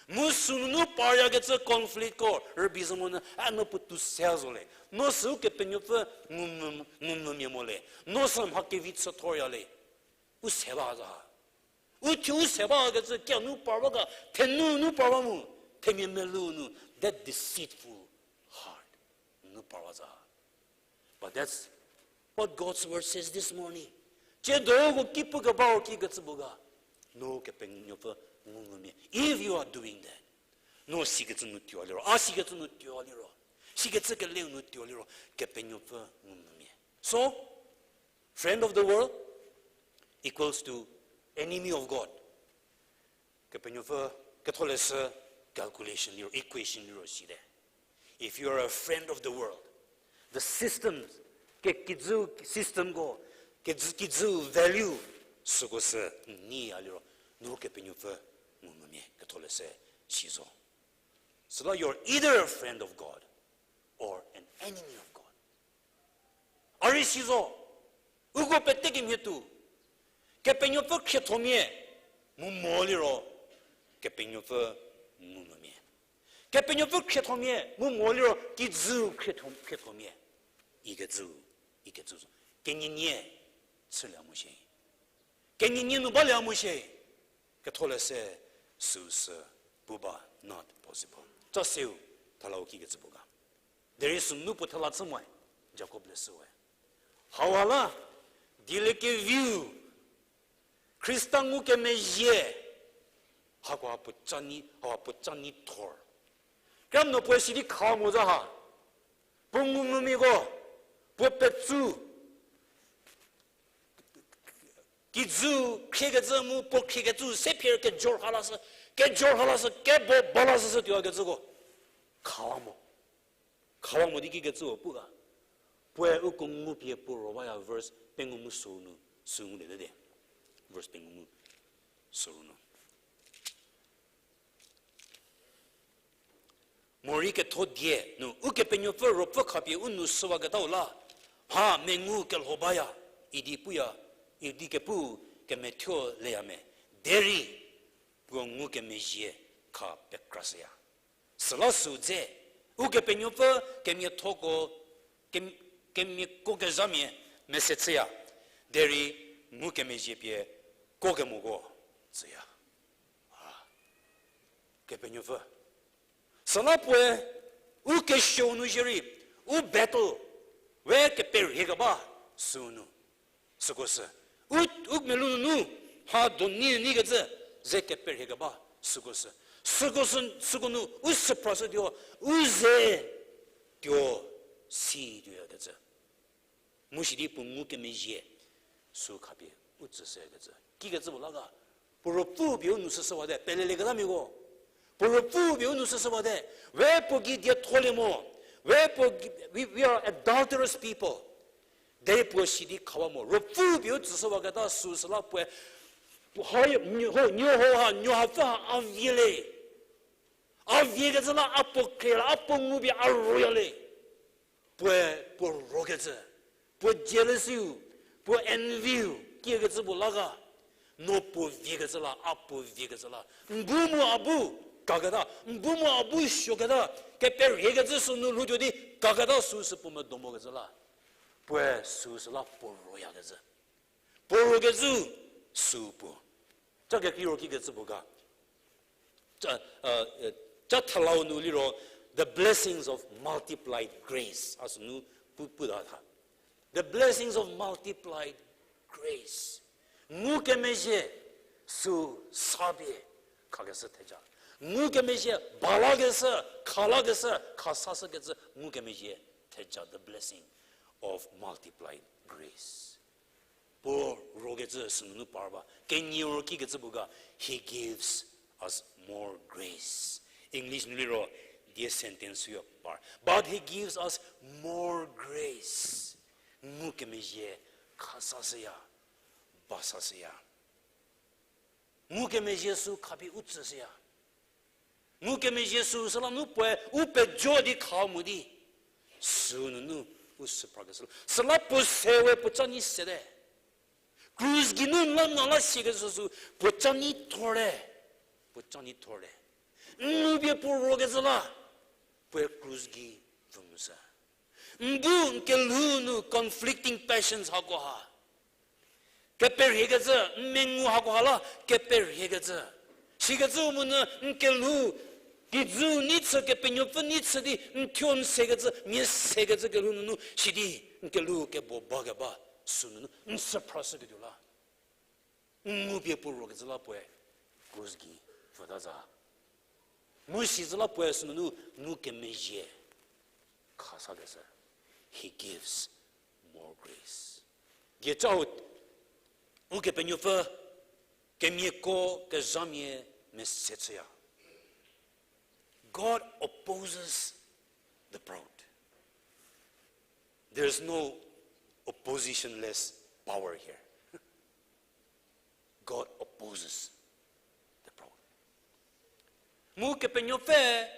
Mu sünunu paryakecü conflict ko rübei zo monyü, a no puotou se zo le. No sü Kepenuopfü ngumvü-, ngumvümia mo le. No sü mha kevi chüthorya le. U se ba za. U thuo u se bakecü kia nu par ba ga, thenu nu par ba mu, themia melou nu, that deceitful heart nu par ba za. But that's what God's word says this morning. Tsiedoko ki pu kebau kikecü puo ga, no Kepenuopfü ngumvümia. If you are doing that, no sikecü nu tuo liro, a sikecü nu tuo liro, sikecü keleu nu tuo liro, Kepenuopfü ngumvümia. So, friend of the world equals to enemy of God. Kepenuopfü, Ketholeshü calculation liro, equation liro site. If you are a friend of the world, the systems, ke-, kijü systemko, kijü, kijü value, süko sü nyiya liro, no Kepenuopfü ngumvümia, Ketholeshü si zo. Süla you're either a friend of God or an enemy of God. A rei si zo, uko pete kemhie tuo, Kepenuopfü khriethomia, mu mo liro, Kepenuopfü ngumvümia. Kepenuopfü khriethomia, mu mo liro, kijü khrietho-, khriethomia. Ikecü, ikecü zo. Kenienie chülie mo shie. Kenienie nu balie mo shie. Ketholeshü süsü pu ba not possible. Cha seu, thalau kikecü puo ga. Derei sünunu puo thela chü moe, Jakob leshüe. Hauha la, dieliekeviu, Khrista ngukemezhie, hakoha puo cha nyi, hakoha puo cha nyi thor. Kra no puoe sidi kha mo za ha. Puo ngumvümiako, puo petsu, Kijü khriekecü mu puo khriekecü se phir kejor ha lashü, kejor ha lashü, kebo ba lashü sü tuoyakecüko. Khawa mo. Khawa mo di kikecüu pu ga. Puoe uko ngupie puo ro baya verse pengou mu süu nu, süu ngulie te. Verse pengou mu süu nu. Morei ketho die nu Ukepenuopfü ruopfü khapie u nou shüwaketau la, mha mengu kelho baya, idi puya, idi kepu kemethuo leya me, derei puo ngukemezhie kha pekrashüya. Süla süu dze, Ukepenuopfü kemiathoko, kem-, kemiako kezhamia mese chüya, derei ngukemezhie pie kuo kemoko tsüya. A, Kepenuopfü. Süla puoe, u kesuou nu shierei, u battle, we keperhie keba, süu nu. Süko sü. U, u melou nunu, mha doni ni kecü, ze keperhie keba, süko sü. Süko sü, süko nu, u süphrashütuo, u ze, tuo, si tuoyakecü. Mu sidi puo ngukemezhie, süu khapie u tsüshükecü. Kikecü puo la ga, puo ruopfü pie u nou shüshüwate, pelelieketamiako. Puo ruopfü pie u nou shüshüwate, we puo gei dietholie mo, we puo gei, we, we are adulterous people. Derei puo sidi khawa mo, ruopfü pie u tsüshüwaketa süu süla puoe, puo ha, nuo, ho, nuo ho ha, nuo hapfü ha, a vie le. A viekecü la, a puo khrie la, a puo ngupie a roya le. Puoe, puo rokecü, puo jealousy-u, puo envy-u, kiekecü puo la ga, no puo viekecü la, a puo viekecü la. N bu mu a bu, kaketa, n bu mu a bu suoketa, keperhiekecü sünu lhoutuo di, kaketa süu sü puo medo mokecü la. Puoe süu süla puo royakecü. Puo rokecü süu puo. Ca kekrei ro kikecü puo ga. Ca, uh, uh, ca thalau nu liro, the blessings of multiplied grace. A sünu pu, puta tha. The blessings of multiplied grace. Ngukemezhie süu sa pie khakeshü theja. Ngukemezhie balakeshü, khalakeshü, khasashükecü ngukemezhie theja, the blessing of multiplied grace. Puo rokecü sünunu par ba. Kenieu ro kikecü puo ga, He gives us more grace. English nu liro, die sentence yo par. But He gives us more grace. Ngukemezhie khasashüya, basashüya. Ngukemezhie süu khapie u tsüshüya. Ngukemezhie süu süla nu puoe u pejo di kha mo di. Süu nunu u süphrakeshü. Süla puo se we puo ca nyi sete. Krus gei nu la na la siekeshü süu puo ca nyi thorte. Puo ca nyi thorte. N nu pie puo rokecü la. Puoe krus gei pfü mu sü. N bu n kelhou nu conflicting passions hakoha. Keperhiekecü, n mengu hakoha la keperhiekecü. Sikecü monyü n kelhou, kijü nei chü, Kepenuopfü nei chü di n thuo n sekecü, mia sekecü kelhou nunu, sidi n kelhou kebo bakeba, sünunu n süphrashüketuo la. N nu pie puo rokecü la puoe, krus gei pfüta za. Mu si zü la puoe sünunu ngukemezhie khasakeshü. He gives more grace. Diecau, Ukepenuopfü kemiako kezhamia mese chüya. God opposes the proud. There's no oppositionless power here. God opposes the proud. Mu Kepenuopfü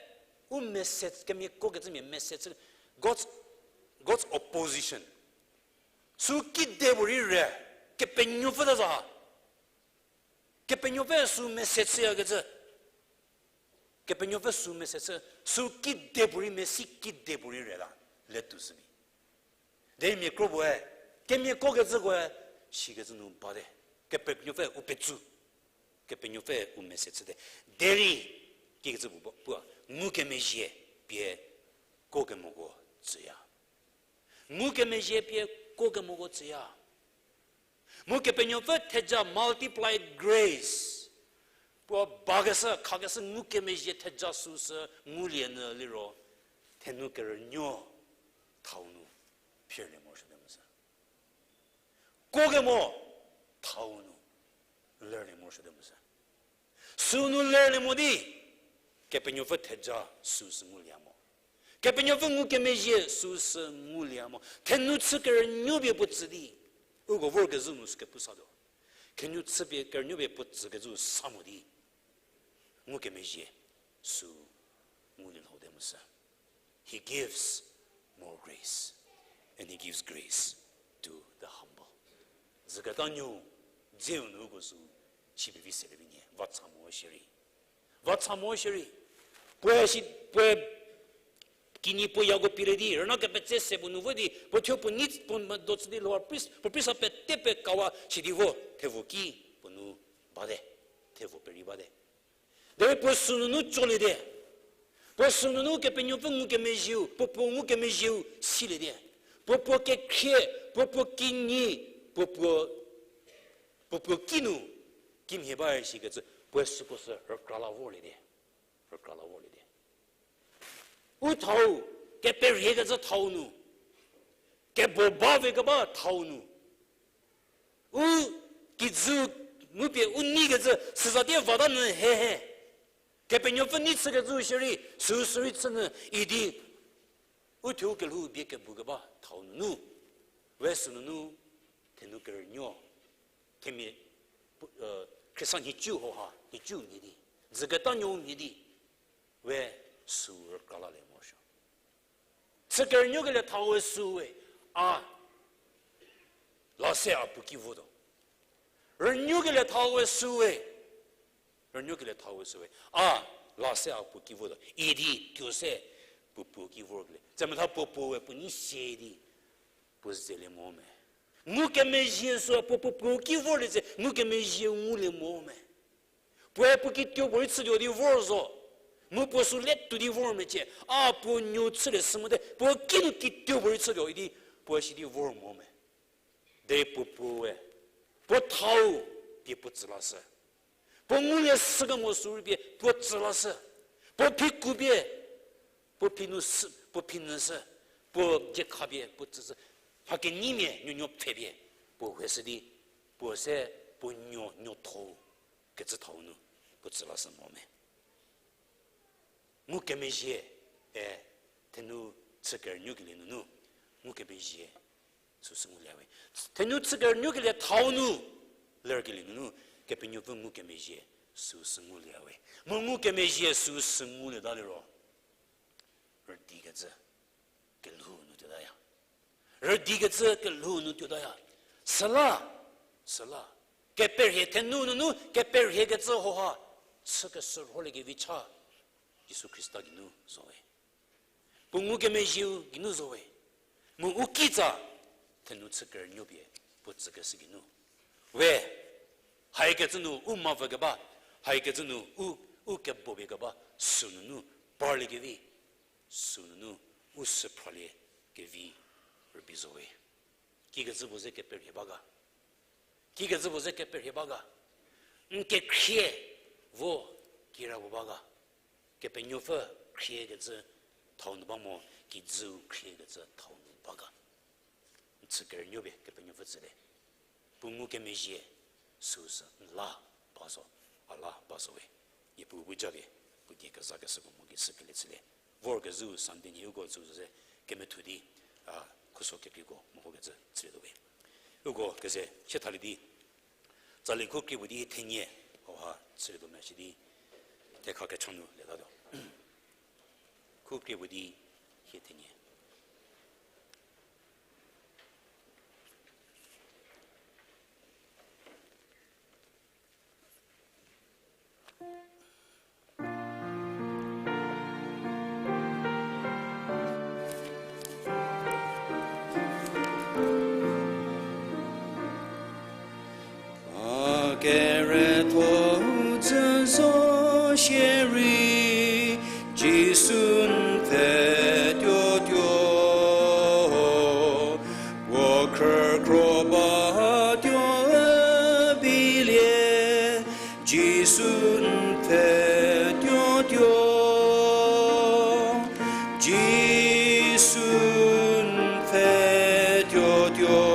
u mese, kemiako kecümia mese chü, God's, God's opposition. Sü kide puorei re, Kepenuopfü ta za. Kepenuopfü sü mese chüyakecü. Kepenuopfü sü mese chü, sü kide puorei mesi kide puorei re la, letuo sübi. Derei mia kro puoe, kemiako kecükoe, sikecü nu bate. Kepenuopfü u petsü. Kepenuopfü u mese chüte. Derei, kikecü puo, puo, ngukemezhie pie kuo kemoko tsüya. Ngukemezhie pie kuo kemoko tsüya. Mu Kepenuopfü theja multiplied grace. Puo bakeshü, khakeshü ngukemezhie theja süsü ngulie nyü liro. Thenu kerünuo thau nu phirlie morosuote mu sü. Kuo kemo, thau nu lerlie morosuote mu sü. Sünu lerlie mo di, Kepenuopfü theja süsü ngulieya mo. Kepenuopfü ngukemezhie süsü ngulieya mo. Thenu chü kerünuo pie puo tsü di, uko vorkezhü nu sü kepu satuo. Thenu chü pie kerünuo pie puo tsükecü sa mo di, ngukemezhie sü ngulie lhote mu sü. He gives more grace, and he gives grace to the humble. Züketa nuo, dzeu nu uko sü, chipie vi selie vi nie, va cha mo shierei. Va cha mo shierei. Puoe shi, puoe kinyi puo yako pielie di, rüna kepetse se puo nu vo di, puo thuo puo nei puo medo chü di lho, puo prisa pete pekawa shi di vo, thevo ki puo nu bate, thevo perei bate. Derei puo sünunu coliete. Puo sünunu Kepenuopfü ngukemezhieu, puo puo ngukemezhieu siliete. Puo puo kekhrie, puo puo kinyi, puo puo, puo puo kinu, kimhie ba shikecü, puoe süko sü rükra la vorliete. Rükra la vorliete. U thau, keperhiekecü thau nu, kebo ba vekeba thau nu, u kijü ngupie u neikecü süzatie vata nyü hehe. Kepenuopfü nei chükecü shierei, süsü rei chünyü idi, u thuo kelhou bie kebukeba thau nunu, we sünunu, thenu kerünuo, themia, pu-, e, Khrista nhicu hoha, nhicu mhie di, züketa nuo mhie di, we sü rükra lalie morosuo. Chü kerünuokelie thau we süwe, a, la se a puo ki votuo. Rünuokelie thau we süwe, rünuokelie thau we süwe, a, la se a puo ki votuo idi tuo se puo puo ki vorkelie. Tsemetha puo puo we puo nei sie di puo zelie mo me. Ngukemezhie süu puo puo puo ki vorlie tse, ngukemezhie ngulie mo me. Puoe puo kituo puorei chütuo di vor zo. Mu puo sü le tuo di vor mecie. A puo nuo chülie sü mote, puo kinu kituo puorei chütuo idi, puo si di vor mo me. Derei puo puo we, puo thau pie puo tsü lashü. Puo ngulie sükemo sü rei pie puo tsü lashü. Puo phiku pie, puo phinu sü, puo phinyü sü, puo diekha pie puo tsüshü. Mha kenyimia nuonuo pfhe pie puo heshü di, puo se puo nuo nuotho kecü thau nu puo tsü lashü mo me. Ngukemezhie, e, thenu chü kerünuokelie nunu, ngukemezhie süsü ngulie we. Thenu chü kerünuokelie thau nu lerkelie nunu, Kepenuopfü ngukemezhie süsü ngulie we. Mu ngukemezhie süsü ngulieta liro, rüdikecü kelhou nu tuotaya. Rüdikecü kelhou nu tuotaya. Süla, süla, keperhie thenu nunu keperhiekecü hoha chü keshürholiekevi cha Jisu Khrista geinu zo we. Puo ngukemezhieu geinu zo we. Mu u kitsa thenu chü kerünuo pie puo tsükeshü geinu, we, haikecü nu u mavü keba, haikecü nu u, u kebopie keba, sünunu parliekevi, sünunu u süphralie kevi rübei zo we. Kikecü puo ze keperhie ba ga? Kikecü puo ze keperhie ba ga? N kekhrie vo kira puo ba ga? Kepenuopfü khriekecü thau nu ba mo, kijüu khriekecü thau nu ba ga? N chü kerünuo pie Kepenuopfü tsüte. Puo ngukemezhie süsü n la ba zo, a la ba zo we. Niepuu bu japie puo die kezakeshüko mo ki sükelie chülie. Vorkezhü Sunday nhie uko tsü zo ze kemethu di, a, khuso kekreiko mehokecü chülietuo we. Uko keze sie thalie di, tsali khu krie puo di thenie, hauha chülietuo me shi di, thekha kechanu lietatuo. Khu krie puo di hie thenie. A kerethou dzü zo shierei, Jisu n pfhetuotuo. Puo khrükhro batuo übilie, Jisu n pfhetuotuo. Jisu n pfhetuotuo.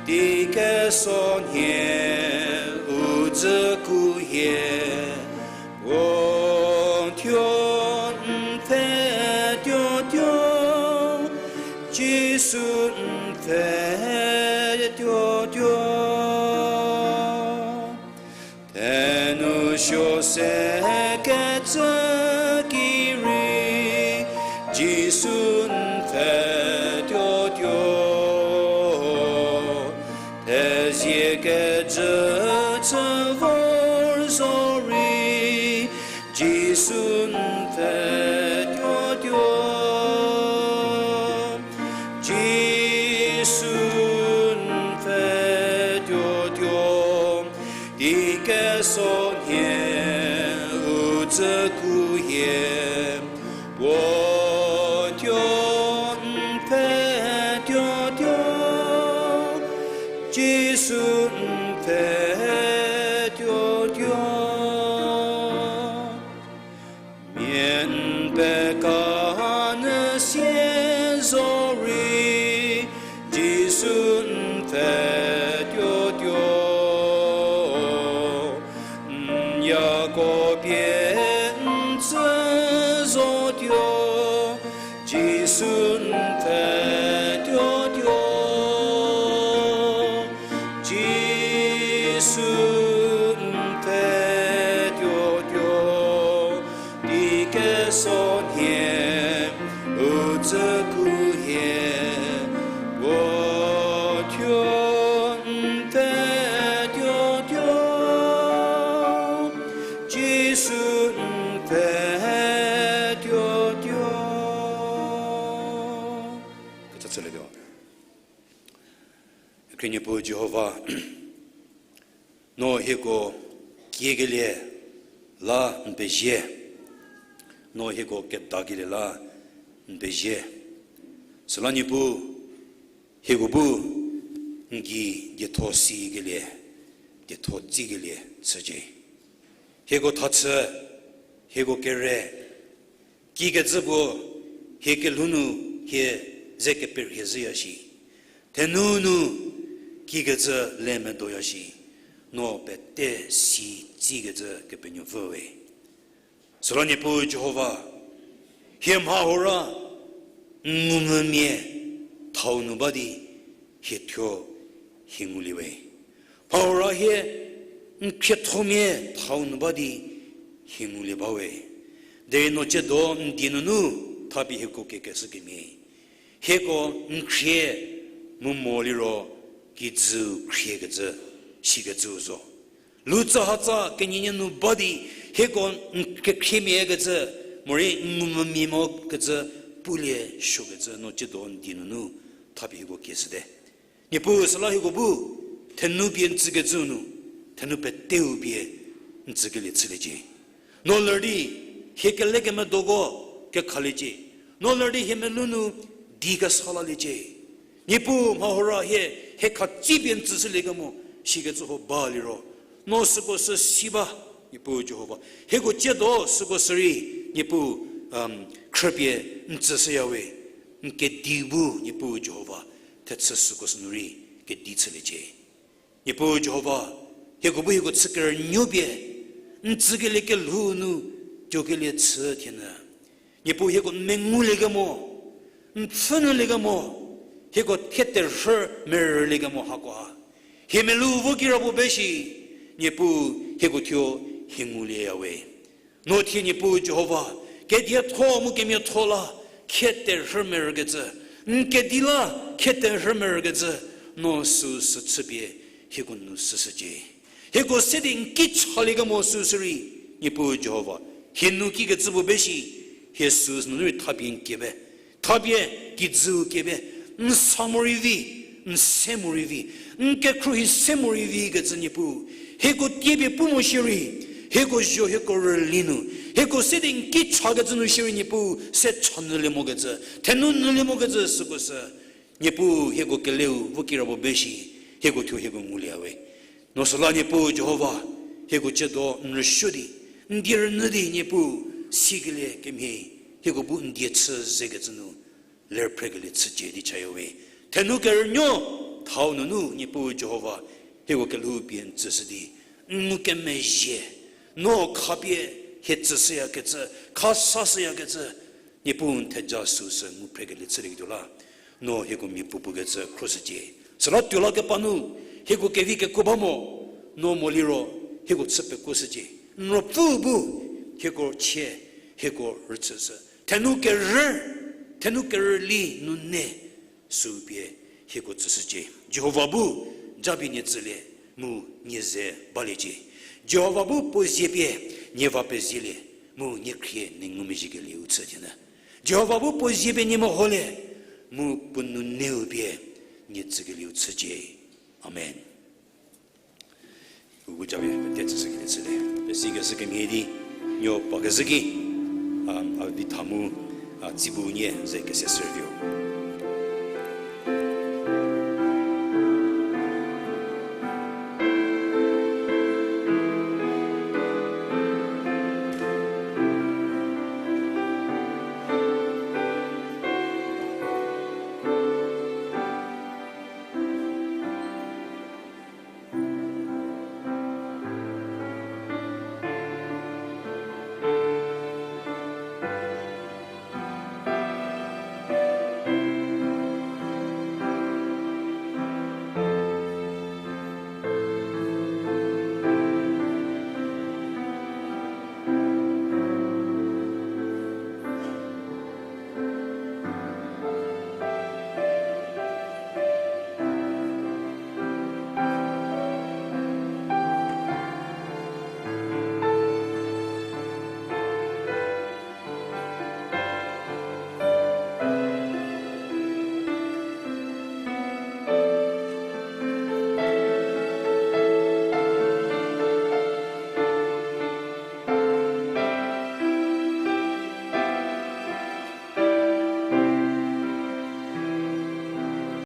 Tei keso nhie Dzüku hie, puo thuo n pfhe tuotuo, Jisu n pfhe tuotuo. Thenu suo se kecü ki rei, Jisu n pfhe tuotuo. Thezie kejü chü vor zorei, Jisu n pfhe tuotuo. Jisu n pfhe tuotuo. Tei keso nhie u dzüku hie, puo thuo n pfhe tuotuo, Jisu n pfhe tuotuo. Mia n peka nyü sie zorei, Jisu n pfhe tuotuo. N yako pie n tsü zotuo, Jisu n pfhe tuotuo. Jisu n pfhe tuotuo. Tei keso nhie u dzüku hie, puo thuo n pfhe tuotuo, Jisu n pfhe tuotuo. Kecü chülietuo. Khrie Niepuu Jihova, no hieko kiekelie la n pezie, no hieko kedakelie la n pezie. Süla Niepuu, hieko bu n gei dietho sikelie, dietho tsikelie chücie. Hieko thachü, hieko kere, kikecü puo hie kelhou nu hie ze keperhie zhüya shi, thenu nu kikecü le medoya shi, no pete si tsikecü Kepenuopfü we. Süla Niepuu Jihova, hie mha hora n ngumvümia thau nu ba di hie thuo hie ngulie we. Mha hora hie n khriethomia thau nu ba di hie ngulie ba we. Derei no tsiedo n die nunu thapie hieko kekeshü kemhie, hieko n khrie mu mo liro kijü khriekecü, sikecüu zo. Lutsahatsa kenyünyü nu ba di hieko n kekhriemia kecü, morei n ngumvümia mo kecü, pulie suokecü no tsiedo n die nunu thapie hieko kieshüte. Niepuu süla hieko bu thenu pie n tsükecüu nu, thenu peteu pie n tsükelie chüliecie. No ler di hie kelekemedoko kekhaliecie. No ler di hie melou nu di kesa laliecie. Niepuu mha hora hie, hie khatsipie n tsüshülie kemo, sikecü ho ba liro, no süko sü si ba, Niepuu Jihova. Hieko tsiedo süko sü rei, Niepuu, khrüpie n tsüshüya we, n kedi bu, Niepuu Jihova, thechü süko sünu rei kedi chüliecie. Niepuu Jihova, hieko bu hieko chü kerünuo pie, n tsükelie kelhou nu, tuokelie chü thienyü. Niepuu hieko n mengulie kemo, n pfhünyülie kemo, hieko thie terhü merülie kemo hakoha, hie melou vo kirapuo be shi, Niepuu hieko thuo hie ngulieya we. No thie Niepuu Jihova, kedietho mu kemiatho la, khie terhü merükecü, n kedi la, khie terhü merükecü, no süu sü chüpie, hieko nu süshücie. Hieko se di n ki chalie kemo süu sü rei, Niepuu Jihova, hie nu kikecü puo be shi, hie süu sünu rei thapie n kiebe. Thapie kijüu kiebe, n sa morei vi, n se morei vi, n kekhruohi se morei vi kecü Niepuu, hieko tiepie pu mo shierei, hieko zho hieko rüli nu, hieko se di n ki chakecü nu shierei Niepuu se chanyülie mokecü, thenu nyülie mokecü süko sü, Niepuu hieko keleu vo kirapuo be shi, hieko thuo hieko ngulieya we. No süla Niepuu Jihova, hieko tsiedo n rüsuo di, n die rünyü di Niepuu, sikelie kemhie, hieko bu n die chü zekecü nu, ler phrekelie chücie di chaya we. Thenu kerünuo, thau nunu Niepuu Jihova, hieko kelhou pie n tsüshü di, n ngukemezhie, no khapie hie tsüshüyakecü, khasashüyakecü, Niepuu n theja süu sü ngu phrekelie chülieketuo la, no hieko mia puopuo kecü khroshücie. Süla tuo lakepa nu, hieko kevi kekuo ba mo, no moliro, hieko chü pekuoshücie. N Ruopfü bu, hieko chie, hieko rüchüshü. Thenou kerü, thenou kerüli nune, süu pie hieko tsüshücie. Jihova bu, japie nie tsülie, mu nie ze baliecie. Jihova bu puo zie pie, nie va pezielie, mu nie khrie nie ngumezhiekelieu chü thienyü. Jihova bu puo zie pie nie meholie, mu puo nuneu pie, nie tsükelieu chücie. Amen. Uko japie pete tsüshükelie chülie. Pesikeshü kemhie di, nuo pa kezhü ki, a, a vitha mu, a, tsibu nie ze kese servio.